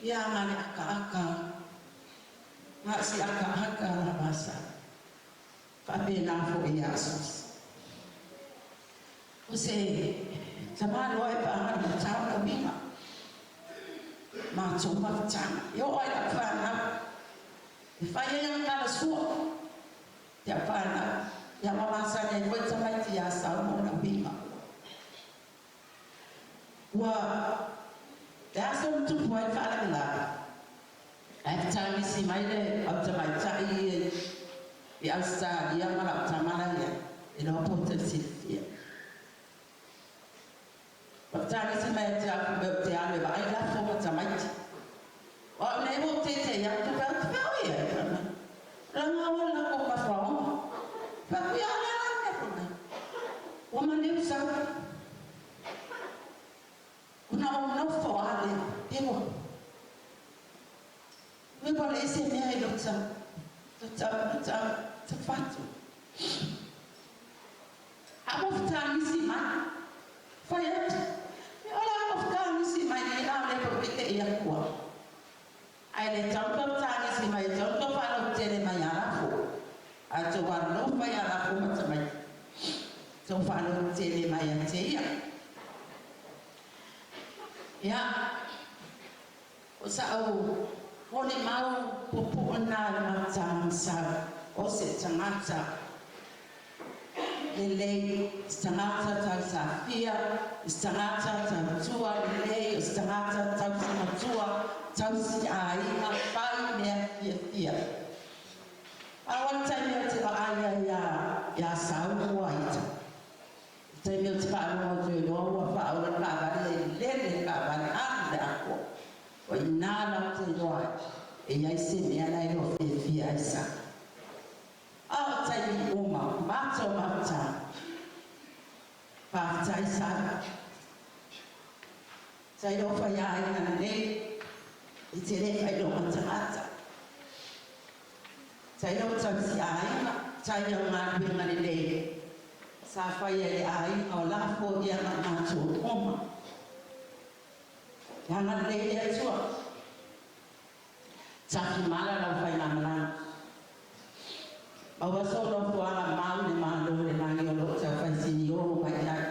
Ia ngale aka aka. Nga si aka aka la basa. Pa pena fo ia sos. O se tama loa e paanga le matau na uiga. Matou mafutaga. E oo ai lau fanau. E fai ai ana tala sua. Ia fanau. Ia mamasani ai foi tamaiti ia Sau ma ona uiga. Ua le aso na tupu ai le faalavelave. Ae fetagisi mai le au tamaitai ia i Ausetalia ma lau tama la ia e iloa po o te silafia. Ua fetagisi mai ia te au fai mai ou te alu e vaai lafo ma tamaiti. O au nei ua ou teitei atu fai atu fea o ia? Fai mai, Laga oe le lako kafaoga. Fai atu, Ia o le a la le mea fai mai. Ua maleu sau. Ona ou nofo lava lea, ewa. Ua ua leai se mea i lota, lota, lota, lota fatu. A ua fetagisi mai, fai atu, Ia o le a ua fetagisi mai nei la o lea foi ou te i aku au. Ae le tau tou tagisi mai, e tau tou faalautele mai ia lafo. Ae tou alofa ia lafo ma tamaiti. Tou faalautele mai ia te ia. Ia, o sa'u molimau puupuu lena i le mataga o se tagata lelei, se tagata tausafia, se tagata tautua lelei, o se tagata tausi matua, tausi aiga, fai mea fiafia. A o le taimi ou te vaai ai iā Sau ua ita. I le taimi ou te faalogo atu ai loa ua faaola le taavale e lele le taavale alu i le akoa. O i ina la ou te iloa ai e i ai se mea la e iloa fiafia ai sa. A o taimi uma, matou mautā. Faafetai Sau. Sa iloa fai aiga lelei i te le failoga tagata. Tailo tausi aiga, tai au galuega lelei sa faia e le aiga o lafo ia ma matou oma. E agalelei le Atua. Tafimala lau faigamalaga. Maua sou nofoaga mau i le Malo o le lagi o lo o taufaisini o mai ai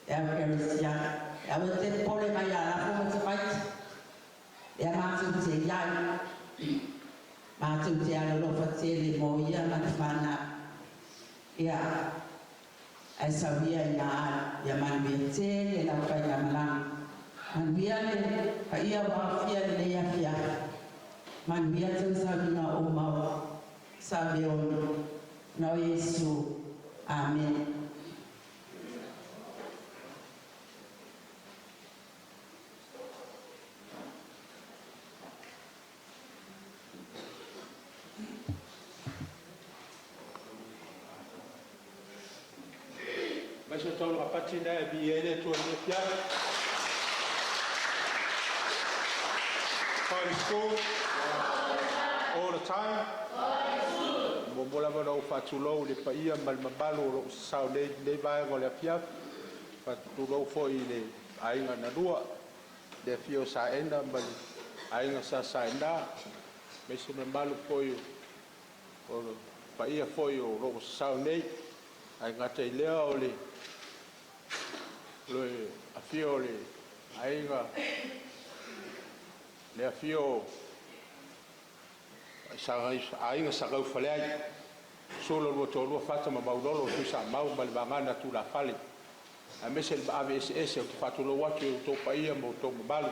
e au kerisiano. E aua te popole mai ia lafo ma tamaiti. Lea matou te i ai, matou te alolofa tele mo ia ma le fanau. Ia, ae sau ia ina alu, ia manuia tele lau faigamalaga. Manuia le paia ua aofia i lenei afiafi. Manuia tausaga o mau Sameoni. Na o Iesu. Amene. Mai se taulaga pati na e viia ai le Atua i lenei afiafi. God is good all the time. Muamua lava ona ou faatulou i le paia ma le mamalu o lo o sasao nei i lenei vaega o le afiafi. Faatulou foi i le aiga na lua, le afio o Saena ma le aiga Sa Saena, aemaise le mamalu foi o le paia foi o lo o sasao nei. Ae gata i lea o le afio o le aiga, le afio o aiga Sa Gaufaleai, Susu lo lua toalua Fata ma Maulolo, Tuisamau ma le Vagana Tulafale. Aemaise le maave eseese. Ou te faatulou atu i outou paia ma outou mamalu.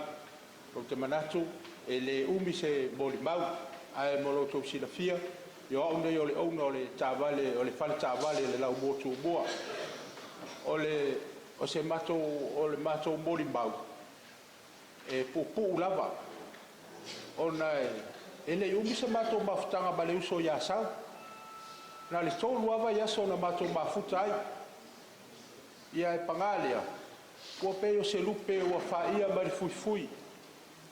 Ou te manatu e le umi se molimau, ae mo lo outou silafia, o au nei o le owner o le taavale o le fale taavale le Laumua Tumua. O se matou o le matou molimau e puupuu lava ona e le i umi se matou mafutaga ma le uso ia Sau. Na o le 3 lava vaiaso na matou mafuta ai. Ia ae paga lea, ua pei o se lupe ua fa'ia mai le fuifui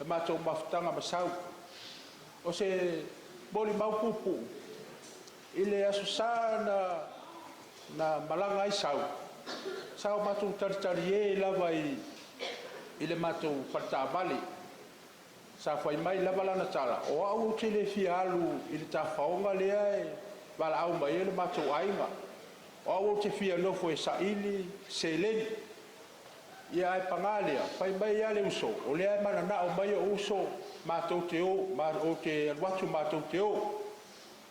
le matou mafutaga ma Sau. O se molimau puupuu, i le aso Sa na malaga ai Sau, sa o matou talitalie lava i le matou faletaavale. Sa fai mai lava lana tala, o au ou te le fia alu i le tafaoga lea e valaau mai ai le matou aiga. O au ou te fia nofo e saili seleni. Ia ae paga lea, fai mai lava le uso, o lea e mananao mai ou uso matou te o, ou te alu atu matou te o.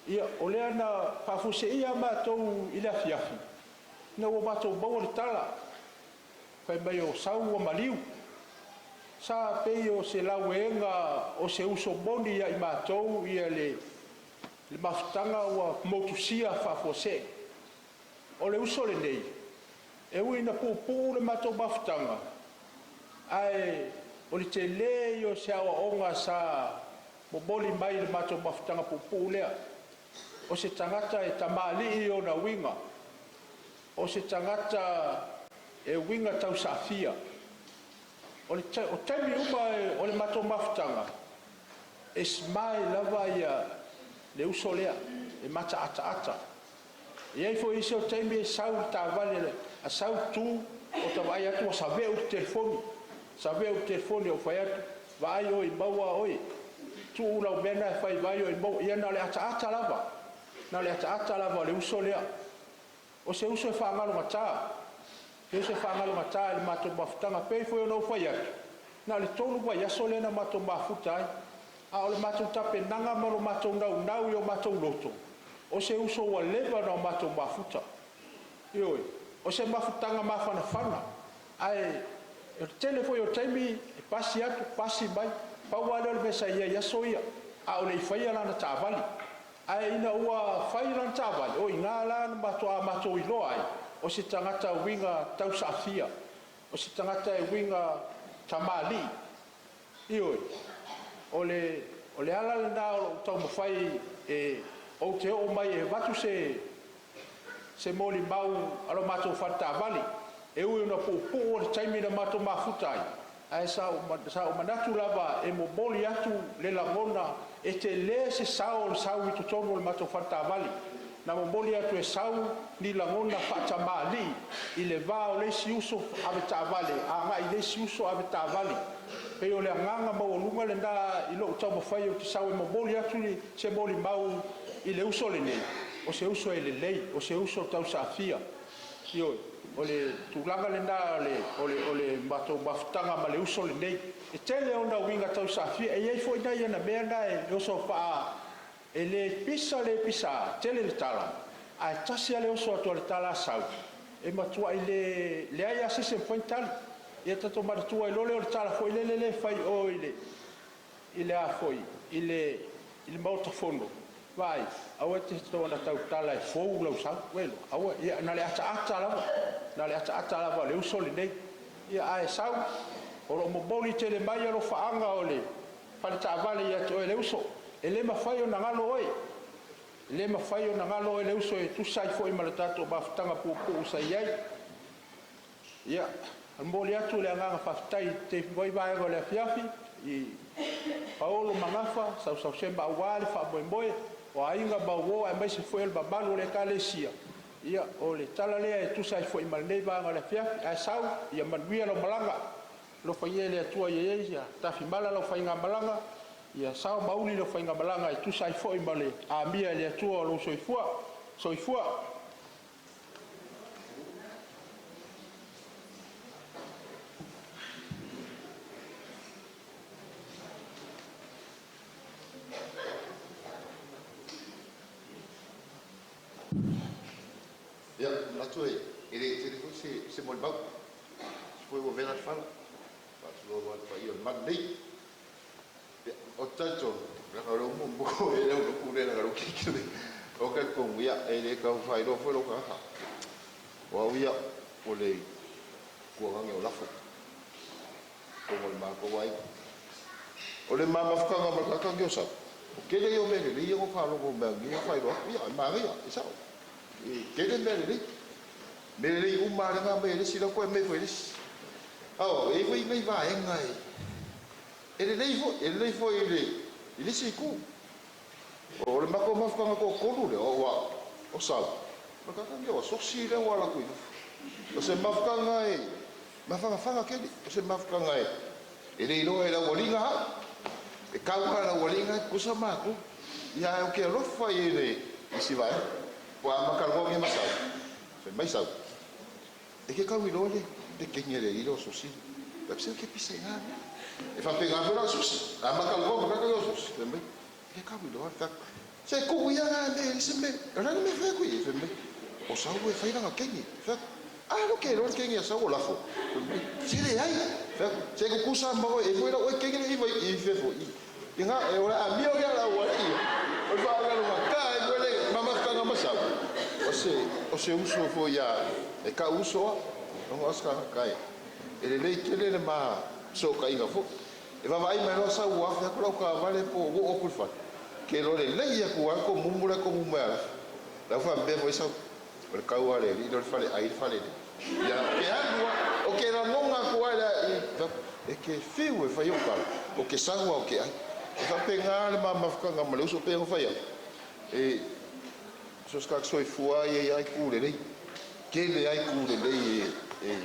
Ia o lea na faafuaseia matou i le afiafi, ina ua matou maua le tala, fai mai o Sau ua maliu. Sa pei o se lauega o se uso moni ia i matou ia le mafutaga ua motusia faafuasei. O le uso lenei, e ui ina puupuu le matou mafutaga, ae o le tele ia o se aoaoga sa momoli mai i le matou mafutaga puupuu lea. O se tagata e tamalii ona uiga, o se tagata e uiga tausaafia. O taimi uma o le matou mafutaga, e smile lava ia le uso lea, e mataataata. E i ai foi isi o taimi e sau le taavale a Sau tu, o ta vaai atu ua saveu le telefoni, saveu le telefoni. Ou fai atu, vaai oe i maua oe, tuu lau mea na e fai, vaai oe i maua. Ia na o le ataata lava, na o le ataata lava o le uso lea. O se uso e faagalogata, se uso e faagalogata i le matou mafutaga. Pei foi ona ou fai atu, na o le 3 vaiaso lea na matou mafuta ai, a o le matou tapenaga ma lo matou naunau i o matou loto, o se uso ua leva ona matou mafuta. Ioe, o se mafutaga mafanafana, ae o le tele foi o taimi e pasi atu pasi mai. Pau lava lea o le mea sa i ai i aso ia, a o le i faia lana taavale. Ae ina ua fai lana taavale, o i ina la na matua matou iloa ai, o se tagata uiga tausaafia, o se tagata e uiga tamalii. Ioe, o le ala lena o lou taumafai e ou te oo mai e avatu se molimau a lo matou faletaavale. E ui ina puupuu le taimi na matou mafuta ai, ae sa ou manatu lava e momoli atu le lagona e tele se sao o le Sau i totonu o le matou faletaavale. Na momoli atu e Sau ni lagona faatamalii i le va o le isi uso avetaavale agai i le isi uso avetaavale. Pei o le agaga maualuga lena i lou taumafai ou te sau e momoli atu se molimau i le uso lenei, o se uso e lelei, o se uso tausaafia. Ioe, o le tulaga lena o le matou mafutaga ma le uso lenei. E tele ona uiga tausaafia, e i ai foi nai ana mea na e oso faa, e le pisa le pisa, tele le tala, ae tasi lava le oso atu o le tala a Sau, e matuai le leai lava se isi e mafai ona tali. Ia tatou manatua ai loa lea o le tala foi lele lea e fai i o i le a foi i le Maota Fono, vaai, aua e te soona tautala e fou lau sau, aua, ia na o le ataata lava, na o le ataata lava o le uso lenei. Ia ae Sau, o lo o momoli tele mai alofaaga o le faletaavale ia te oe le uso. E le mafai ona galo oe, e le mafai ona galo oe le uso e tusa ai foi ma le tatou mafutaga puupuu sa i ai. Ia, momoli atu le agaga faafetai i te foi vaega o le afiafi i Paolo Magafa, sausausema aua le faamoemoe o aiga ma uo aemaise foi o le mamalu o le Ekalesia. Ia, o le tala lea e tusa ai foi ma lenei vaega o le afiafi. Ae Sau, ia manuia lau malaga. Alofagia e le Atua ia i ai ia tafimala lau faigamalaga, ia sao mauli lau faigamalaga e tusa ai foi ma le amia e le Atua o lou soifua. Soifua. Ia, manatu e le tele foi se molimau. Foi ua vela le fala. Faatulou atu i le paia o le malu nei. Ia, ou te talitonu, leaga o lea ua muamua e le upu lea leaga o lea ua keiki nei. Ou te talitonu, ia, e le tau faailoa foi lou tagata. O au ia, o le tuagage o Lafo, totonu o le matou aiga. O le ma mafutaga ma le tagata lenei o Sau, o tele ia o mea lelei ia na ou faalogo mai ai nei faailoa atu. Ia, e manaia, e sao. E tele mea lelei. Mea lelei uma lava lea na aumai e le isi, la ua toe aumai foi e le isi. Aua, e i ai foi nai vaega e, e lelei foi, e lelei foi i le, i le isi itu. O le matou mafutaga toatolu lea, o au, o Sau, ma le tagata lenei o Asosi lea ua alu atu i fafo. O se mafutaga e mafanafana tele, o se mafutaga e, e le iloa e le aualii au, e tau lava i le aualii lena e tutusa matou. Ia ae ou te alofa i le isi vaega. Ua amata loa nei ma Sau. Fai mai Sau, e te tau iloa le kegi a le alii lea o Sosi. Fai atu, se ke pisa i na mea. E faapena foi la Sosi. Amata loa ma le o Sosi. Fai mai, e te tau iloa le fai atu, se tuu ia na mea i se mea. O le a le mea e fai atu i ai? Fai mai, o Sau e fai lana kegi. Fai atu, a lea ou te iloa le kegi a Sau o lafo. Fai mai, se leai. Fai atu, se tutusa ma oe, e foi la oe kegi le iva i fefo i. Ina e o le amio ia la ua ia. O le faagalugata ai foi le mamafutaga ma Sau. O se, o se uso foi ia, e kau uso a, ona o se tagata e, e lelei tele le ma fesootaiga foi. E vaavaai mai loa Sau ua afe atu lau taavale po ua oo atu i le fale, ke loa lelei atu lava le tomumu la e tomumu mai a lafi. La ua faapea foi Sau, o le tau lava a le alii lea o le faleai le fale lea. Ia, ou te alu lava, ou te lagona atu lava le i, e te fiu e fai ou tala, ou te sau lava ou te ai. E faapena le ma mafutaga ma le uso pei ona fai atu, e so o se tagata soifua lava e i ai lava itu lelei, tele lava itu lelei e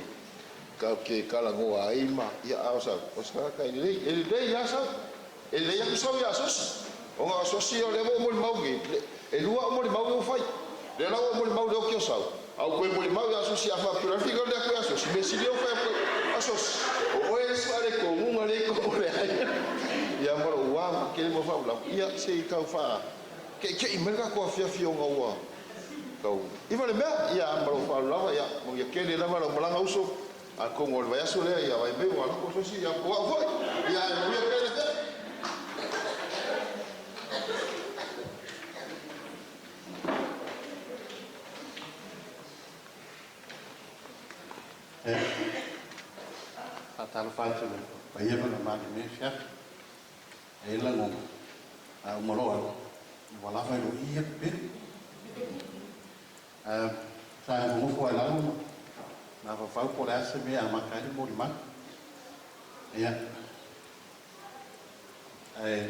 tatou te talanoa ai ma, ia a o sau, o se tagata e lelei, e lelei lava sau, e lelei atu sau ia Asosi, ona o Asosi o lea ua ou molimau nei, e lua au molimau lea ua fai, lea la ua ou molimau i le oki o Sau, a ua toe molimau ia Asosi a faapea, o le a le finagalo lea atu ia Asosi, mea sili lea ua fai atu ai Asosi, o oe le isi faaletonu na le i totonu o le aiga. Ia ma lou ava tele ma faulama, ia se i tau faake'ike'i mai le tatou afiafi ona ua tau iva le mea, ia ma lou faaaloalo lava, ia manuia tele lava lau malaga uso. Atonu o le vaiaso lea ia vae mai ua alu atu Asosi ia po au foi, ia ae manuia tele le afiafi. E faatalofa atu i le paia ma le mamalu i lenei afiafi. E i ai le lagona, a uma loa au, ua lava i lou i atu pele. Sa nofonofo lava i lalo ma mafaufau po o le a se mea e amata ai le molimau. Ia, ae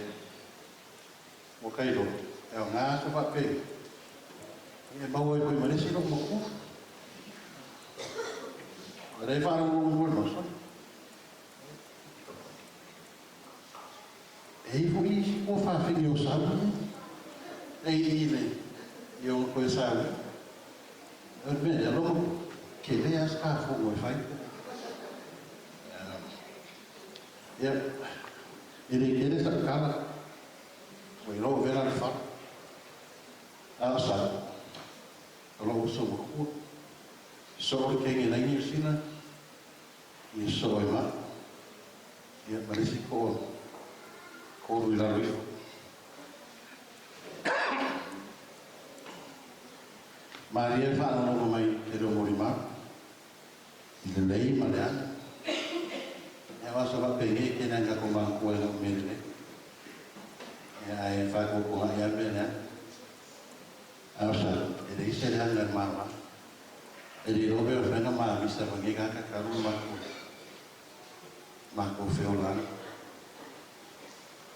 ua ka iloa, e aoga aso faapea, e maua ai foi ma le isi lou matua. O lea e faalogologo mai le maso. E i ai foi isi kua fafine o Saui e i i le i ona toe Saui. O le mea lea, logo tele lava se ta fono e fai. Ia, e le tele sau tala, ua iloa ua vela le fala. A o Saui, o lou uso matua, soo le kenge nai Niu Sila, ia soo ai ma ia ma le isi toa tolu i lalo ifo. Malie le faalogologo mai i te reo molimau, i lelei ma leaga. Ia o aso faapenei e tele ai ni tatou manatua i lau mea lelei. Ia ae faatuatuagai lava mea leaga. A o sa, e leai se leaga i le malama. E le iloa pe mafai ona mamisa ma nei tagata talu ona matou feola ai.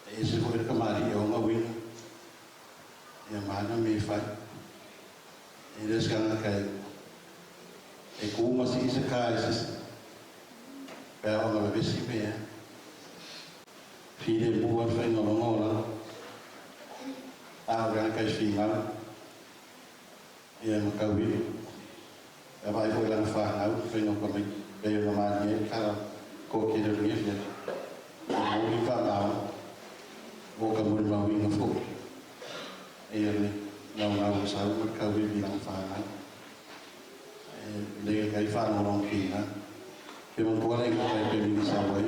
E ese foi le tamalii e ona uiga ia ma ana mea e fai. E le o se tagata e tu ma sii se ta i se isi pe a ona vevesi mea. Filemu lava le faiga o lona olaga, a o le tagata e finau. Ia ma Tauivi. E vaai foi i lana fanau i le faiga o tamaiti, pei ona malie ai le tala toatele o lenei afiafi. E momoli le faamao mo ka molimauina foi ia le naunau o Sau ma le Tauivi i lana fanau. E lelei ai faalogologo kina. Ke manatua. lua le igoa e pemi na sau ai,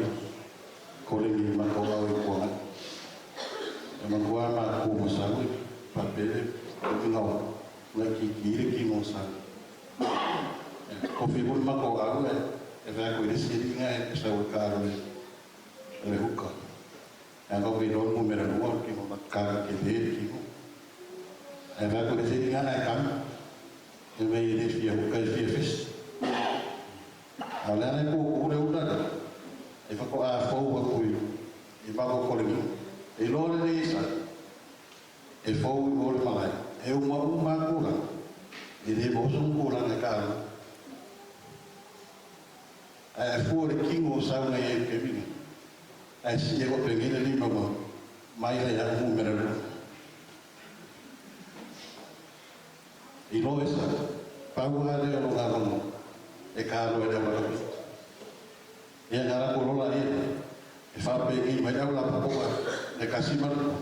koleni ma ko au i kuanga. E matua ma ku mo sau i papele, o ki ngau, na ki ki ire ki mo sau. Ko fi ma ko au e, e vea ko ire siri nga e sau e karo e, le huka. E ngau ki lon mu mera lua ki mo ma kaka ke le ki mo. E vea ko ire siri nga na e kami, e mei e fia huka e fia fes. A le ana ko ko le una e whako a fau a kui i mako kolengi. E loa le isa e fau i mo le malai. E uma uma kura. E le mo sung kura na ka. A e fua le kingo o sau nei e kemina. A si e wa pengina lima mo mai le ia umu mera lua. I loa esa, pau a leo lo ngā rongo, e ka alo e leo wakapi. Ia ngā rako lola ia, e whape ngi mai au la papoa, e ka simaru,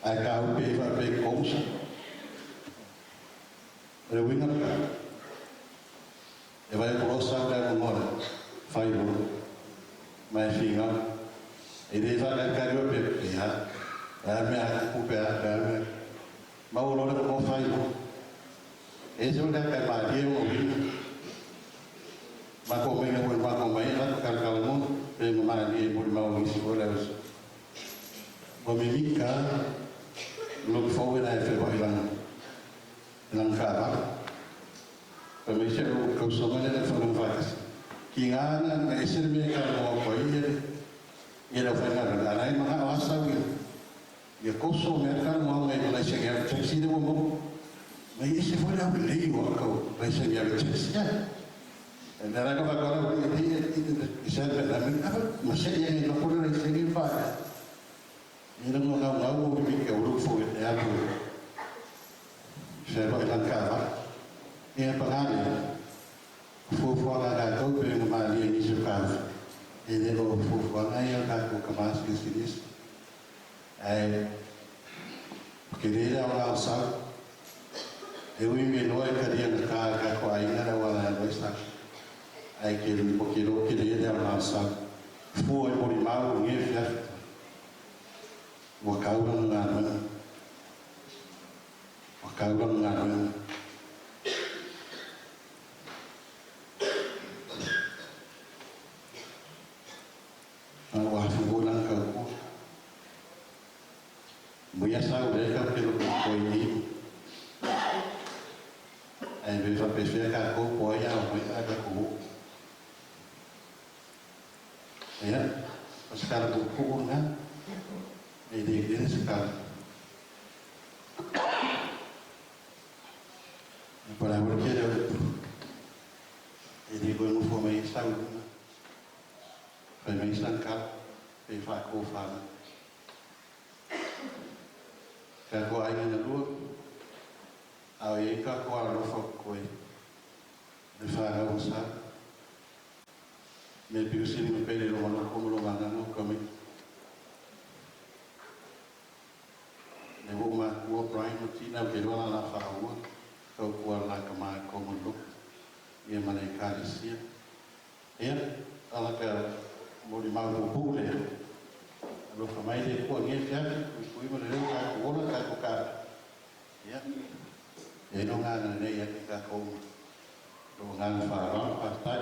a e ka upe e whape i komusa. O le winga ka, e vai ko rosa lea ngore, whai ro, mai whinga, e le whaka kariwa pe, e ha, e a mea kuku pe a, e a mea, mau lore ko whai ro. E se waka kai mārie o winga, Mako mai ngā mako mai, lako kalakala mo, pe ngā mārie mo mau isi o leo. Wa me mika, lo fo na e fe wa ilang, ilang ka ba. Pa me se o kau so mane le fa whakas. Ki ngā na na e se me ka mo ko i e e la fa ngā na na ma ha asa wi. Ia koso me ka mo ngai mo se ngā taxi de mo. Ma i se fo le au le o kau, lai se ngā taxi. E nā raka whakara o i i i i sa pe na me ma se ia i no kore i se ngi pa. I rango ngau ngau o mi ke uru fo e apu. Se ro i lan ka va. E pa ngari. Fo fo nga ka kau pe nga ma li ni se ka. E le o fo fo nga ia ka ko ka ma se se dis. E ke re ra o sa. E ui me loa e ka ria nga ka ka ko ai nga ra wala lo sa. Ai ke lu po ke lo ke le le o sa. Fo e mori mau nge fia. Wa kau ra nga no. Wa kau ra nga no. A wa fu go lang ka ko. Mo ia sa o le ka ke lo ko i. Ai ve fa pe fe ka ko ko ia o mai a ka ko. Ia, o se kara ko ko na. E de de se kara. E para o que era e de go no fo mai sa o. Fa mai sa ka e fa ko fa. Ka ko ai na lua. A e ka ko a lo fa ko e. Le fa ra o sa. Me piu sini me pele lo malo como lo gana no kami. Le wo ma ku Brian o tina ke lo la fa o. Ko ku la ka ma ko mo lo. Ia ma le ka sia. Ia ala ka mo di mau pu le. Lo fa mai le ko nge fia ku i mo le ka ko la ka ko ka. Ia. E no ngā na nei e ka ko. Lo ngā fa ra pa tai.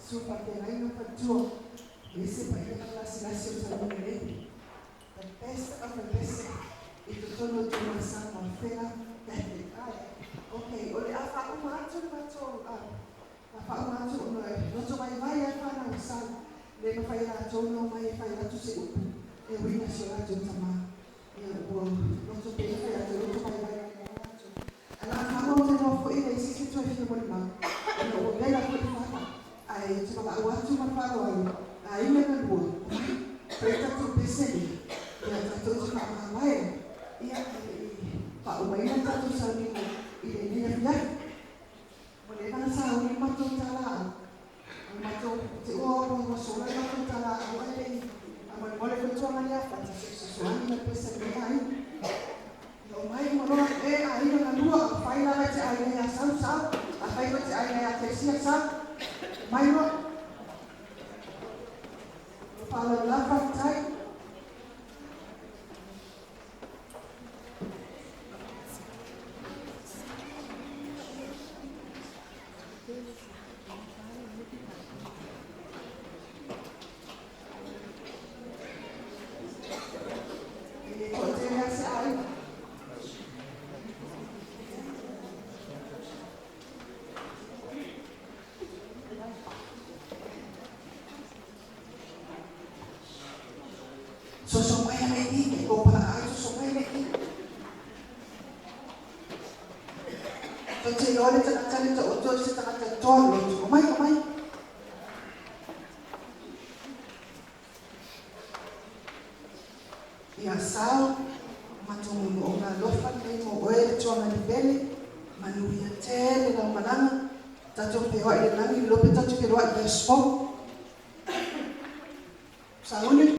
Susu faafeagaiga ma faletua e ese paia ma le lasilasi o le salamumu nei. The best of the best i totonu o Tumua Samoa Fela Catholic. Ae, okay, o le a faauma atu le matou, a faauma atu ona e loto vaivai lava fanau sau, le mafai e latou ona omai e fai atu se upu e uiga i si o latou tama. Ia, ua loto pei ona fai atu e loto vaivai lava latou. Ae o le a faamautinoa foi e leai se isi e toe fia molimau, ona ua vela foi le fata. Ae ou te valaau atu ma le faaaloalo, aiga na lua, omai, fai le tatou pese lea, ia tatou te faamavae ai, ia, ae le i faaumaina le tatou sauniga i lenei afiafi. Ua leva ona sauni le matou talaaui, o le matou, te ua ua sola le matou talaaui ae le i faamolemole foi Tuagaleafata se i fesoasoani ma le pese a lenei aiga. Ia omai uma loa e aiga na lua, afai lava e te aiga ia Sau, Sau, afai foi e te aiga ia Tesia, Sau, omai loa. Ua faaaloalo lava faafetai. E le toatele lava se aiga. Soso mai ale i, ke ko pala ai soso mai le i. Tou te iloa le tagata le taoto i se tagata toa loto. Omai, omai. Ia Sau, matou moomooga alofa lenei mo oe le Tuagalipele, manuia tele lau malaga, tatou feoai i le lagi, le iloa pe tatou te feiloai i le aso fou. Sauni.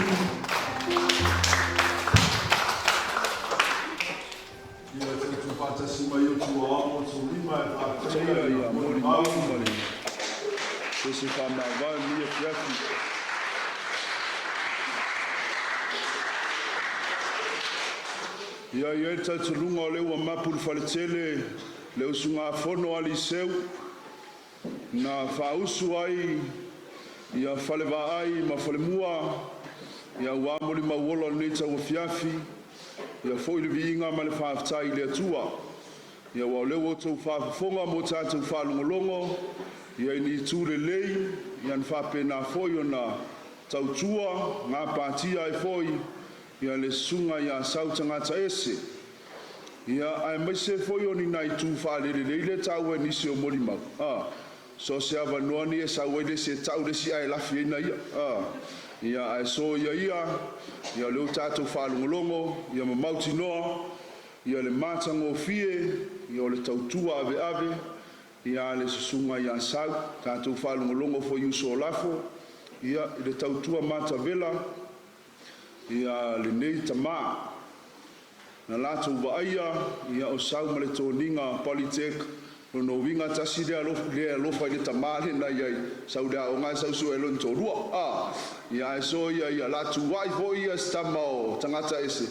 Ia tuutuufaatasi mai o tuaao ma tulima e faafetaia ia molimau ma le pese faamavae lenei afiafi. Ia i ai le talitonuga o lea ua mapu i le faletele le usugafono a Liseu na faausu ai ia Falevaai ma Falemua ia aua molimau ola o lenei tauafiafi. Ia foi le viiga ma le faafetai i le Atua. Ia aua o lea ua outou faafofoga ma o tatou faalogologo ia i ni itu lelei ia na faapena foi ona tautua gapatia ai foi ia le susuga ia Sau Tagata Ese. Ia aemaise foi o ni nai itu faalelelei lea e taua e nisi o molimau. So o se avanoa nei e sau ai le isi e tau le isi ae lafi ai na ia. Ia ae soia ia, ia o lea ua tatou faalogologo ia ma mautinoa ia le matagofie ia o le tautua aveave ia a le susuga ia Sau. Tatou faalogologo foi i uso o lafo ia i le tautua matavela ia a lenei tama na latou vaaia ia o sau ma le toniga Polytech. Lona uiga tasi lea alofa, le alofa i le tama lea na i ai, sau i le aoga ae sau sue lona toalua. Ia ae soia ia la tuai foi ia si tama o tagata ese,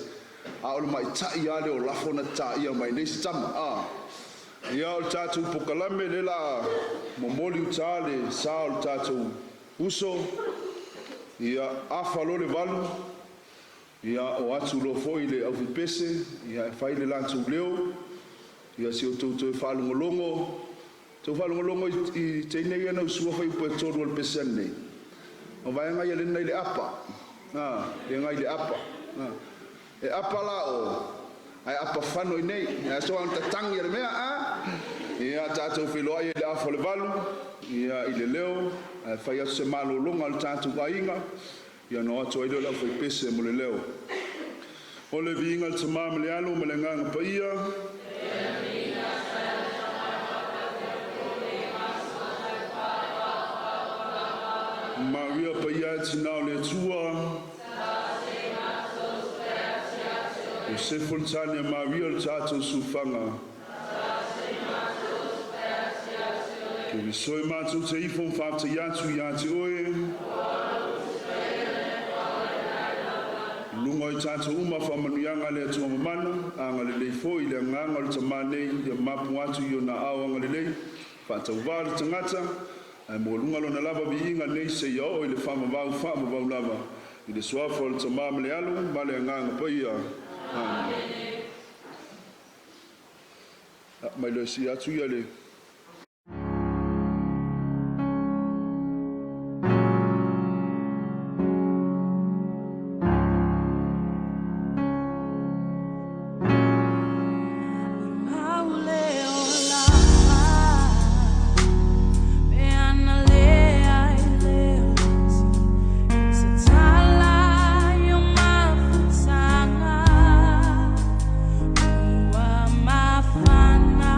a o le maitai lava lea o lafo na tataia mai nei si tama. Ia o le tatou pokalame lea la momoli uta le sa o le tatou uso, ia afa loa le 8, ia o atu loa foi le aufipese ia e fai le latou leo. Ia si o outou toe faalogologo, tou faalogologo i teine ia na usua fai upu e tolu o le pese nei. O vaega ia lena i le apa. Le ngai le apa. E apa la o, ai apa fano i nei. Ia so ang tatangi le mea a. Ia tatou feloai i le afa o le 8, ia i le leo, ae fai atu se malologa a le tatou aiga, ia na o atu ai lea o le aufaipese mo le leo. O le viiga le Tamā ma le Alo ma le Agaga Paia. Maria paia e tina o le Atua. Iosefu le tane a Maria o le tatou sufaga. Keriso e matou te ifo ma faafetai atu ia te oe. Luga o i tatou uma faamanuiaga a le Atua mamana, agalelei foi i le agaga o le tama nei, ia mapu atu i ona ao agalelei, faatauvā le tagata, ae mualuga lona lava viiga nei seia oo i le faamavau faamavau lava, i le suafa o le Tamā ma le Alo ma le Agaga Paia. Amen. Mai loe si atu ia le Mafana.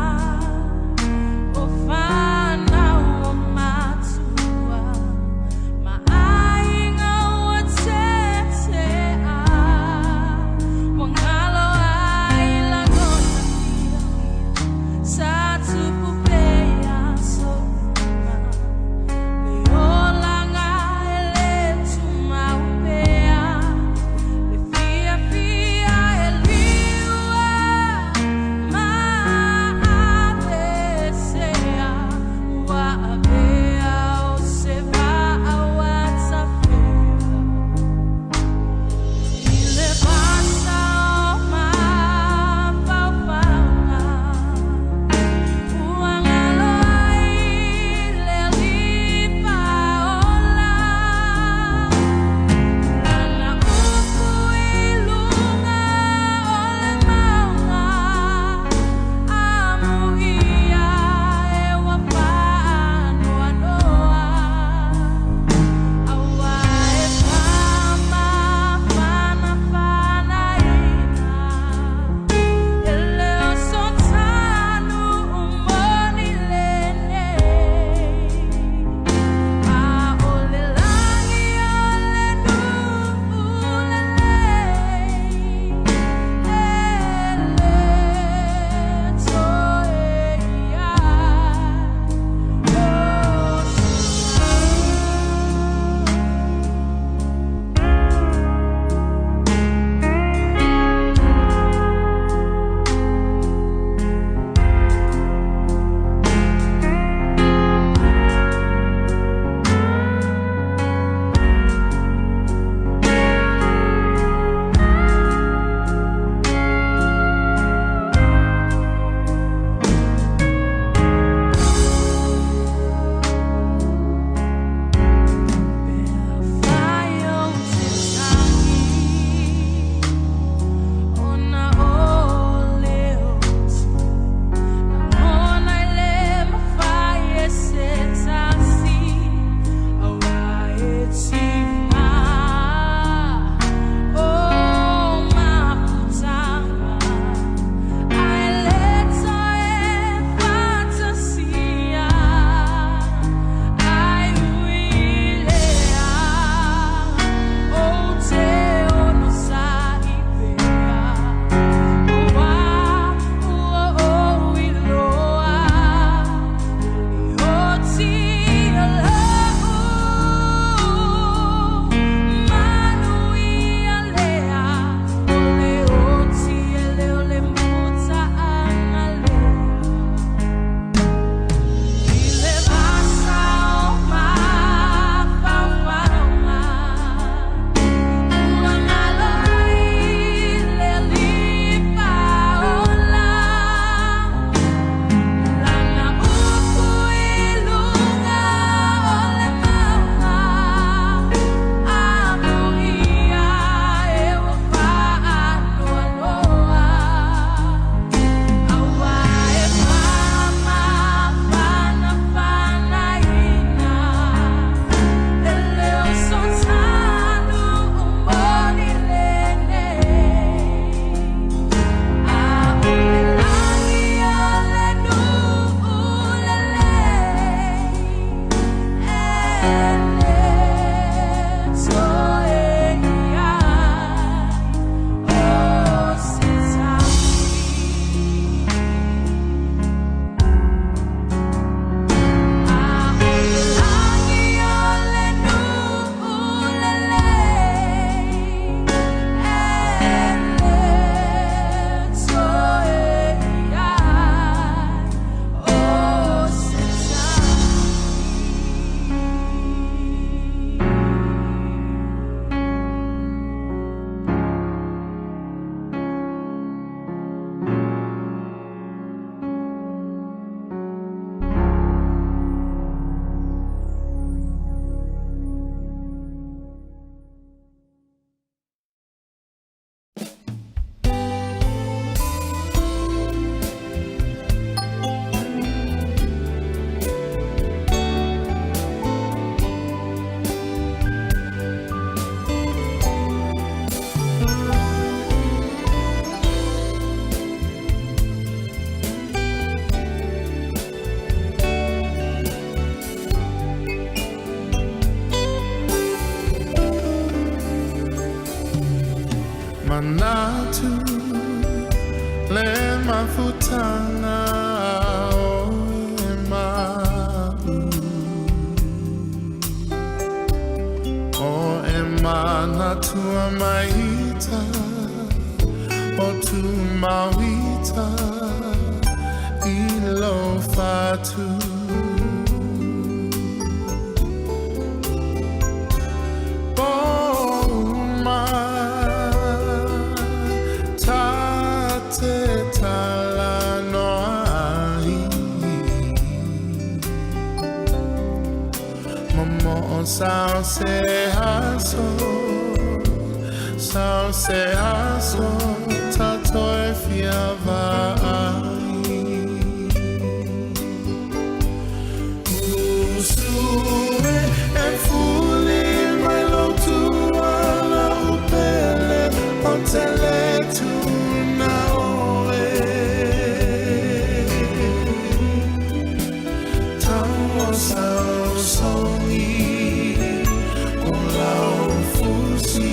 Manatu le mafutanga o e ma'u O e manatua maita O tu mauita i lo fatu Po ta te tala noa ai Momo o sao se aso Sao se aso Tato e fia vaai Usu e fuli mai lo tuala upele O te le tuna oe Tau o sao songi O lau fusi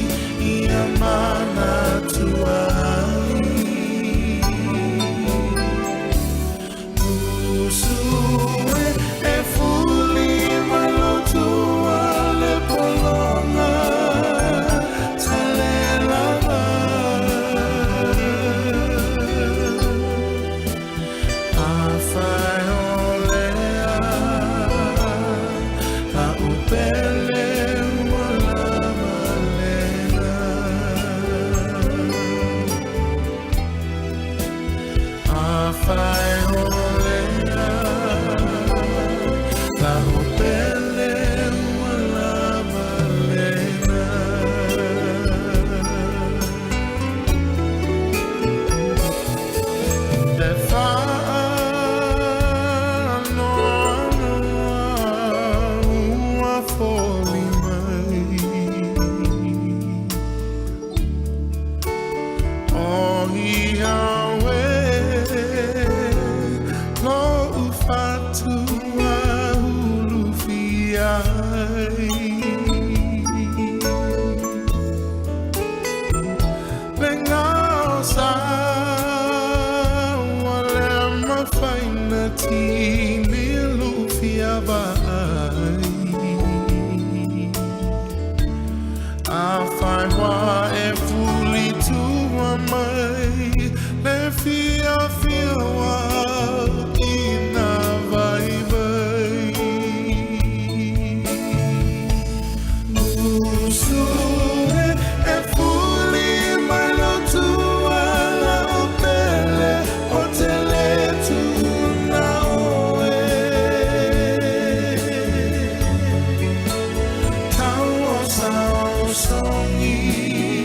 ia mana tuai Usu e fuli mai lo tua le polonga Tale lava A whai o lea La upele ua lava lena A whai o lea La upele ua lava lena Le whaanoa ua foli mai O ia we lo ufatua ulu fiai Le ngao sa wa le mafaina tini lu fia vai A whai wā e fuli tua mai Le fia fia wā ina vai vai Usu e fuli mai lo tua la o pele O te le tuna oe Tau o sao songi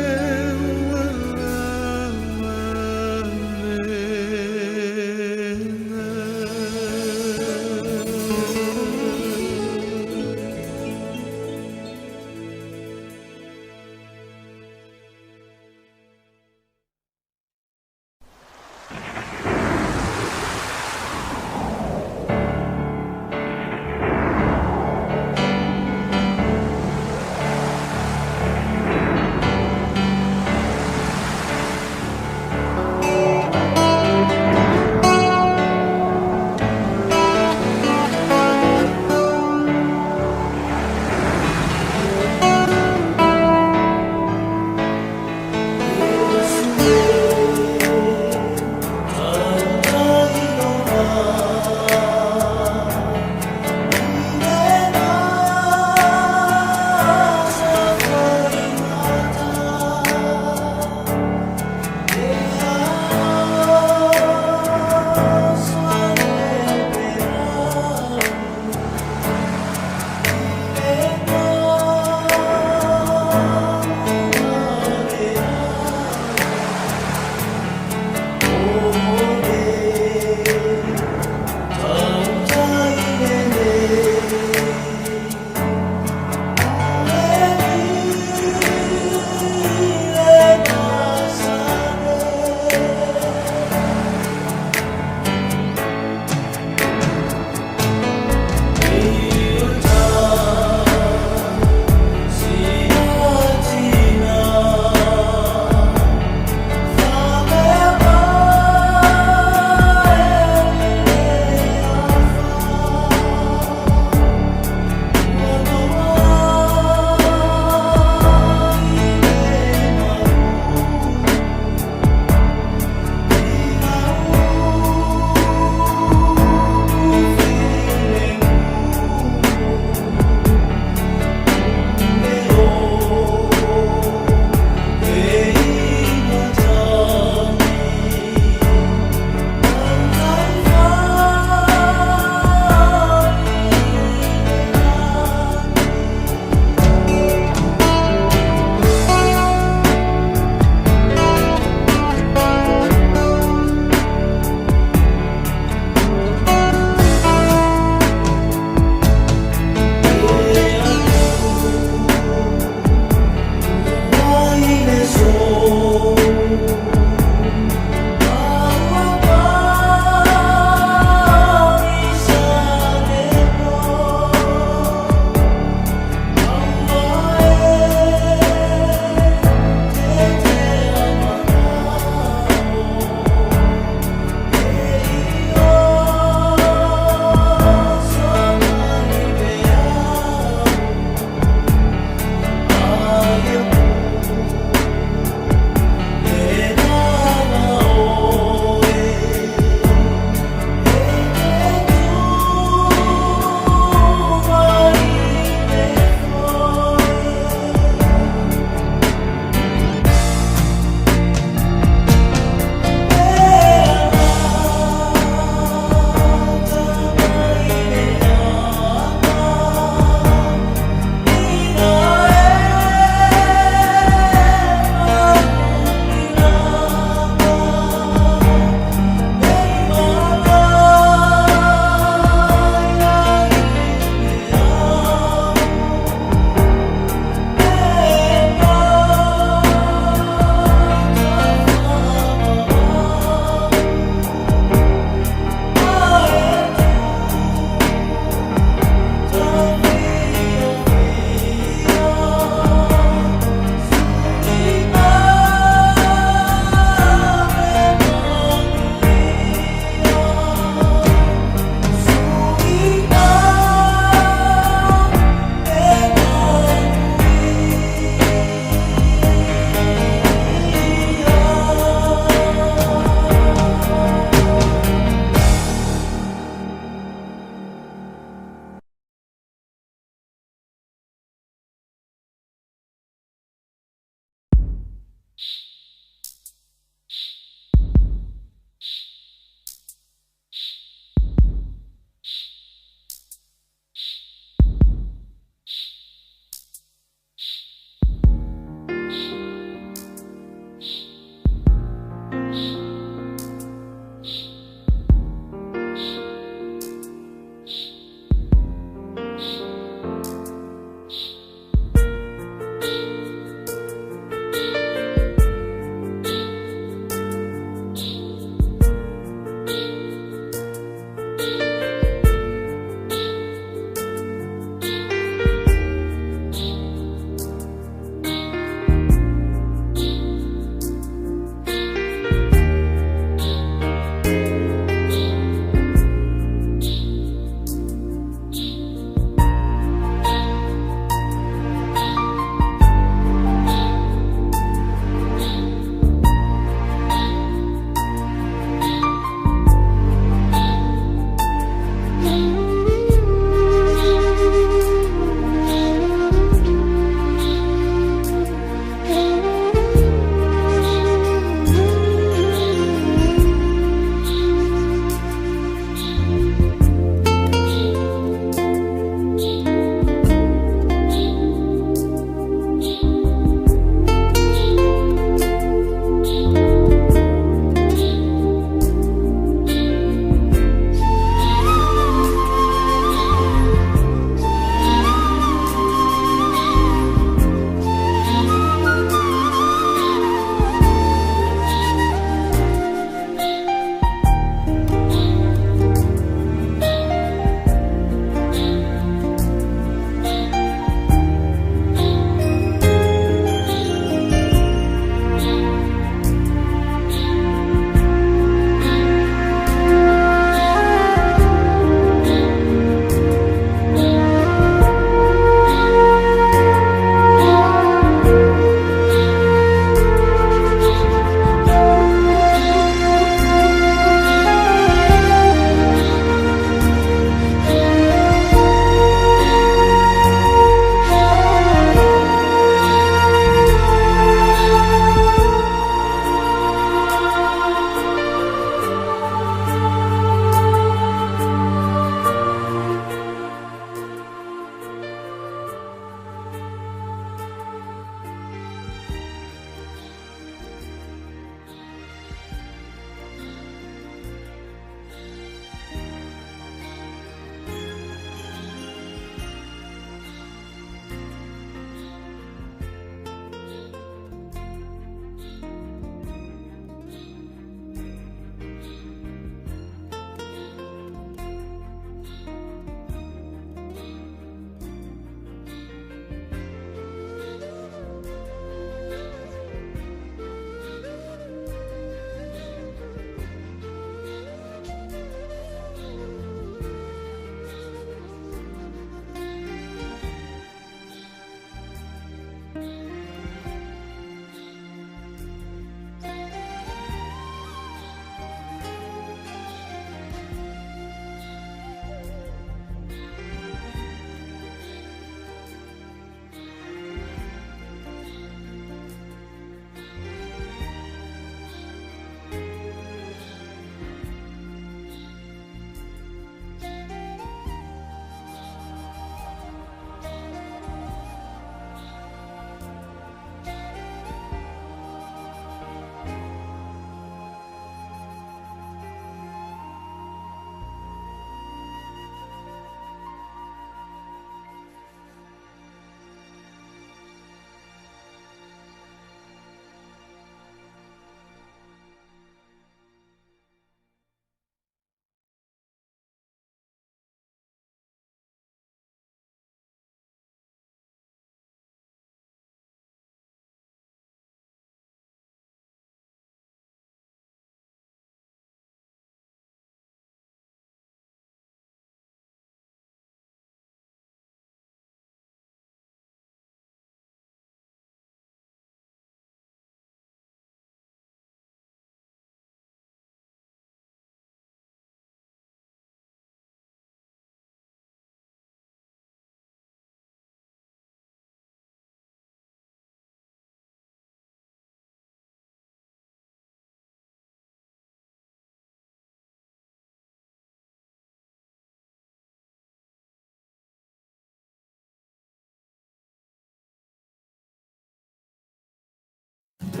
E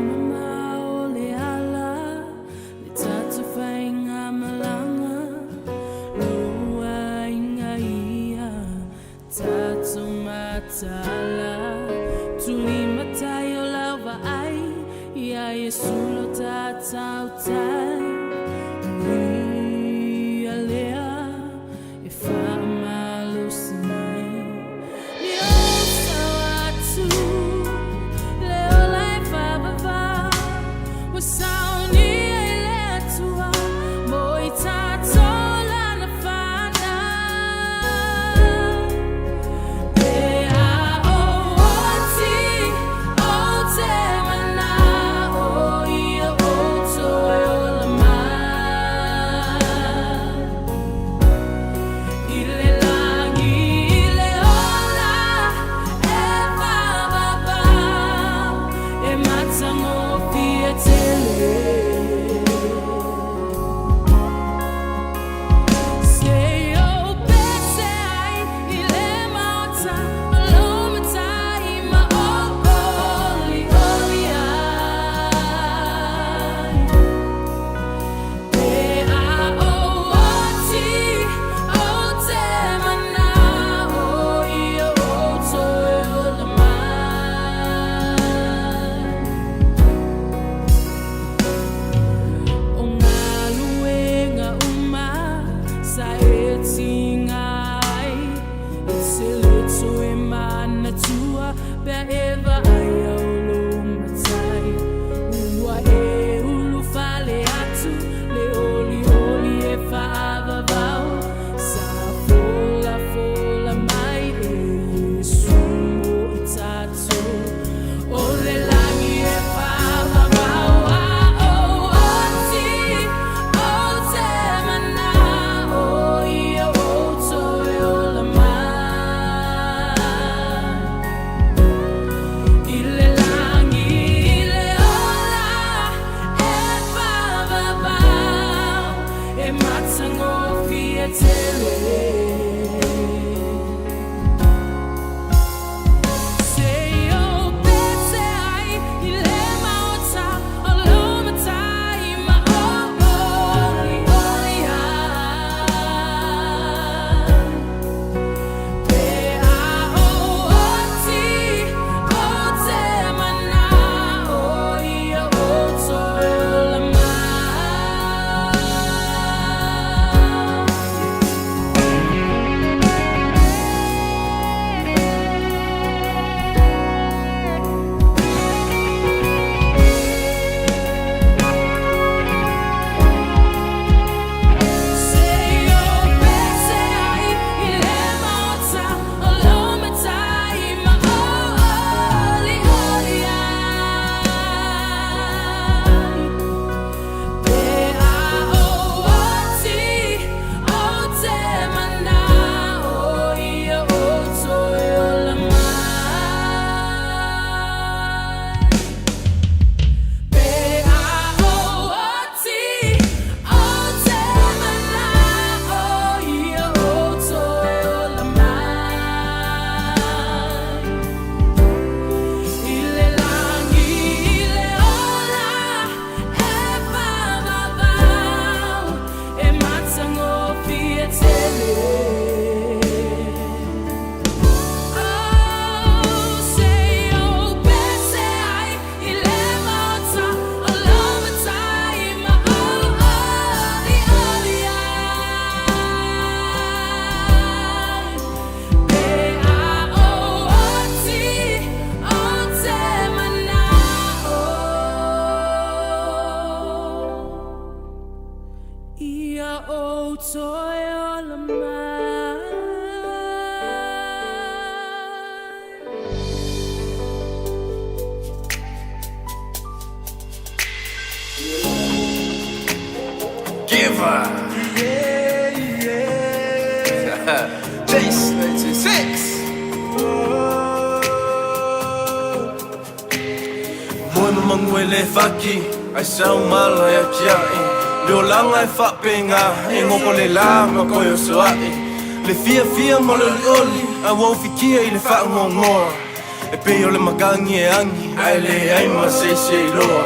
mamao le ala le tatou faigamalaga lou aiga ia tatou mataala tulimatai o lau vaai ia Iesu lo tatou tai o ia lea e faamalosi mai Ni ou sao atu le ola e faavavau ua saunia i le Atua mo i tatou lana fanau Pe a ou oti ou te manao ia ou toe ola mai I le lagi i le ola e faavavau e matagofie tele Se i ou pese ai i le maota o lou Matai ma ou olioli ai Pe a ou oti ou te manao ia ou toe ola mai O galuega uma sa e tiga ai e te le toe manatua pe a e vaai au lou Matai ua e ulufale atu le olioli e faavavau sa folafola mai e Iesu mo i tatou o le lagi e faavavau a ou oti ou te manao ia ou toe ola mai I le lagi i le ola e faavavau e matagofie tele Se i ou pese ai i le maota o lou Matai ma ou olioli ai Pe a ou oti ou te manao ia ou toe ola mai. Se i ou pese ai i le maota o lou Matai ma ou olioli ai Pe a ou oti ou te manao ia ou toe ola mai Pe a ou oti ou te manao ia ou toe ola mai I le lagi i le ola e faavavau e matagofie tele Oh, se i ou pese ai i le maota o lou Matai ma ou olioli ai Pe a ou oti ou te manao ia ou toe ola mai. Giver. Yeah, yeah. Chase 96. Moe ma magu e le faki. Ai sau mala e atia'i Le olaga e fa'apegā E gogo le lā ma koe osoa'i Le fiafia ma le olioli A ua ufikia i le fa'agoagoa E pei o le makagi e agi Ae leai ma se isi e iloa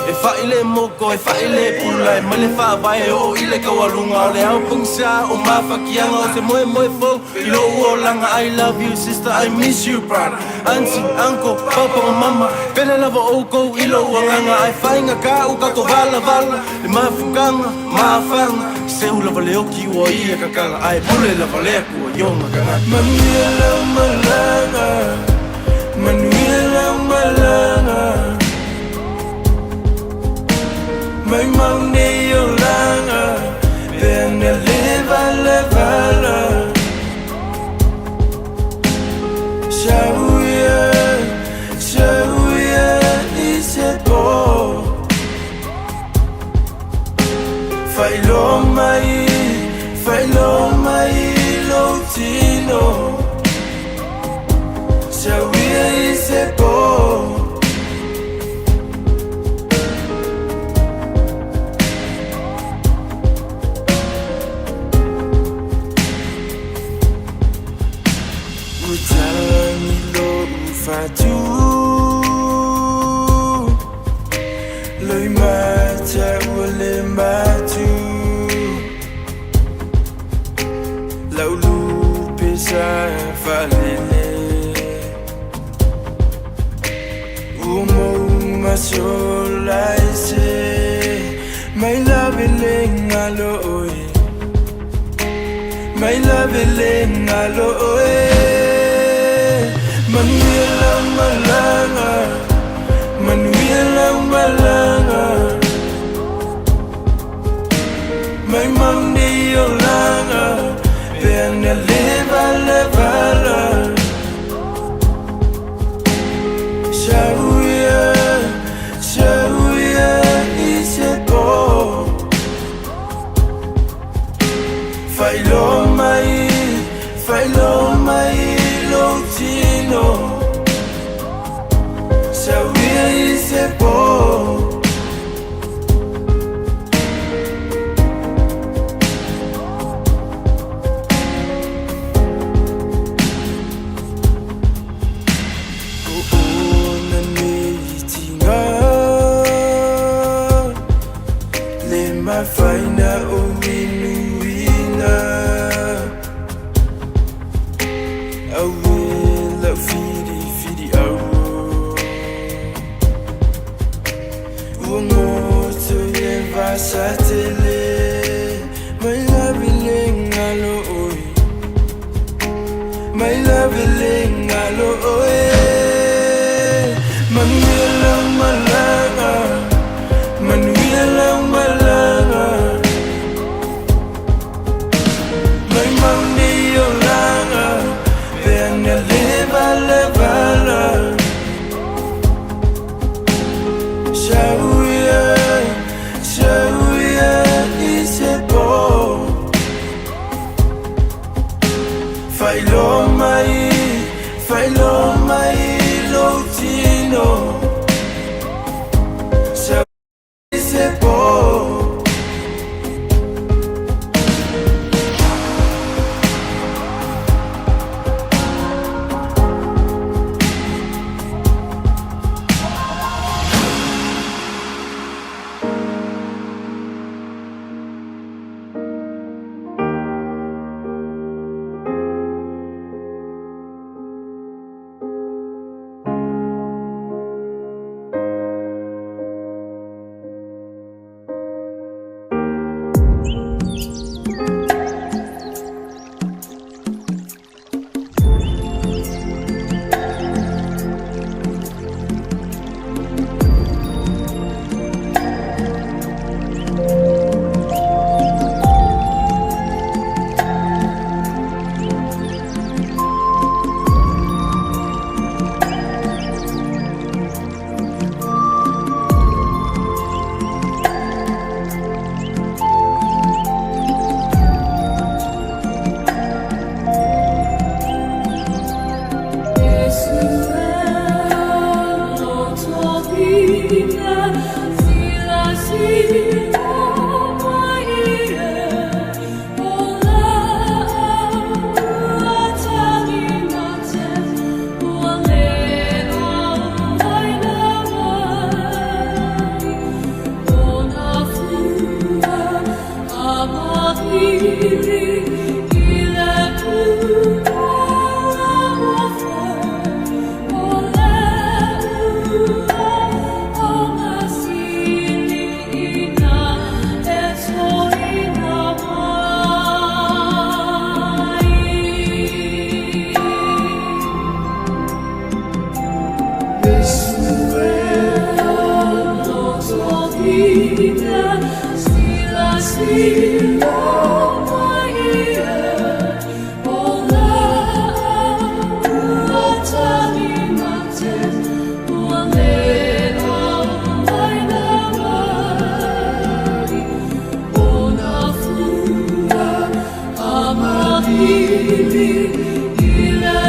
E fa'i le moko e fa'i le pula E mai le fa'avae o'o i le kaualuga O le ao pogisā o mafakiaga O se moemoe fou i lo'u olaga I love you sister I miss you brother Auntie, uncle, papa ma mama Pele lava ʻoukou i lo'u agaga Ae faigakā ua tatou valavala Le mafukaga ma afaga Seu lava le oki ua ia kakala Ae pule lava le Atua i ona tagata. Manuia lau malaga, manuia lau malaga. Mai mau nei olaga, pe ana le valavala. Sauia, sauia i se po. Faailoa mai, faailoa mai lou tino. Sauia i se po. Ua tagi lo'u fatu Loimata ua le matu Lau lupe sa fa'alele Ua mou masola ese Mai lave le galo oe Mai lave le galo oe Manuia lau malaga Manuia lau malaga Mai mau nei olaga Pe ana le valavala Sauia, sauia i se po Faailoa mai, faailoa mai lou tino Sauia i se po. Ona nei tiga Le mafaina o inuina Aue lau filifili au Ua goto i le vasatele Mai lave le galo oe Mai lave le galo oe Manuia lau malaga Manuia lau malaga Mai mau nei olaga Pe ana le valavala Sauia, sauia. Ina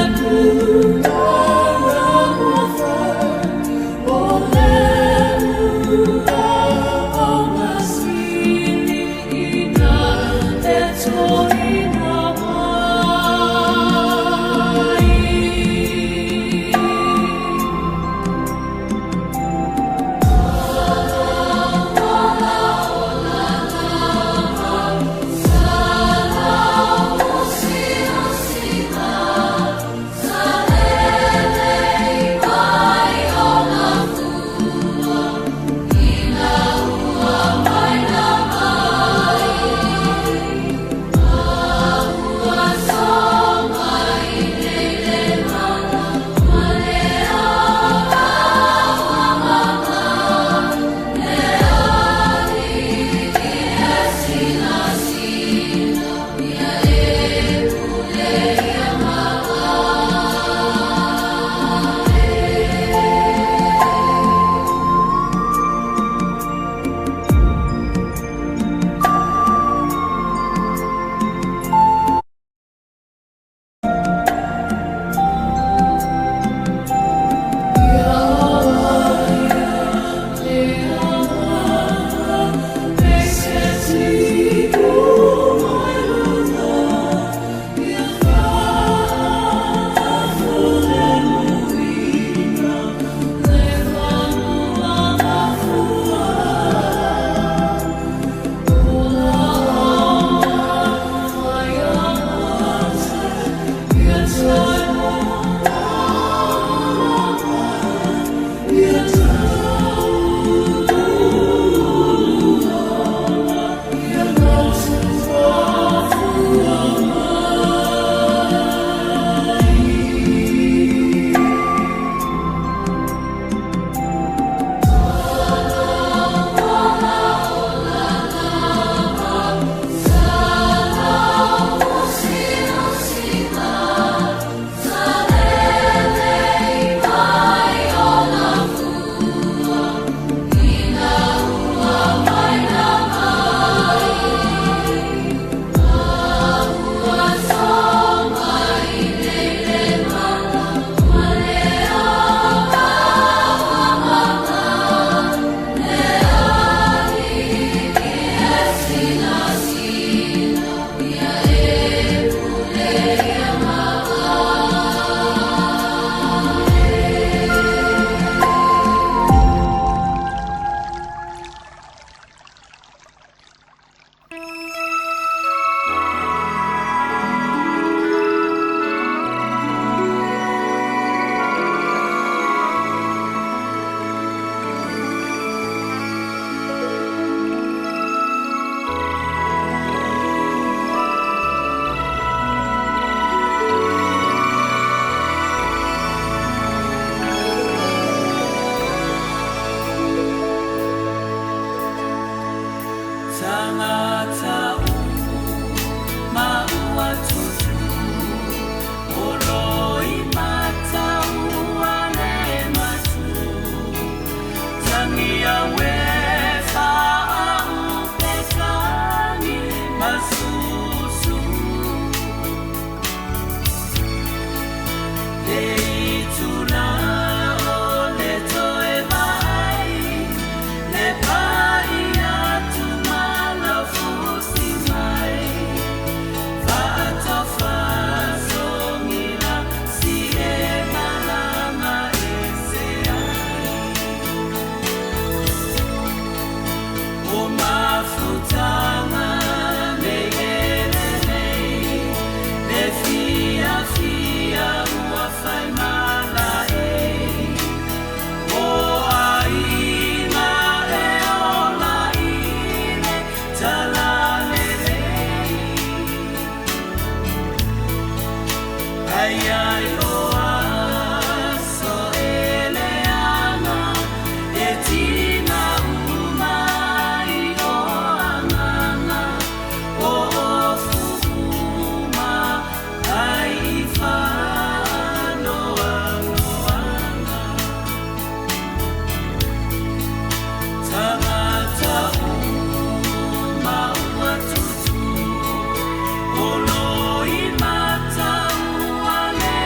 Ai ai o aso e leaga e tiga uma ai o agaga o ofu uma ai i faanoanoaga. Tagata uma ua tutū o lo i mata ua le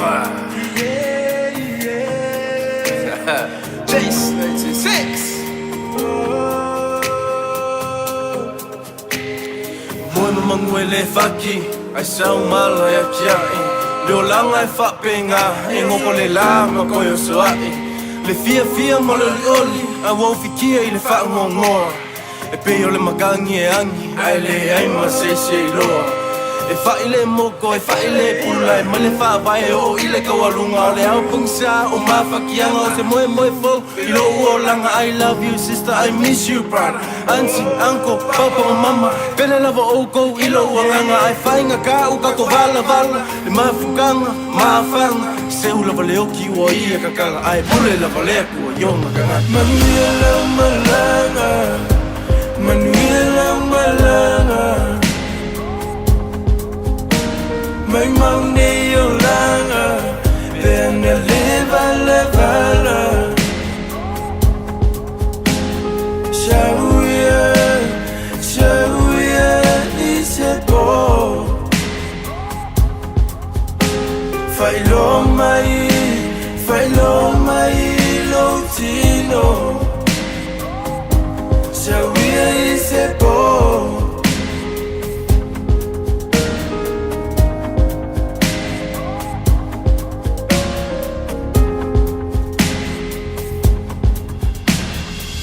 Forever. Yeah. Chase 96. Moe mamangu e le faki Ai sau mala ia kiai Le olaga e faapega E goko le lā ma koe o soaʻi Le fiafia ma le olioli A ua ufikia i le faagoagoa E pei o le makagi e agi Ae leai ma se isi e iloa E fa'i le moko e fa'i le pula E mai le faavae e oo i le taualuga O le ao pogisā o mafakiaga O se moemoe fou i lou olaga I love you sister I miss you brother Auntie, uncle, papa ma mama Pele lava oukou i lou agaga Ae faigata ua tatou valavala Le mafukaga, mafaga Seu lava le oki ua ia kakala Ae pule lava le Atua i ona tagata Manuia lau malaga Manuia lau malaga Mai mau nei olaga Pe ana le valavala Shauia, shauia i se po Faailoa mai, faailoa mai lou tino Shauia i se po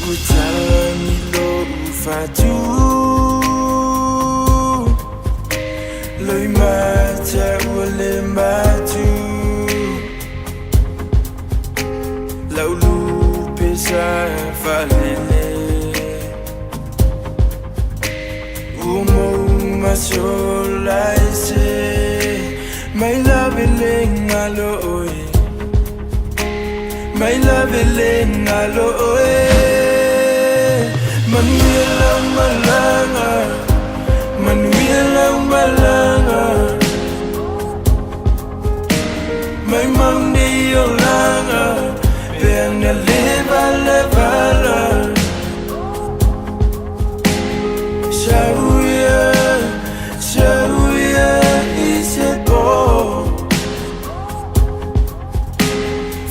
Ua talani lou fatu Loimata ua le matu Lau lupe sa faalele Ua mou masola e se Mai lave le galo oe Mai lave le galo oe Manuia lau malaga Manuia lau malaga Mai mau nei olaga Pe ana le valavala Sauia, sauia i se po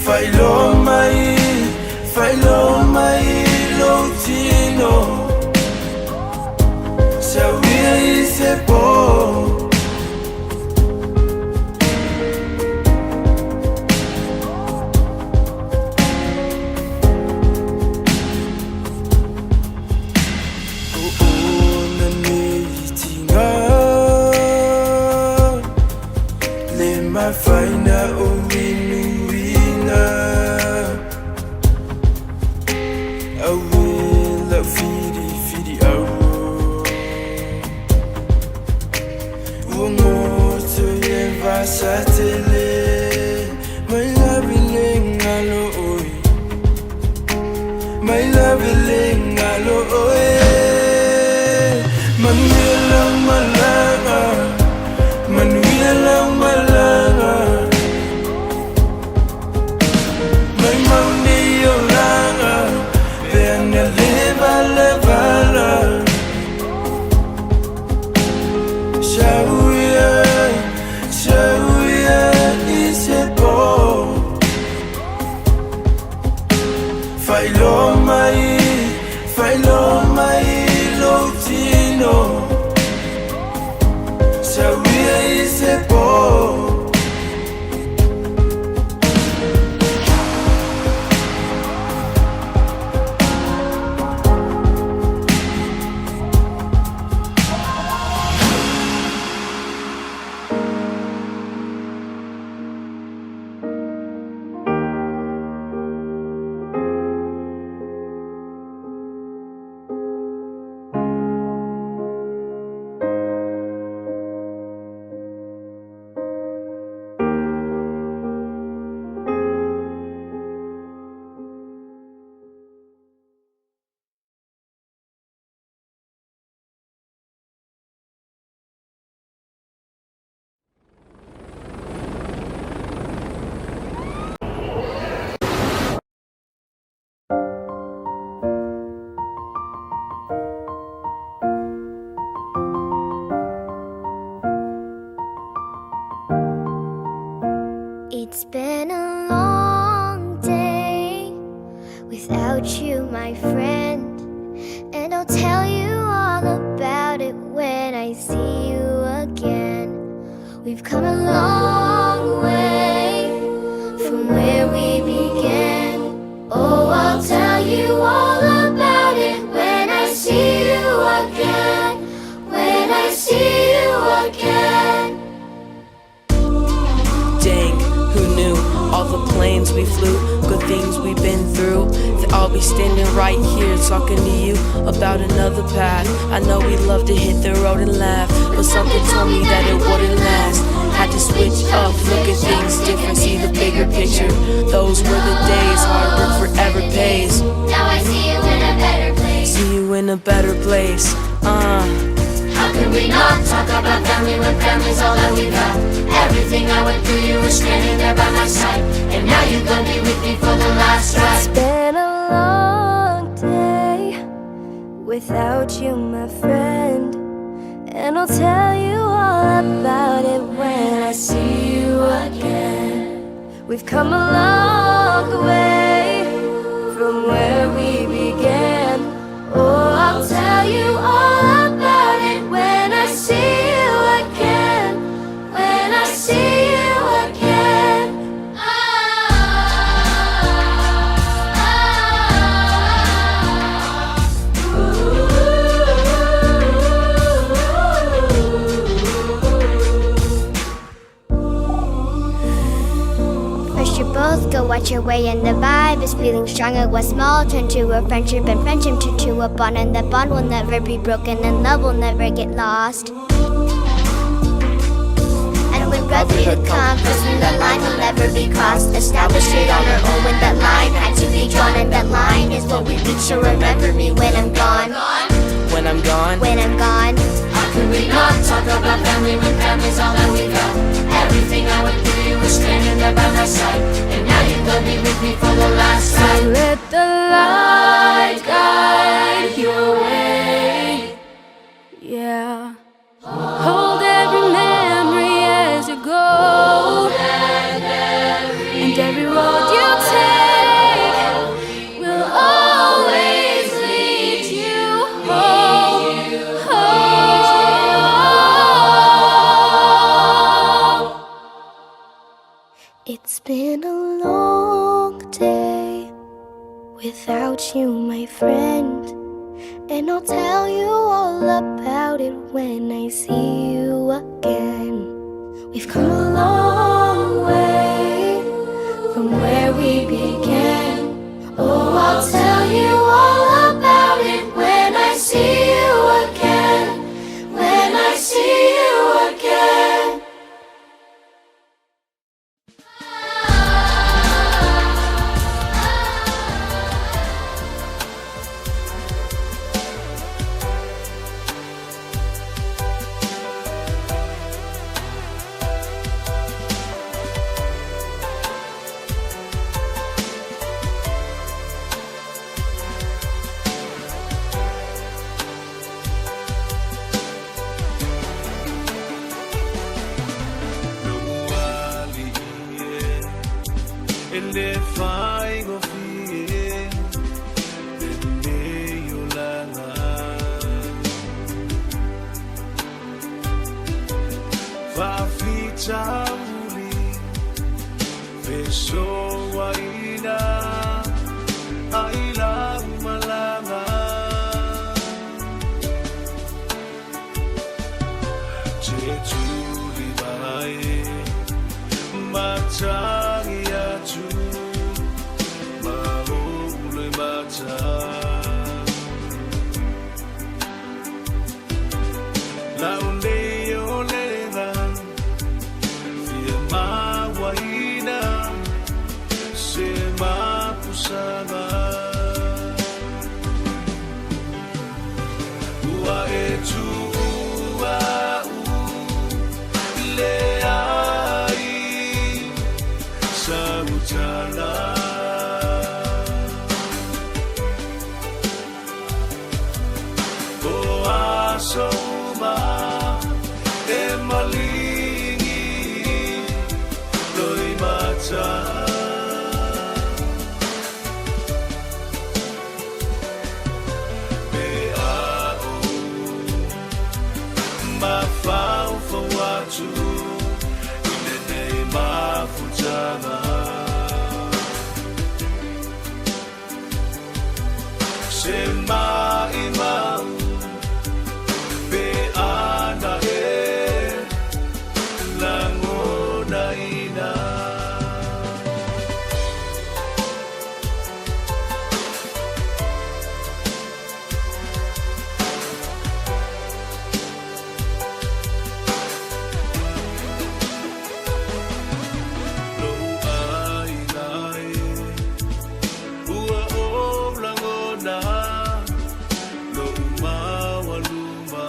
Faailoa mai, faailoa mai lou tino Sauia i se po O ona nei tiga Le mafaina o inuina Aue lau filifili au Ua goto i e vasatele Mai lave le galo oe Mai lave le galo oe Manuia lau malaga Manuia lau malaga Mai mau nei olaga Pe ana le valavala Sauia, sauia i se po Faailoa mai, faailoa mai lou tino Sauia i se po It's been a long day without you, my friend. And I'll tell you all about it when I see you again. We've come a long way from where we began. Oh, I'll tell you all about it when I see you again. When I see you again. Dang, who knew? All the planes we flew, good things we've been through. That I'll be standing right here talking to you about another path. I know we love to hit the road and laugh, but something told me that it wouldn't last. Had to switch up, look at things different, see the bigger picture. Those were the days, hard work forever pays. Now I see you in a better place. See you in a better place. How can we not talk about family when family's all that we got? Everything I went through, you were standing there by my side. And now you gon' be with me for the last ride. It's been a long day without you, my friend. And I'll tell you all about it when I see you again. We've come a long way from where we began. Oh, I'll tell you all about it when I see you again. When I see you again. First you both go watch your way and the vibe is feeling stronger. What small turn to a friendship and friendship turn to a bond, and that bond will never be broken and love will never get lost. And when brotherhood comes, first knew that line will never be crossed. Established it on our own when that line had to be drawn, and that line is what we reach. So remember me when I'm gone. When I'm gone. When I'm gone. How can we not talk about family when family's all that we got? Everything I went through, you were standing there by my side. And now you gon' be with me for the last So ride. let the light guide your way. Yeah. Hold every memory as you go. And every road you take will always lead you home. Home. It's been a long day without you, my friend. And I'll tell you all about it when I see you again. We've come a long way from where we began. Oh, I'll tell you all about it when I see you again. When I see you again. Lo'u alii e, e le faigofie lenei olaga. Faafitauli fesoaina ai lau malaga. Te tuli mai matagi atu ma ou le mata. Lau nei o lega fia mawaina se mapusaga. Ua e tuua u le ai sa utala. O aso uma e malingi loi matagi. Mafaufau atu i lenei mafutaga. Se maʻimau pe ana e lagonaina. Lou aiga e ua ou lagona loʻu maualuma.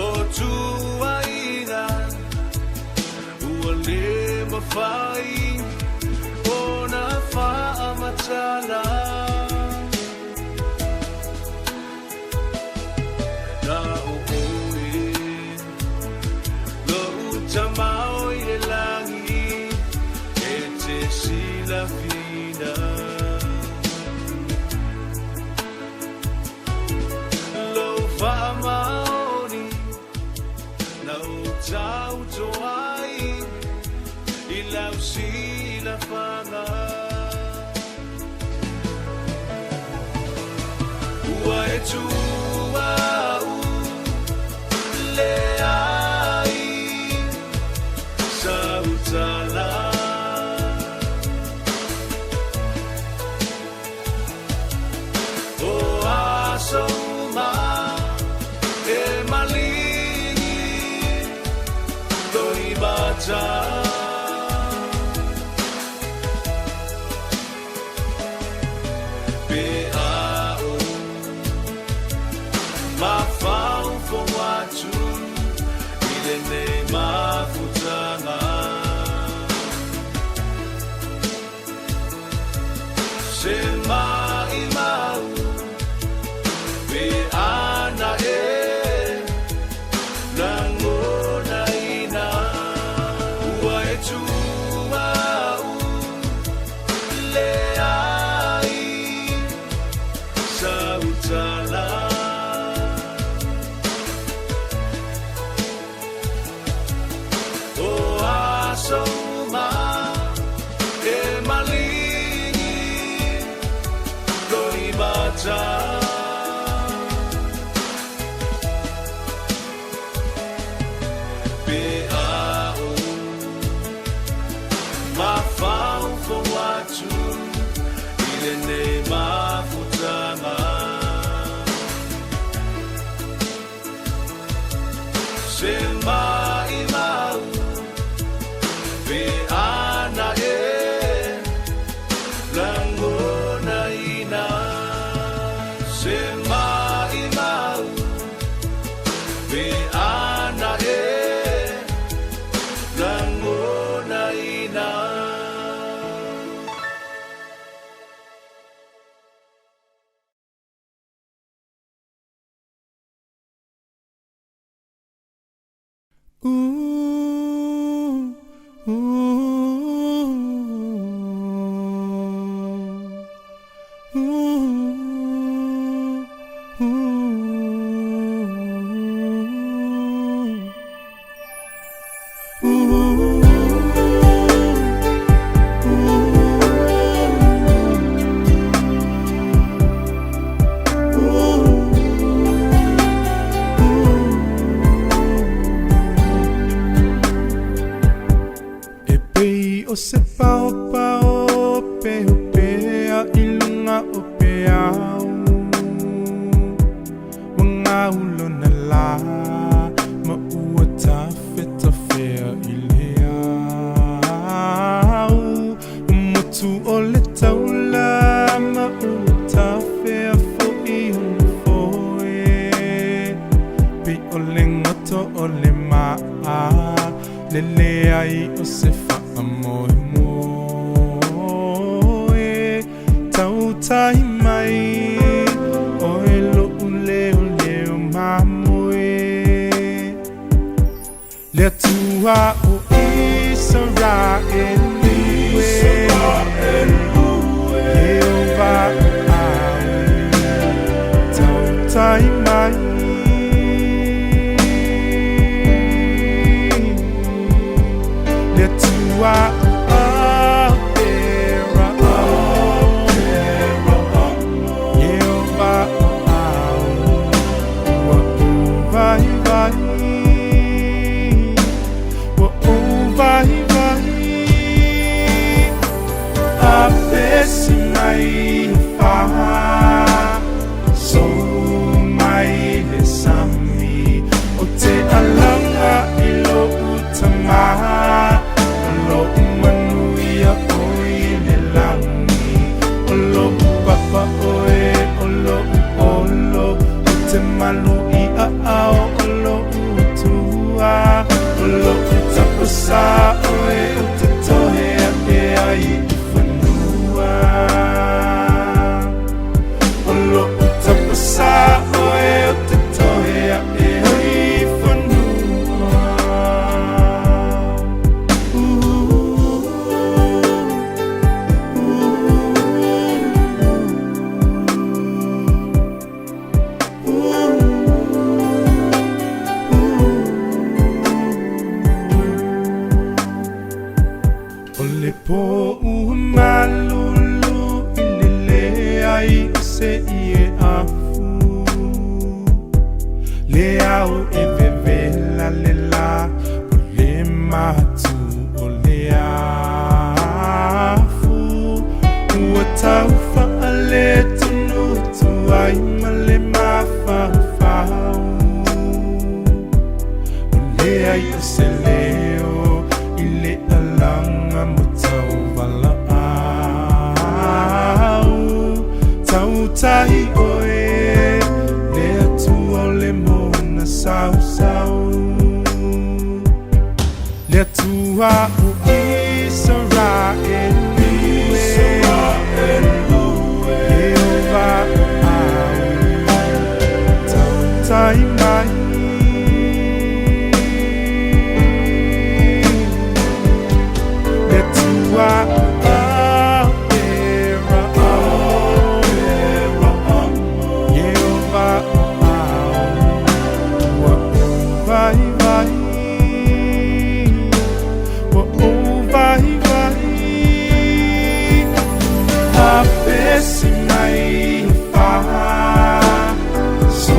O tuuaiga ua le mafai ona faamatala. Na o oe loʻu tamao i le lagi e te silafina. Lou faamaoni na ou tauto ai i lau silafaga. Ua e tuua'u leai sau tala. O aso uma e maligi loimata. Pe a ou mafaufau atu i lenei mafutaga. Se maʻimau pe ana e lagonaina. Ua e tuua'u leai sau tala. O aso uma e maligi loimata. Pe a ou mafaufau atu i lenei mafutaga. Se maʻimau pe ana e lagonaina. Se maʻimau pe ana e lagonaina. Ooh, ooh, ooh, ooh, ooh. E pei o se paopao pehupea i luga o peau. Ua gaulona lā ma ua tafetafea i le au. Ua motu o le taula ma ua tafea foʻi ona foe. Pei o le goto o le maa le leai o se faamoemoe. Tautai mai oe loʻu leoleo mamoe. Le Atua o Isaraelu e, Ieova o au. tapasā oe o te tohe a e ai whanua. O le poʻu malulu i lele ai o se ie afu. Le au e vevela le la po le matu o le afu. Ua tau whaale tonu tu ai ma le mafaufau. O le ai o se leo i le alaga mo tauvala au. Tautai oe le atua o le moana sausau. Le atua o Israeli Ieova o au tautai mai. Le atua o Aperahama Ieova o au ua ou vaivai. Ua ou vaivai. Apesi mai fa so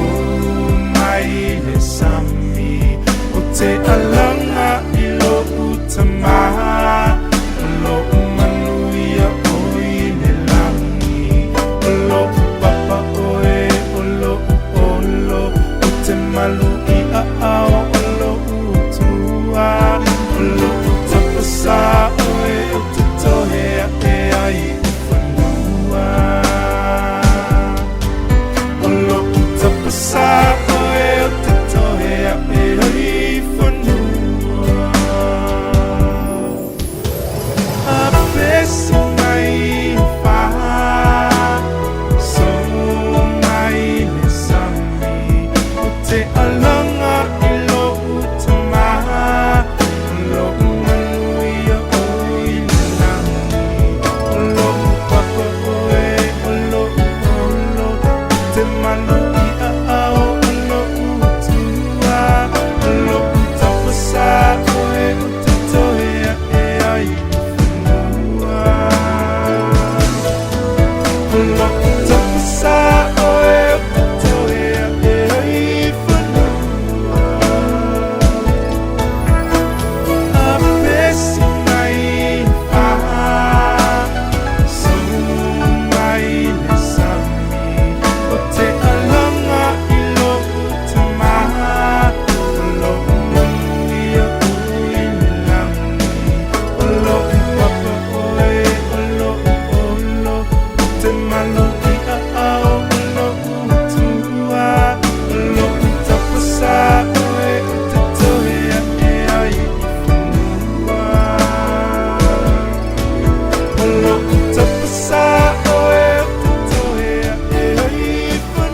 mai le sami o te alaga i lo utama o lo manuia o i le lagi o lo papa oe o lo olo o te malu i a ao o lo utua o lo tapasā oe o te tohe a e ai i whanua. O lo tapasā oe o te tohe a e ai i whanua. Apesi mai fa so mai le sami o te alaga i lo utama o lo manuia o i le lagi o lo papa oe o lo olo o te malu i a ao o lo utua o lo tapasā oe o te tohe a e ai i whanua. O lo tapasā oe o te tohe a e ai i whanua. Apesi mai fa so mai le sami o te alaga i lo utama o lo manuia o i le lagi o lo papa oe o lo olo o te malu i a ao o lo utua o lo tapasā oe o te tohe a e ai i whanua. O lo tapasā oe o te tohe a e ai i whanua.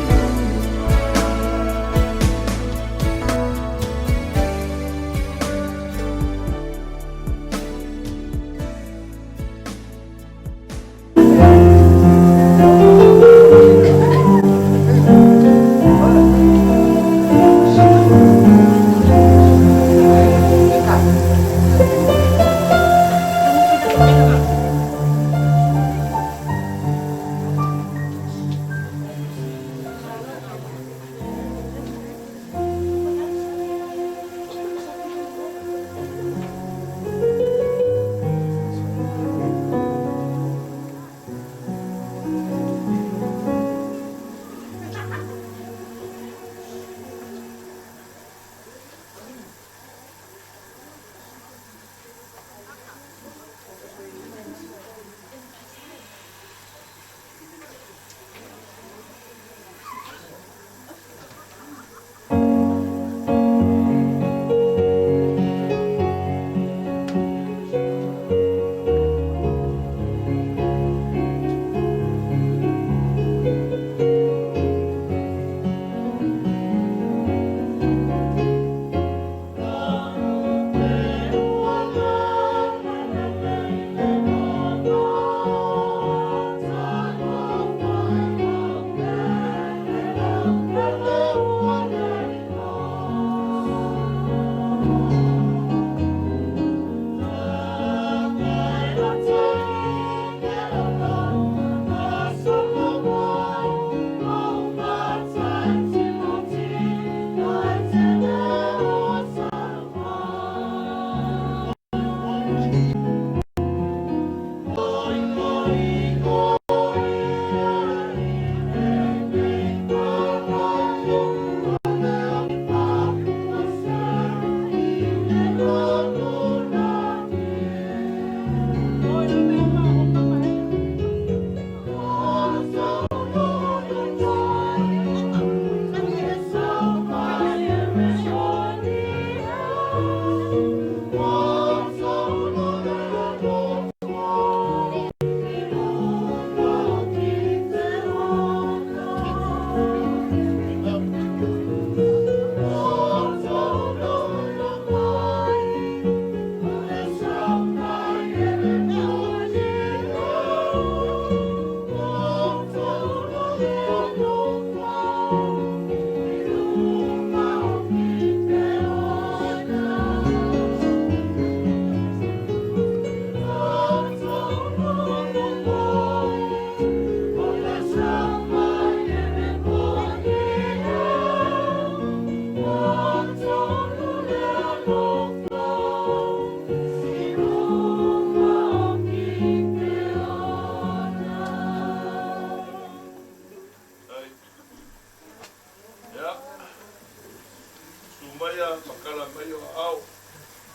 Aao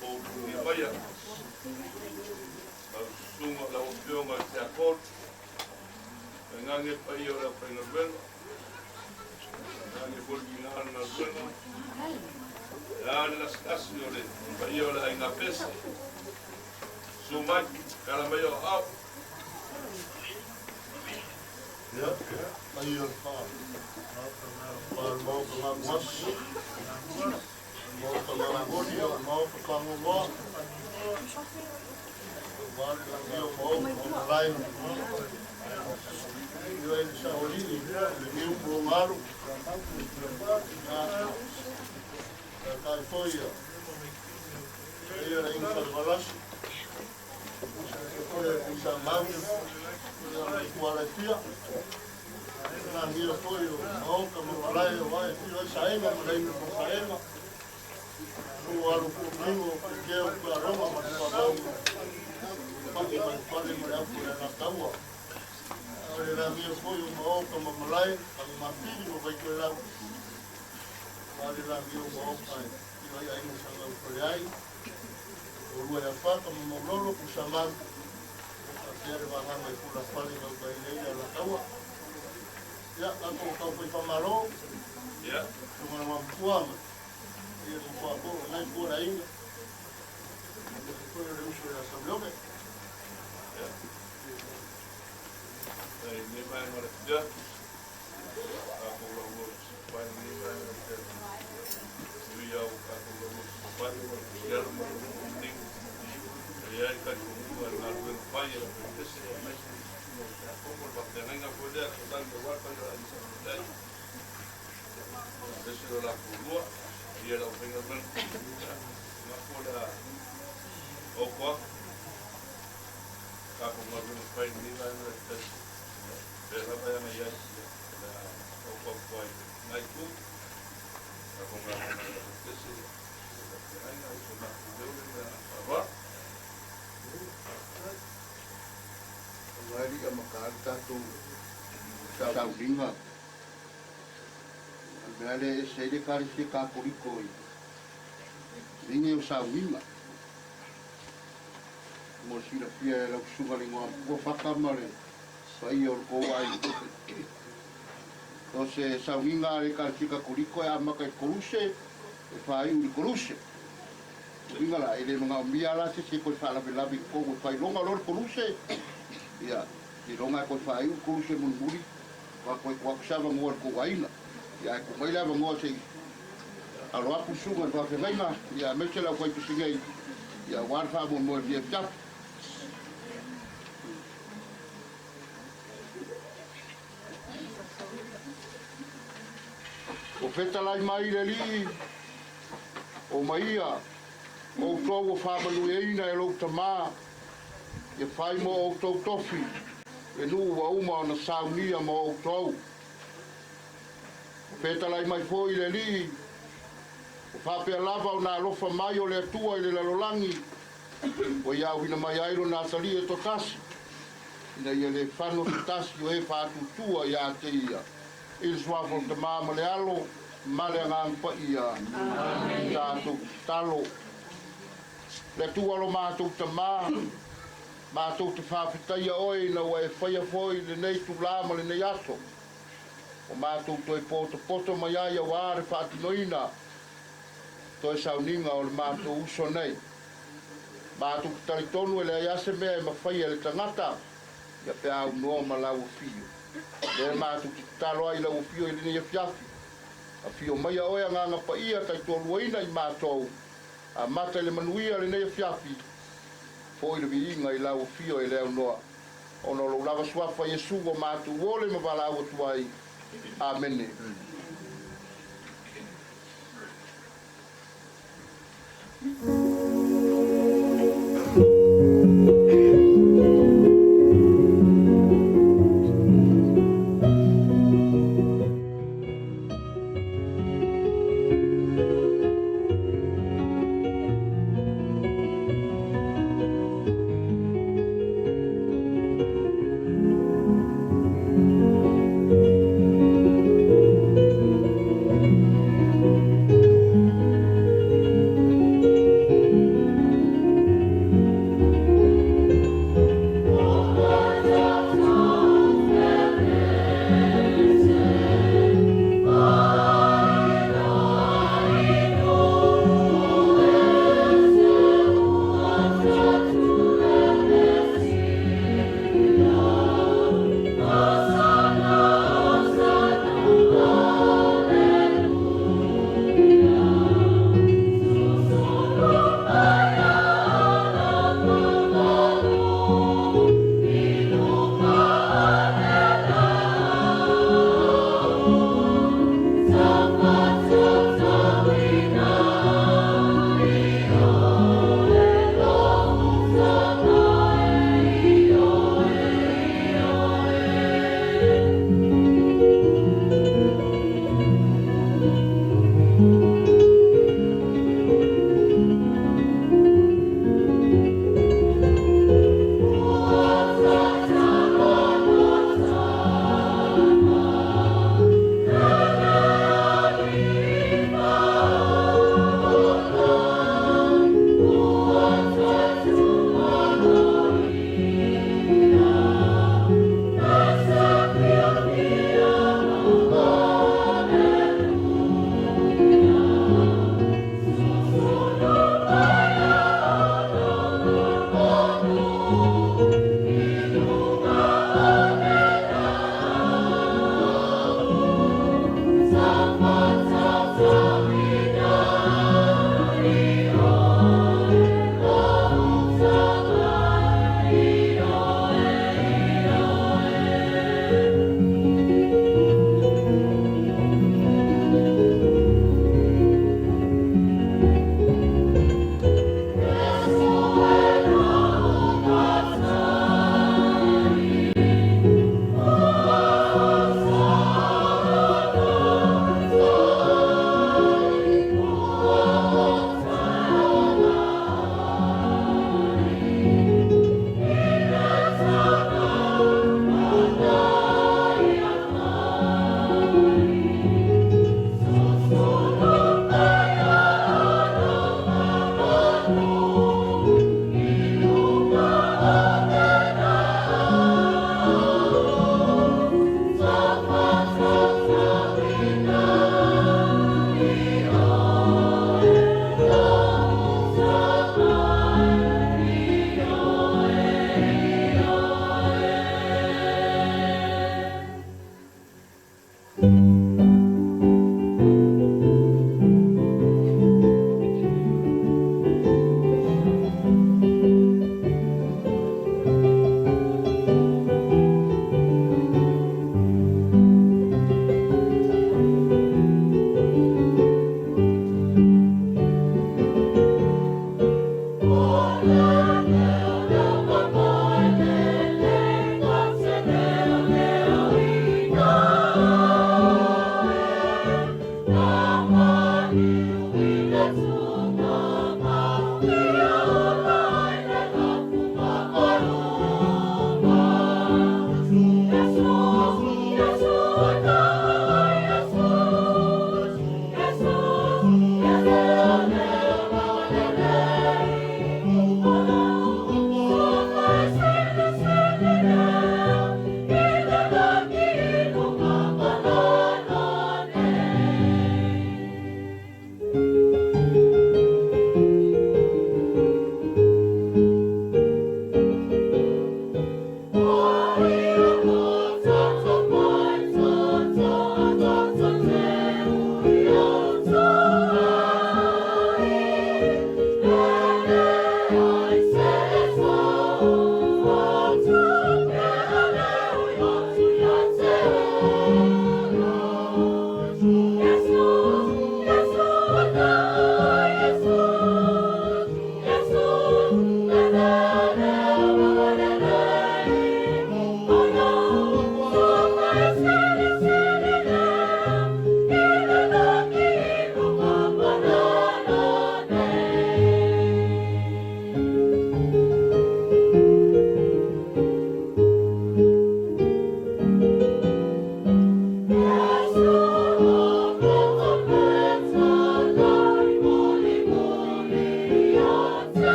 po o ulugia maia lau susuga lau afioga i le Tiakono, tainane le paia o le aufaigaluega, tainane foi le viiga o le galuega, e a le lasilasi o le paia o le aiga Pese. Susu mai, tala maia o aao. Ia, paia o le Maota Galuasi, Maota Galagoni, Maota Fagogoa, aua le lagia o Maota o Malae, ia e le saolii, le niu pulogalu, ia, tai foi ia, ia le aiga Falevalasi, foi e Tuisamau, ia le Tualaifia, lagia foi o Maota ma Malae o ai fio ai Saega ma le ma Saega, o alu ku'unigo keu pealoga ma le faavau paʻi ma le fale ma le afu le alataua o le lagia foi o maoka ma malae tagomatili ma vaitoelau a le lagia o maoka e fio ai aiga sagaufale ai o lua ia faka ma maulolo kusamau faapea le vagaga i pulafale gaukailei le alataua ia tatou taufai faamalo Ia. suga matua ma ia mo nai fua le aiga foi o le uso ia Samuele. Ia. Ai nei vaega o le afiafi. Tatou laulau pai nei vaega o le afiafi. Nui au tatou laulau pai o le siala ma le niu. E ai talitonuga i le galuega fai e le Pese aemaise le susuga o le Tiakono, le faafeagaiga foi lea tautagi aua le paia o le aiga Sa Aemaise le latou lua, ia le aufaigaluega. Ia, manatu o le a oko atu tatou galuega fai i lenei vaega o le afiafi. Lea lava e agai ai, ia, o le a oko atu ai i lena itu. Tatou galuega i le Pese, le faafeagaiga, so matou leo lea ma le agaga faaaloalo. Aua e li'a ma ka le tatou sauniga. O le mea lea e ese ai le Ekalesia Katoliko i liga o sauniga. Mo le silafia e lau susuga le igoamatua Faka ma le paia o le tou aiga. O se sauniga a le Ekalesia Katoliko e amata i Koluse e faaiu i le Koluse. Uiga la, e le magaomia la se se koe faalavelave i totonu e failoga loa le Koluse, ia, iloga e koe faaiu le Koluse mulimuli, wa koe tuu atu se avanoa i le tou aiga. Ia, ae tuu mai le avanoa se i alo atu le susuga i le faafeagaiga, ia, aemaise le aufaipisinei, ia, aua le faamoemoe i lenei afiafi. O fetalai mai le Alii, o maia, outou ua faamanuiaina e lou tamā, ia fai mo outou tofi, le nuu ua uma ona saunia mo outou. O fetalai mai foi le Alii, o faapea lava ona alofa mai o le Atua i le lalolagi, ua ia auina mai ai lona atalii e toatasi, ina ia le fano se tasi o e faatutua ia te ia. I le suafa o le Tamā ma le Alo ma le Agaga Paia. Tatou tatalo. Le Atua lo matou Tamā, matou te faafetaia oe ina ua e faia foi lenei itulā ma lenei aso. O matou toe potopoto mai ai auā le faatinoina toe sauniga o le matou uso nei. Matou te talitonu e leai lava se mea e mafaia e le tagata, ia pe a aunoa ma lau afio. Lea matou te tatalo ai i lau afio i lenei afiafi. Afio maia oe Agaga Paia taitoaluaina i matou, amata i le manuia lenei afiafi, foi le viiga i lau afio e le aunoa. Ona o lou lava suafa Iesu ua matou ole ma valaau atu ai. Amene.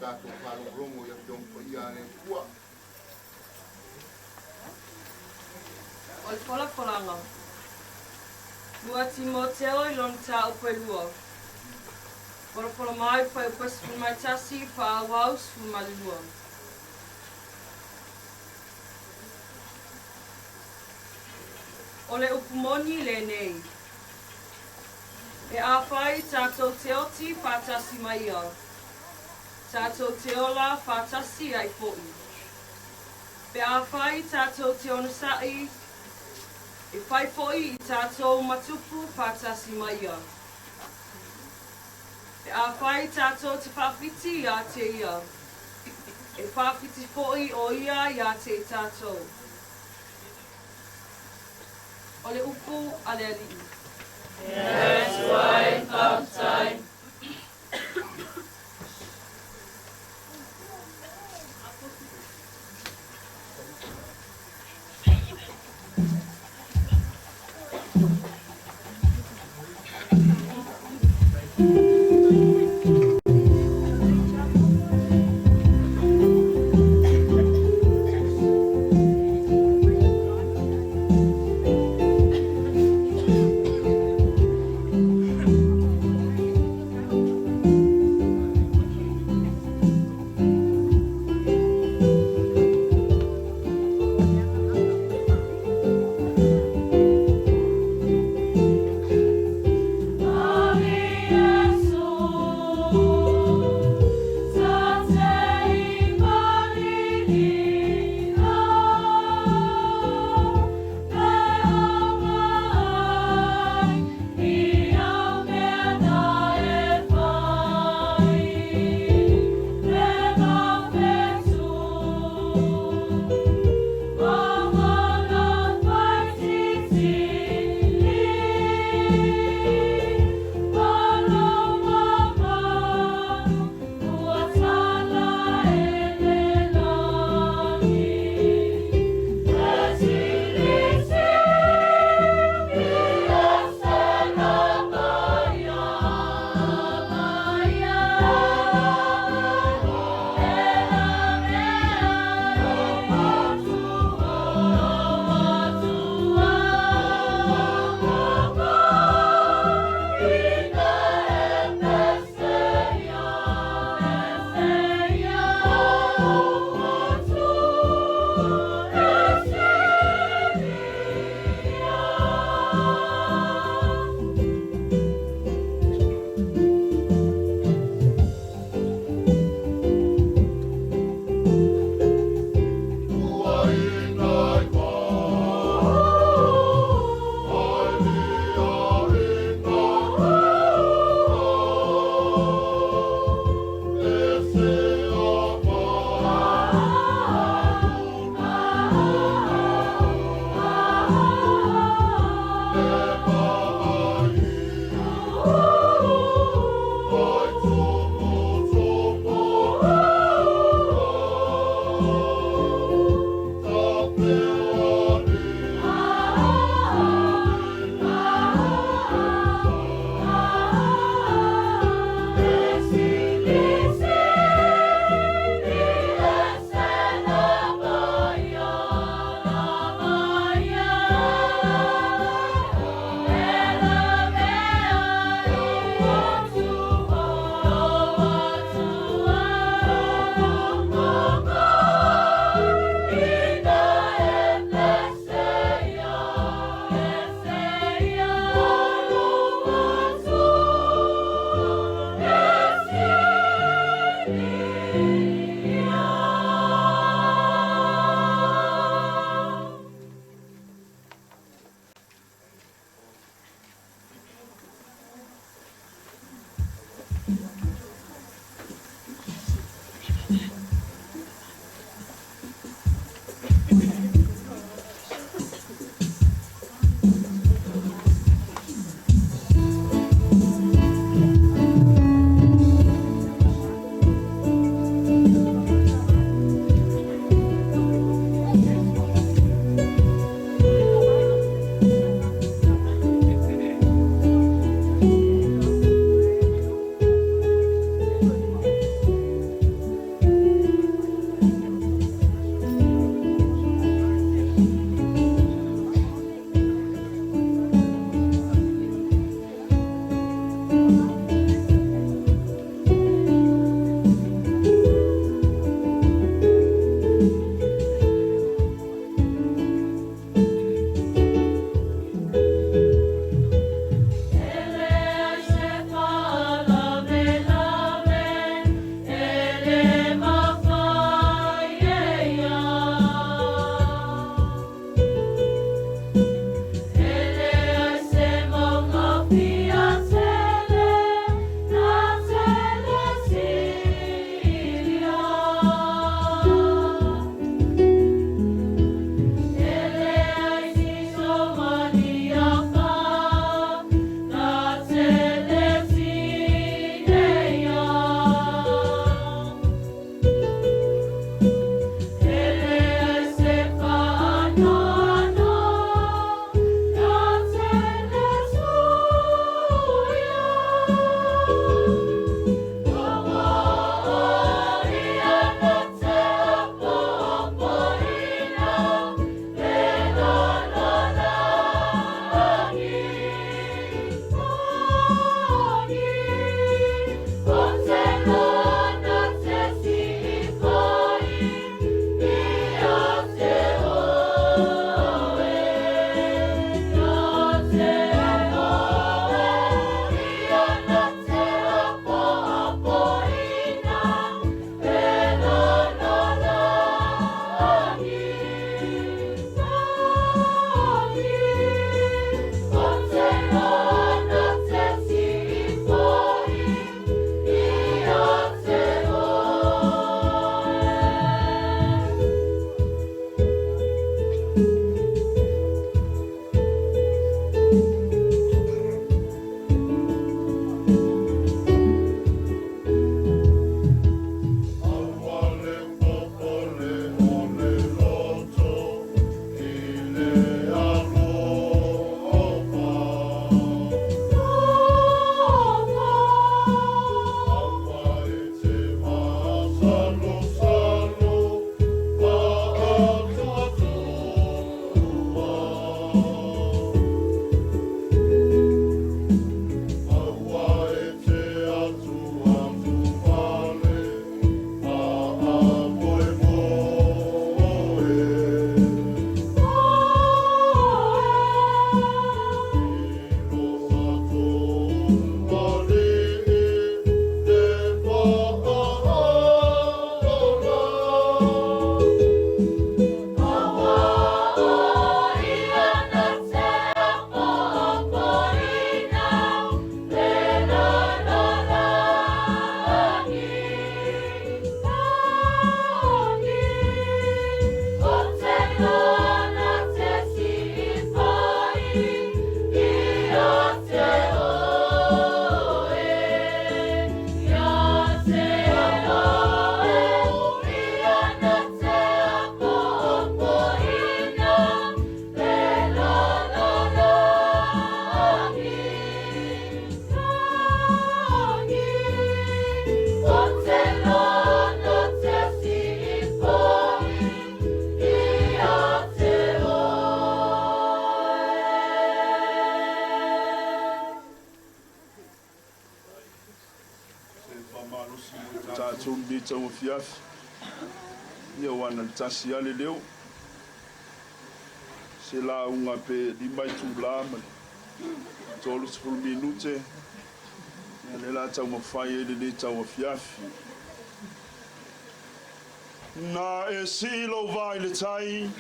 tatou faalogologo i Afioga Paia a le Atua. O le folafolaga. 2 Timoteo i lona mataupu e lua. Folafola mai fuaiupu e 11 faaauau 12. O le upu moni lenei. Pe afai tatou te oti faatasi ma ia, tatou te ola faatasi ai foi. Pe afai tatou te onosaʻi, e fai foi i tatou matupu faatasi ma ia. Pe afai tatou te faafiti ia te ia, e faafiti foi o ia ia te i tatou. O le upu a le Alii. Le Atua e faafetai. afiafi. Ia aua na le tasi lava le leo. Se lauga pe 5 itula ma le 30 minute, ia lea o le a taumafai ai lenei tauafiafi. Na e sii lou vaa i le tai,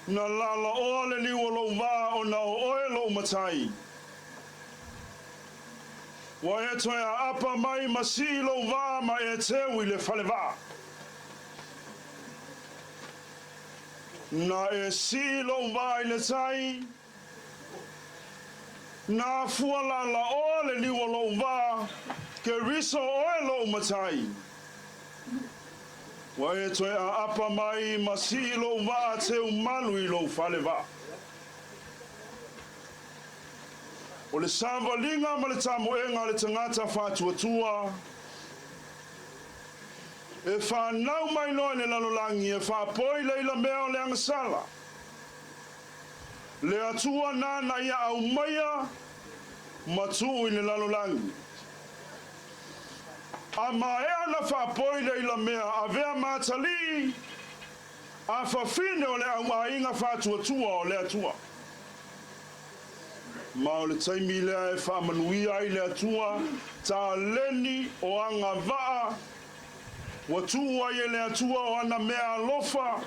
na lalaoa le liu o lou vaa ona o oe lou matai. Ua e toe aapa mai ma sii lou vaa ma e teu i le falevaa. Na e sii lou vaa i le tai, na afua lalaoa le liu o lou vaa, Keriso oe lou matai. Ua e toe aapa mai ma sii lou vaa teu malu i lou falevaa. O le savaliga ma le tamoega a le tagata faatuatua, e fanau mai loa i le lalolagi e faapoi le ilamea o le agasala. Le Atua nāna ia aumaia ma tuu i le lalolagi. A maea na faapoi le ilamea avea ma atalii, a fafine o le auaiga faatuatua o le Atua. Ma o le taimi lea e faamanuia ai le Atua taleni o agavaa ua tuu ai e le Atua o ana mea alofa,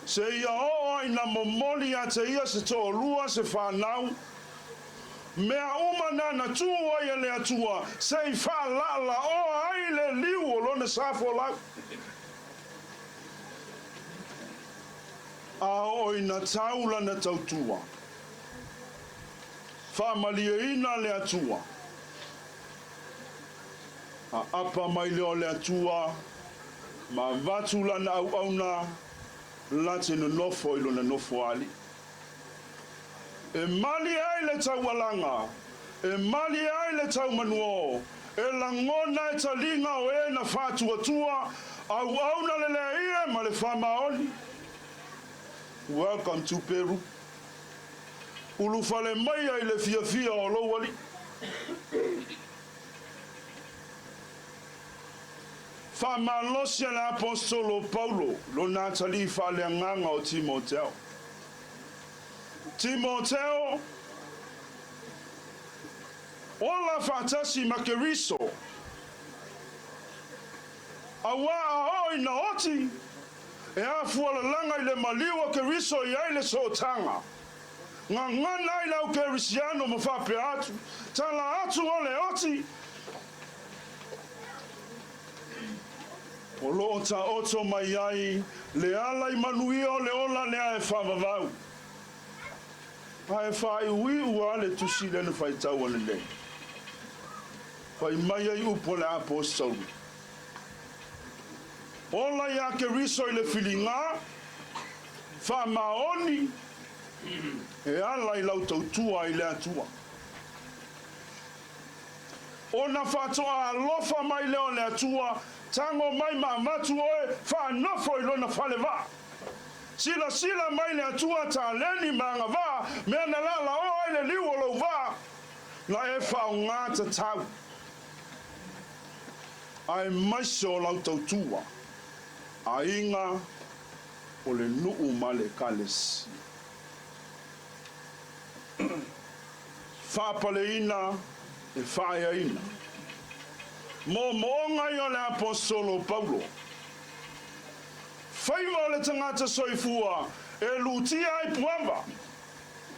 seia oo ai na momoli ia te ia se toalua se fanau, mea uma na na tuu ai e le Atua se i faalalaoa ai le liu o lona sa folau. A oo ina tau lana tautua, faamalieina le Atua. Aapa mai lea o le Atua ma avatu lana auauna la te nonofo i lona nofoalii. E malie ai le taualaga, e malie ai le taumanuō, e lagona e taliga o e na faatuatua, auauna le leaie ma le faamaoni. Welcome to Peru. Ulufale maia i le fiafia o lou alii. Faamalosi a le Aposetolo o Paulo lona atalii faaleagaga o Timoteo. Timoteo, ola faatasi ma Keriso, auā a oo ina oti, e afua lalaga i le maliu a Keriso i ai le sootaga. Gagana ai le au Kerisiano ma faapea atu, Tala atu o le oti! O lo o taoto mai ai le ala i manuia o le ola lea e faavavau. A e faaiuiu a le tusi lea na faitau ananei. Fai mai ai upu a le Aposetolu. Ola iā Keriso i le filiga, faamaoni, e ala i lau tautua i le Atua. Ona faatoa alofa mai lea o le Atua, tago mai ma avatu oe, faanofo i lona fale vaa. Silasila mai le Atua taleni ma agavaa, mea na lalaoa ai le liu o lou vaa, na e faaaoga tatau, aemaise o lau tautua, aiga o le nuu ma le ekalesia. Faapaleina e faaeaina. Moomooga ia o le Aposetolo o Paulo. Faiva o le tagata soifua e lutia ai puava,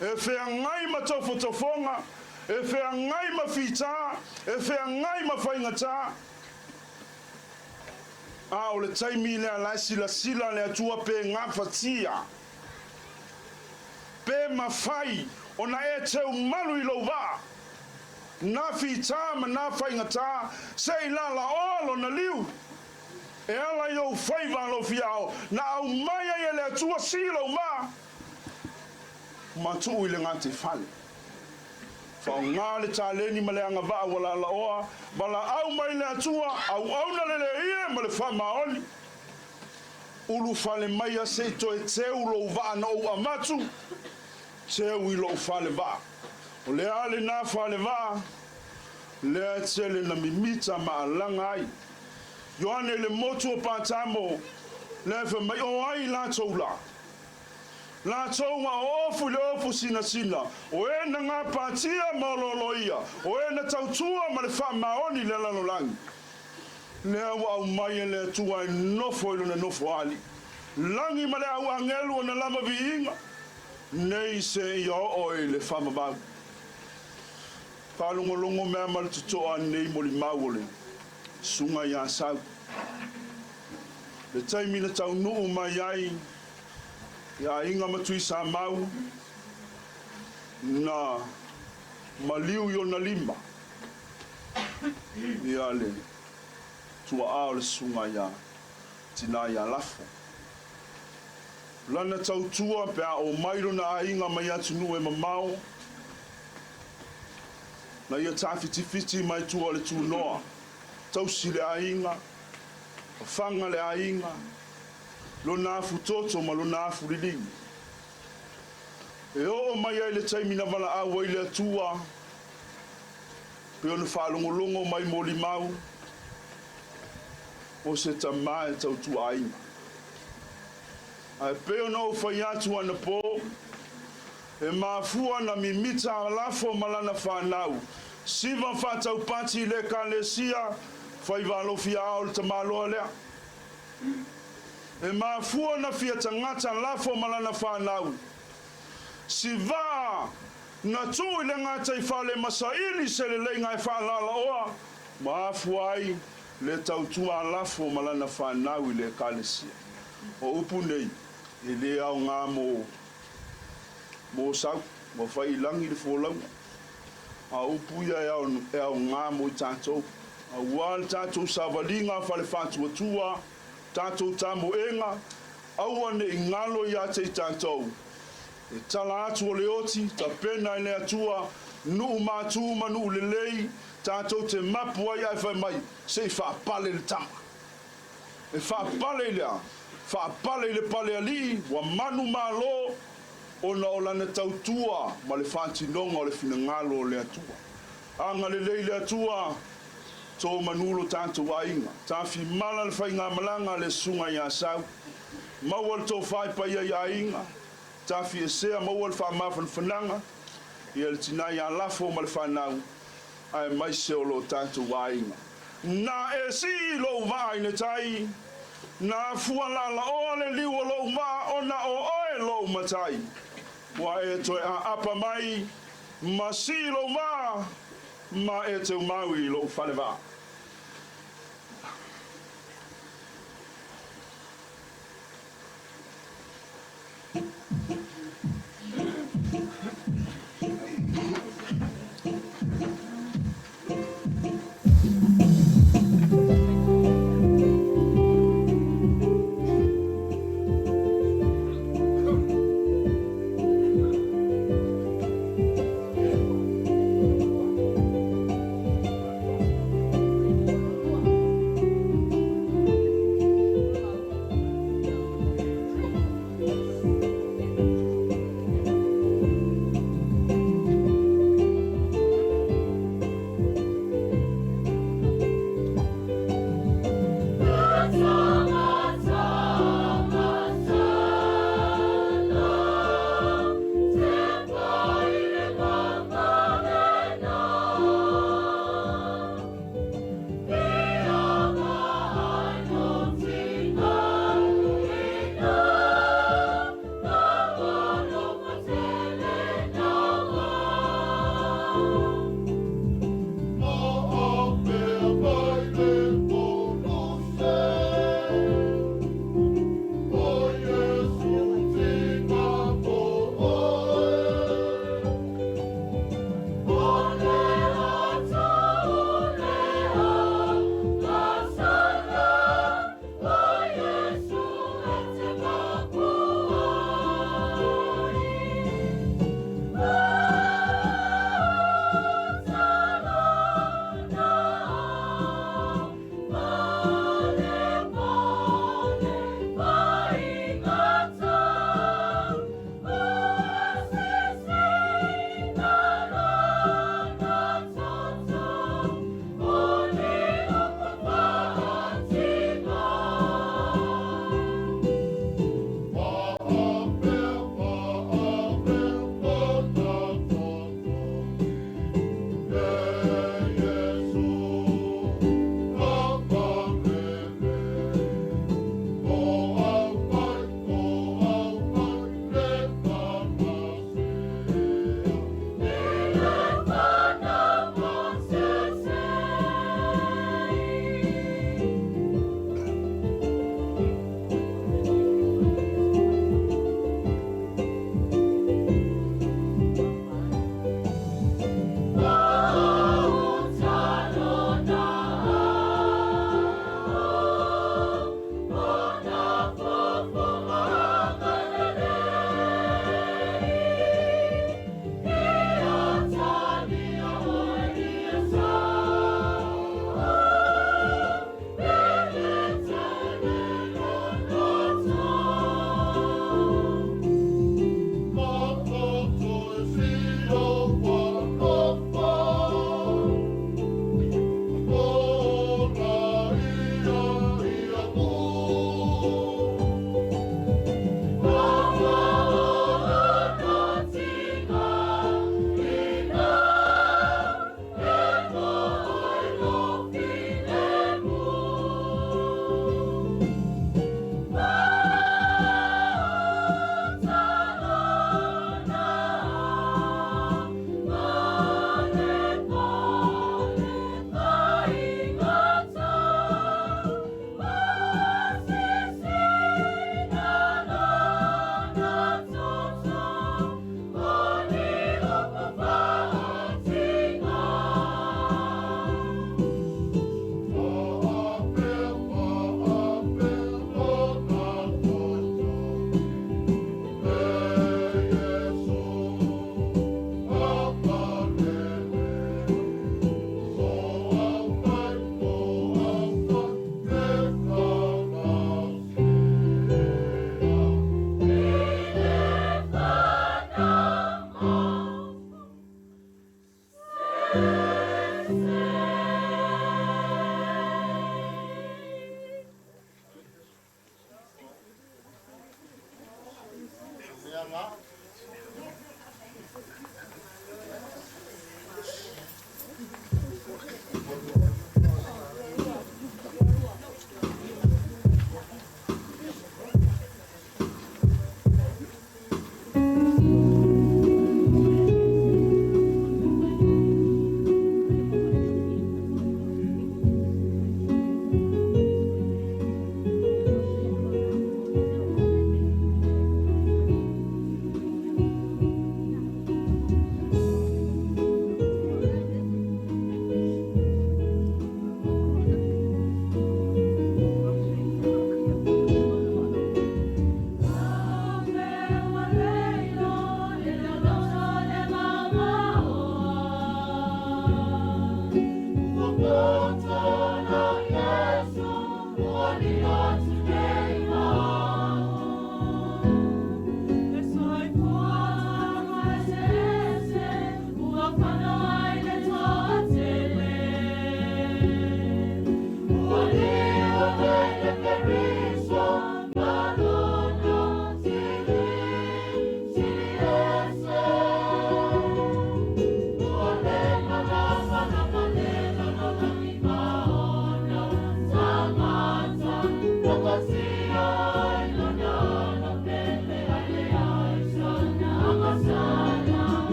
e feagai ma tofotofoga, e feagai ma fita, e feagai ma faigata. A o le taimi lea la e silasila le Atua pe gafatia. Pe mafai ona e teu malu i lou vaa, nā fitā ma nā faigatā, se i lalaoa lona liu, e ala i ou faiva alofiao, na aumai ai e le Atua sii lou vaa, ma tuu i le gataifale. Faaaoga le taleni ma le agavaa ua lalaoa, valaau mai le Atua, auauna le leie ma le faamaoni. Ulufale maia se i toe teu lou vaa na ou avatu, teu i lou fale vaa. O le a lenā fale vaa? Lea e tele na mimita ma alaga ai Ioane i le motu o Patamo, lea e fai mai, O ai latou la? Latou na oofu i le ofu sinasina, o e na gapatia ma olooloia, o e na tautua ma le faamaoni i le lalolagi. Lea ua aumai e le Atua e nofo i Lona nofoalii lagi ma le au agelu ona lava viiga, nei seia oo i le faavavau. Faalogologo mea ma le totoa nei molimau o le Susuga ia Sau. Le taimi na taunuu mai ai i aiga ma Tuisamau, na maliu i ona lima ia le tuaa o le Susuga ia Tina ia Lafo. Lana tautua pe a oo mai lona aiga mai atunuu e mamao, na ia tafitifiti mai tua o le tunoa, tausi le aiga, fafaga le aiga, lona afutoto ma lona afuliligi. E oo mai ai le taimi na valaau ai le Atua, pei ona faalogologo mai molimau o se tama e tautuaina. Ae pei ona ou fai atu anapo, e mafua na mimita a Lafo ma lana fanau, siva faataupati i le Ekalesia, faiva alofi aao le tamaloa lea. E mafua na fia tagata Lafo ma lana fanau, sivaa na tuu i le gataifale ma saili se leleiga e faalalaoa ma afua ai le tautua a Lafo ma lana fanau i le Ekalesia. O upu nei, e le aoga mo mo Sau, ua fai i lagi le folauga. A o upu ia e aoga mo i tatou, aua le tatou savaliga a fale faatuatua, tatou tamoega, aua ne i galo ia te i tatou. E tala atu o le oti, tapena e le Atua, nuu matu ma nuu lelei, tatou te mapu ai ae fai mai, se i faapale le tama. E faapale i le a? Faapale i le pale alii ua manumalo ona o lana tautua ma le faatinoga o le finagalo o le Atua. Agalelei le Atua, to manu lo tatou aiga. Tafimala le faigamalaga a le Susuga ia Sau. Maua le tofa i paia i aiga. Tafiesea, maua le faamafanafanaga ia le tina ia Lafo ma le fanau, aemaise o lo tatou aiga. Na e sii lou vaa i le tai, na afua lalaoa le liu o lou vaa ona o oe lou matai. Ua e toe aapa mai ma sii lou vaa ma e teumau i lou falevaa.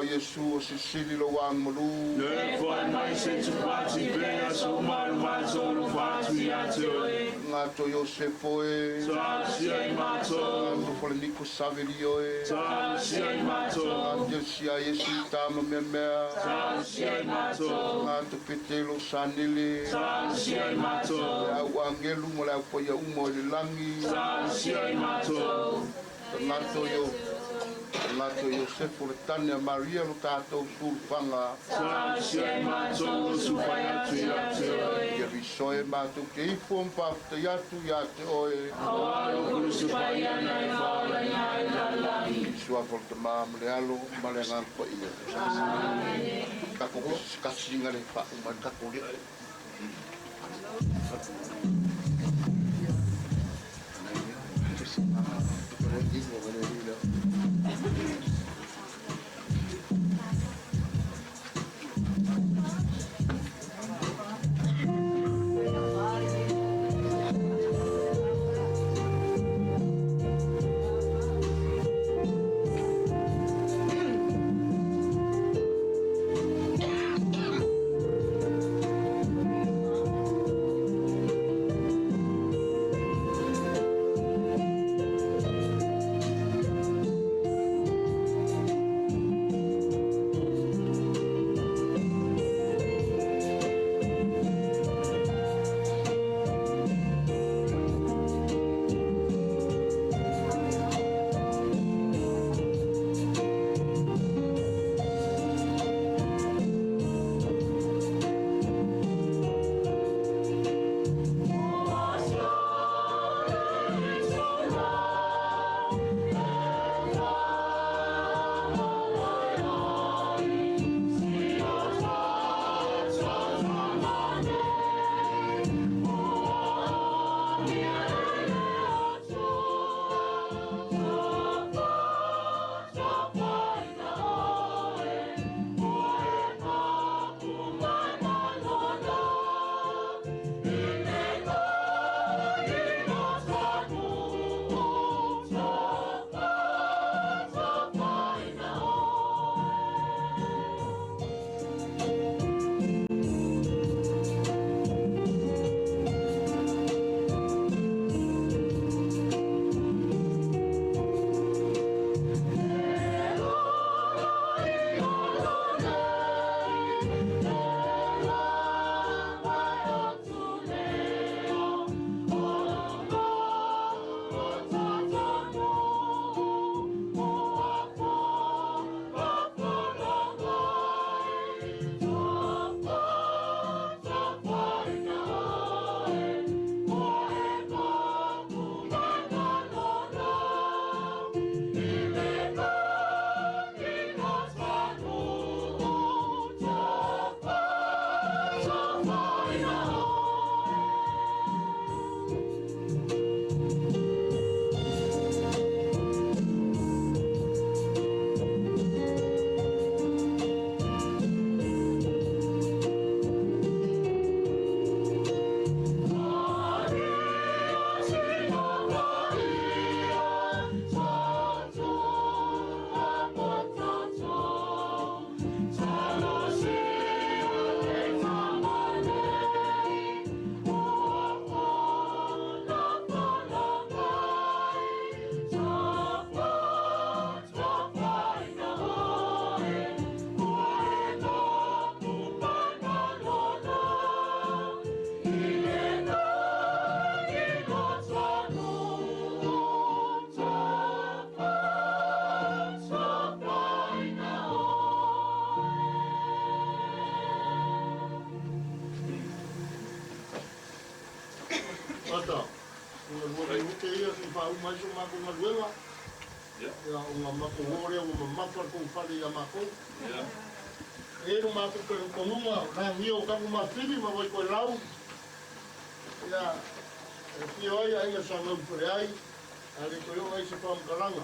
Iesu o sisili lo wang malu. Le fai mai se tu pati pe aso mai mai tolu fatu ia te oe. Ngato Iosefo e. Talosia i matou. Ngato Poleniko Savelio e. Talosia i matou. Ngato Sia Iesu tama mea mea. Talosia i matou. Ngato Petelo Sanele. Talosia i matou. Le au angelu ma le au paia uma o le langi. Talosia i matou. Ngato Io Ngato Iosefo le tane a Maria lo tātou sulufanga. Talosia i matou o sufai atu ia te oe. Ia visoe mātou ke ifo mpafta atu ia te oe. Aua lo kulusu pai ana e whaola i ai lalagi. Suafa le tamā ma le alo ma le agaga paia. Kako kasiga le faauma le tatou lea. Ata, ona lua minute ia se'i faauma ai so matou galuega. Ia, ona matou oo lea ua mamafa le tou fale iā matou. E i ai lo matou talitonuga, o lagia o Tagomalefili ma Vaitoelau, ia, e afio ai aiga sa Gaufaleai, a le toe oo ai se faamatalaga.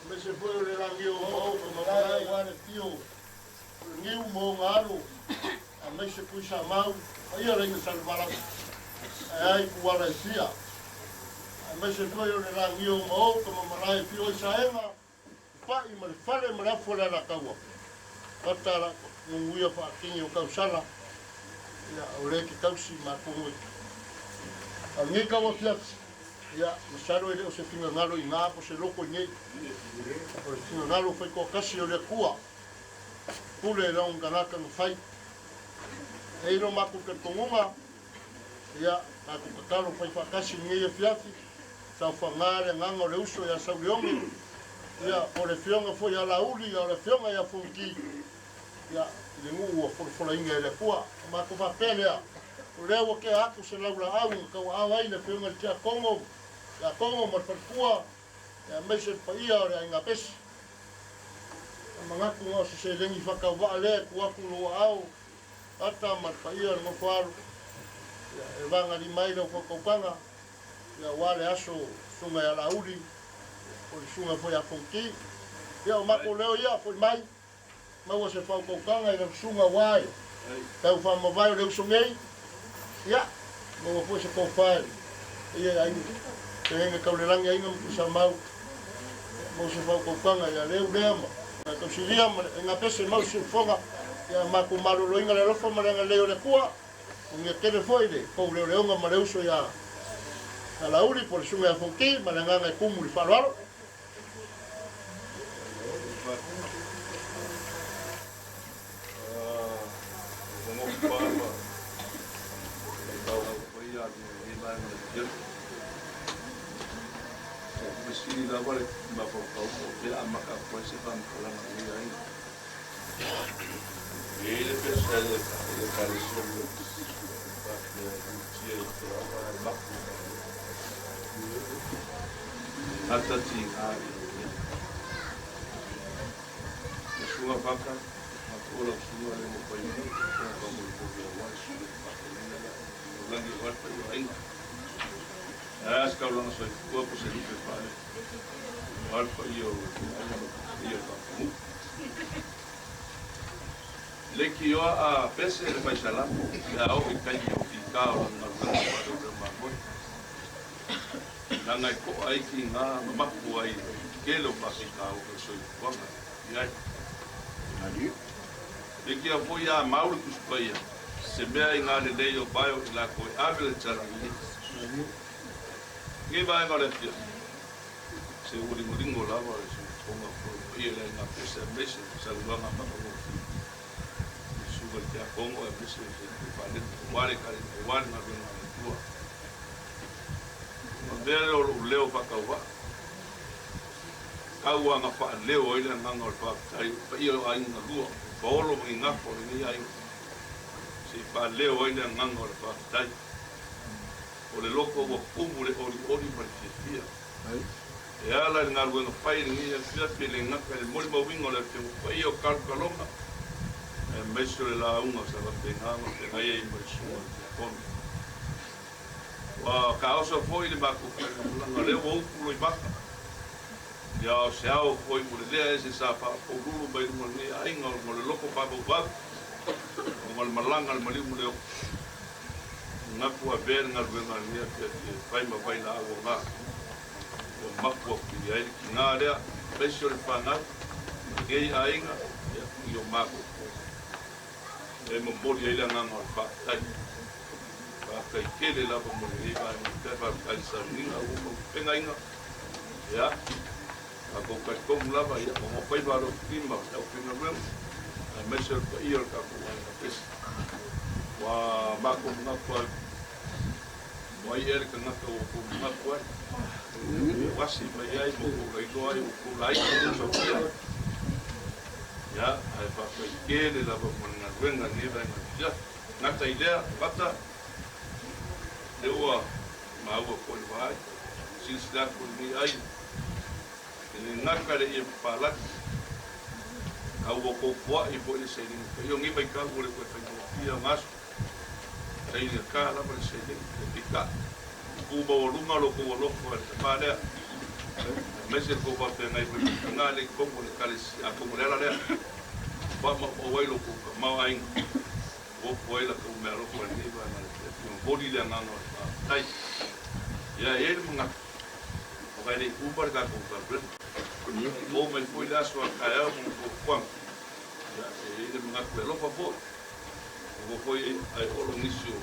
Aemaise foi o le lagia o Maoa ma Malae aua le afio o le Niu ma ona alo, aemaise Tuisamau, paia le aiga Salevalasi, ae a ituala e fia. Aemaise foi o le lagia o Maota ma Malae afio ai Saega, Pa'i ma le fale ma le afu o le Alataua. Ata la nunuia faatini o tausala, ia o lea e te tausi ma atonu e A o lenei tau afiafi, ia masalo e le o se finagalo i ina po se loko i nei. O le finagalo faitoatasi o le Atua, pule i lona tagata na fai. E i ai lo matou talitonuga, ia tatou tatalo fai faatasi i lenei afiafi, saofaga le agaga o le uso ia Sauleone, ia po o le afioga foi ia Laauli, a o le afioga ia Fonoti, ia, i le nuu ua folafolaina e le Atua. Ona matou faapea lea, o lea ua tea atu se laulaau na tauaao ai le afioga i le Tiakono, Tiakono ma le faletua, aemaise le paia o le aiga Pesi. E manatu na o se seleni faatauvaa lea e tuu atu i lou aao, ata ma le paia o le nofo-alo, ia, e vagalima ai lau fautautaga, ia, aua le aso Susuga ia Laauli, po o le Susuga foi ia Fonoti. Ia, o matou leo ia, foi mai, maua se faautautaga i lau susuga aua e tau faamavae o le uso nei, ia, maua foi se tofa i le paia i aiga, feagaiga tau le lagi aiga ma Tuisamau, ia, maua se faautautaga ia Leu lea ma Tausilia ma le aiga pese, maua se siufofoga, ia matou maloloina le alofa ma le agalelei o le Atua, manuia tele foi le tou leoleoga ma le uso ia Laauli po o le susuga ia Fonoti ma le agaga e tumu i le faaaloalo. Gata tigā i le Susuga Faka, matou lau susuga le ua fai mai, o ka mo le povi aua le susuga i faatalina lea, o lagi o alpa i o aiga. Ae a se taulaga soifua po se lupe faale, o alpa i o aiga ma ia faafamu. Le kioa a pese le faisalamo, pe a oo i taimi o fita o lana galuega faaleoleo mamoe. Leaga e to'a ai tiga ma mapu ai le tele o faafitauli o le soifuaga i ai. Le kia foi a mau le Tusi Paia, se mea i galelei o vae o i latou e ave le tala i lenei vaega o le afiafi, se ua ligoligo lava le siufofoga foi o le paia i le aiga pese aemaise le saunoaga matagofie i le susuga i le Tiakono aemaise o se faalele aua le aua le galuega a le Atua. Ona avea lea o lou leo faatauvaa, tau aga faaleo ai le agaga o le faafetai i le paia o aiga galua, paolo ma gigafo o lenei aiga, se i faaleo ai le agaga o le faafetai. O le loto ua tumu le olioli ma le fiafia. E ala i le galuega fai i lenei afiafi e le gata i le molimauina o le Afioga Paia o Kalokaloga, aemaise o le lauga o Salafaiga ma feagai ai ma le Susuga i le Tiakono. Ua taoso foi le matou faigamalaga, o lea ua upu loimata. Ia o se ao foi mo le lea ese sa faapoululu mai luga o lenei aiga ona o le loto faavauvau, ona o le malaga a le maliu ma le oto. Manatu avea le galuega a lenei afiafi e fai ma vailaau aga ua mapu atu i ai le tiga lea, aemaise o le fanau ma lenei aiga, ia, i o matou foi. E momoli ai le agaga o le faafetai. Faafetai tele lava mo lenei vaega pea, faafetai i le sauniga ua mau pegaina. Ia, tatou talitonu lava, ia, o ngā faiva a lou lima o le aufaigaluega, aemaise o le paia o le tatou aiga pese. Ua matou manatu ai, o ai ea le tagata ua outou manatu ai, ua asi mai ai ma outou lailoa ai, ua outou laina ma outou sautia. Ia, ae faafetai tele lava mo le galuega i lenei vaega o le afiafi. Gata i lea, Fata, lea ua silasila atu i lenei aiga, e le gata i le ia papalagi, a ua toufoai foi le seleni paia. O lenei vaitau ua le toe faigofie ona aso, taigata lava le seleni, ae peitai, tu maualuga lo outou alofa i le tama lea, aemaise le tou faafeagai foi ma le tina lea i totonu o le Ekalesia, atonu o le ala lea ua faamaumau ai lo outou tamaoaiga, ua ofo ai la outou meaalofa i lenei vaega o le afiafi. Momoli le agaga o le faafetai. Ia, e i ai le manatu, aua e le i uma le tatou galuega. Oo mai foi le aso a taeao ma ona fuafuaga. Ia, e i ai le manatu e alofa foi. Alofa foi ae olo nisi o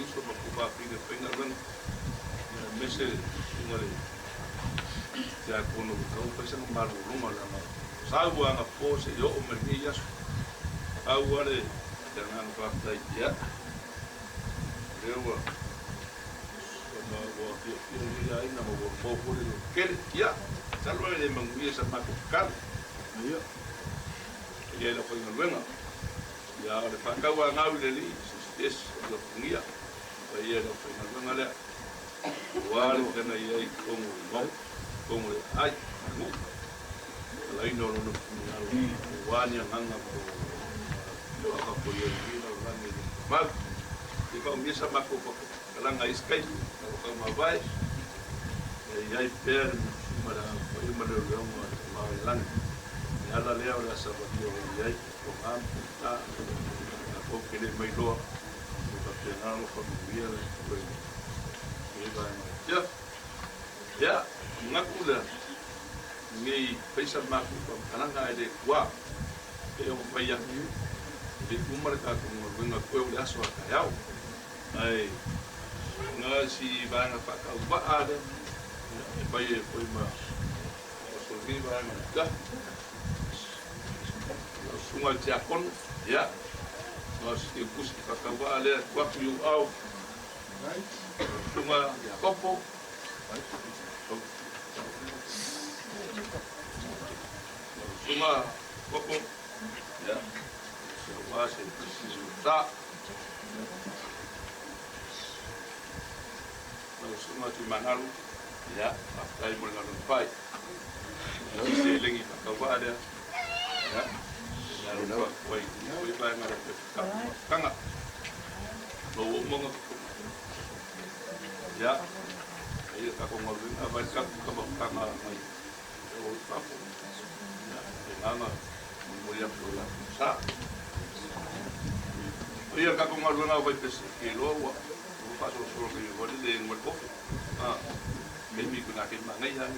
uso ma tufafine faigaluega. Ia, aemaise le susuga i le tiakono ua tatau ona fai sana malologa leaga sau lava anapo seia oo mai lenei aso. Pau lava le agaga faafetai, ia, o lea ua ua fiafia lenei aiga ma ua maua foi le lototele. Ia, masalo e le manuia sa matou tatalo. Ia, i ai lau faigaluega. Ia, o le faatauanau i le Alii, se isi o alofagia paia i lau faigaluega lea. Aua le feagai ai i totonu o le Maota, totonu o le aai, le nuu, alaina o lona finagalo, aua ni agaga ma faakapoia i lenei lalolagi e le tumau. Se i faaumiesa sa matou faamatalaga i isi taimi, lau taumavae, ia i ai pea le musumusuga i le Agaga Paia ma le leoleoga o le Tama o le Lagi. Le ala lea o le a savalia o i ai fofoga ma faigata, tatou te le mailoa, e faapena ona faamanuia le Atua i lenei vaega o le afiafi. Ia, manatu lea, nei fai sa matou faamatalaga ae le tuā, pei ona fai atu, e le i uma le tatou galuega toe o le aso a taeao. Ae na si vaega faatauvaa lea, e fai ai foi ma o lenei vaega o le afiafi. Lau susuga i le tiakono, ia, na o si tusi faatauvaa lea e tuu atu i ou ao. Lau susuga Iakopo, lau susuga Iakopo, ia, aua se sa. Lau susuga Tuimagalu, ia, faafetai mo le galuega fai. Si seleni faatauvaa lea, ia, e alofa atu ai i lenei vaega o le mafutaga. Lou oomaga, ia, ai le tatou galuega, vai le tatou mafutaga mai e o i fafo. Ia, e agaga molimoli atu o latou sa. Ia le tatou galuega o vaipese, ke iloa ua faasolosolo mai foi le le inu ai le kofi. Ah, taimi kuna ke mangai ai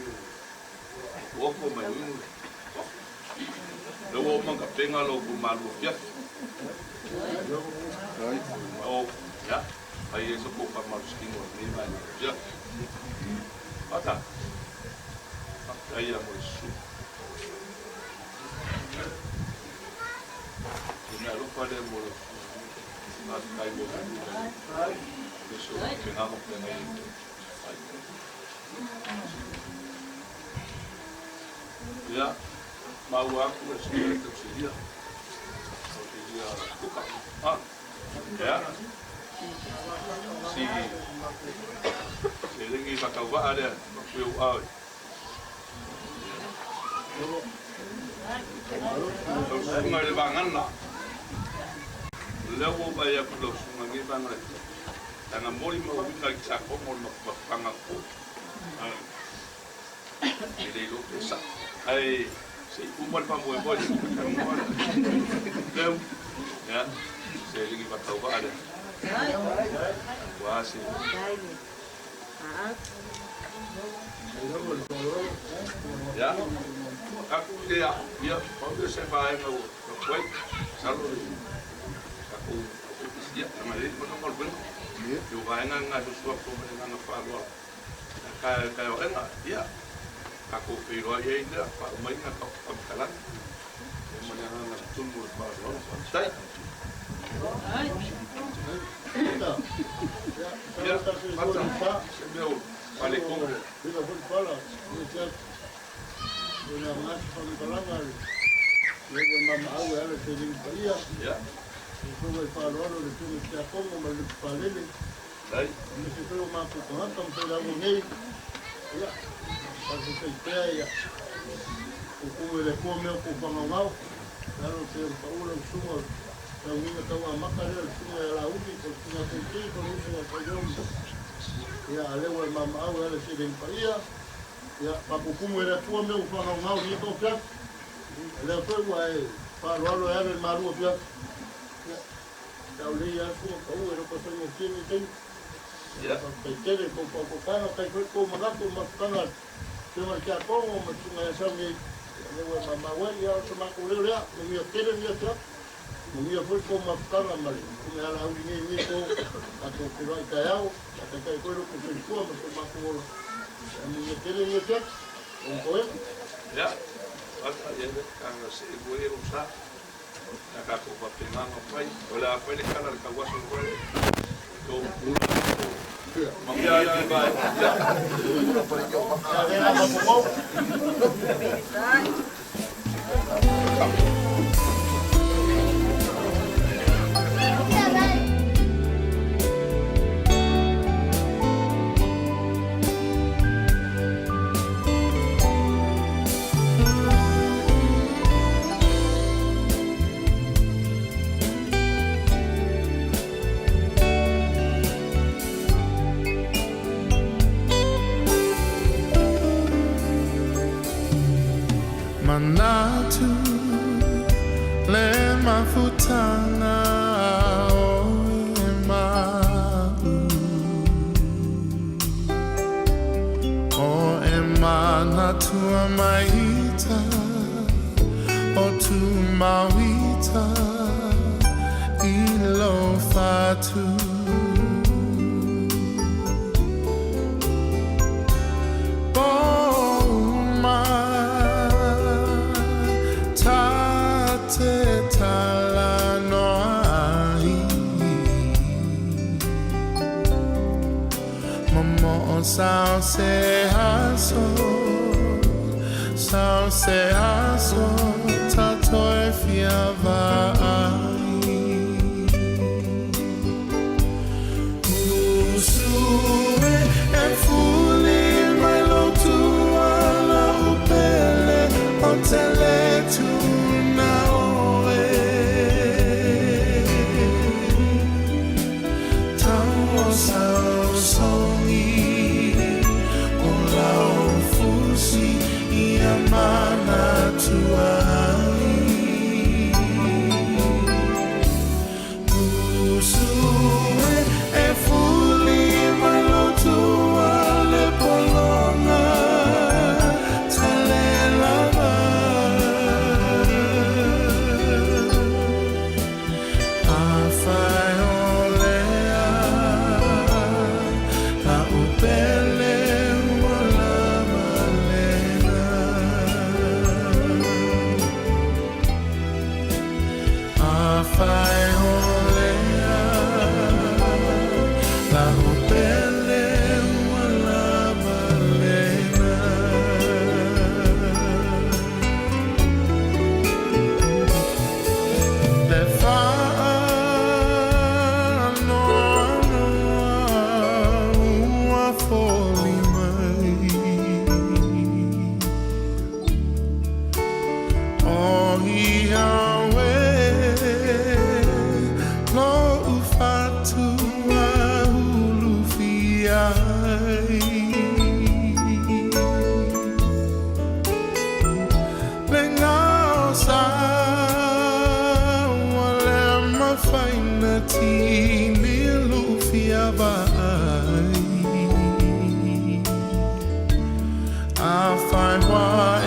o ofo mai inu le kofi. Le ua uma ka penga lo ku malu fiafi. O, ia, ai e so ko pa malu skino nei mai fiafi. Ata. Ai a mo le su. E mea alofa lea mo le faafetai mo le le so penga mo penga i. Ia, maua atu e suia le tausilia. Tausilia kuka. Ah, ia. Si se lengi whakauvaa lea, koe u awe. Lau susuga i le vagana. Lea ua vai atu lau susuga nei vaega le Tanga moli ma uiga i tiakono o le mafutaga po. E le iloa pe sa'o. Ae se i uma le faamoemoe se i talanoa leu. Ia, se lengi faatauvaa lea. Ua se. Ia, aku le ia, pau lea se vaega ua tapu ai. Masalo le tatou ofisi, ia, leaga e le i mana galuega. I o vaega na sosoa ma le agaga faaaloalo. Ka ka oega, ia, tatou feiloai ai lea, faaumaina faamatalaga. Ia ma le agaga tumu o le faaaloalo. Faafetai. Ia, Pata, se mea o faaletonu. Ia. Aemaise foi o matou tagata ma failauga nei. Ia, faafetai pea ia tutumu e le Atua mea o tou fagaogao. I lalo pei ona pau lau susuga o le laugiga tau amata lea o le susuga ia Laauli po o le susuga ia Fonoti po o le uso ia Faileo ia a lea ua e maamaau e ala i seleni paia. Ia faatutumu e le Atua mea ua fagaogao i lenei tauafiafi. O lea foi ua e faaaloalo e ala i le malu afiafi. Ia, sa o lea lava susuga pau e le o toe faigofie lenei taimi. Ia faafetai tele i le tou faautautaga, faafetai foi i le tou manatu i le mafutaga a le Afioga i le Tiakono ma le Susuga ia Sauni, ia lea ua e maumau ai. Ia o se matou leo lea, manuia tele lenei afiafi, manuia foi le tou mafutaga ma le Susuga ia Laauli nei i lenei po, tatou feiloai taeao, ia taitai foi lo outou soifua ma so matou ola. Ia manuia tele lenei afiafi. Ona toega. Ia, ata ia le agaga see ua i lou sa. Ia tatou faapena ona fai. O le a fai le tala i le tauaso foi lea. Tou pula manuia ai vai. Ia. Manatu le mafutaga o e ma'u O e manatua mai ita O tumauita i lou fatu Pouma ta te talanoa ai Momo'o sau se aso Sau se aso ta toe fia vaai Usu e e fuli mai lou tuala o pele O te lē tuuna oe Tau o sau sogi O lau fusi ia manatua ai Usu e e fuli mai lou tua le pologa Talelava Afai o lea La'u pele ua lava lena Afai o lea La'u pele ua lava lena. Le faanoanoa ua foli mai O ia oe lo'u fatu ulufia ai Le gao sa ua le mafai ona tini lo'u fia vaai Afai ua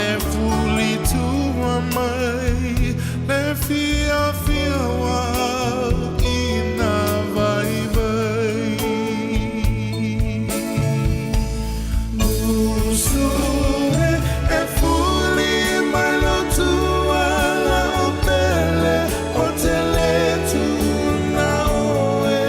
e fuli tua mai Le fiafia ua au i nā vaivai Usu e e fuli mai lou tuala o pele Ou te lē tuuna oe.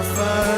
I find.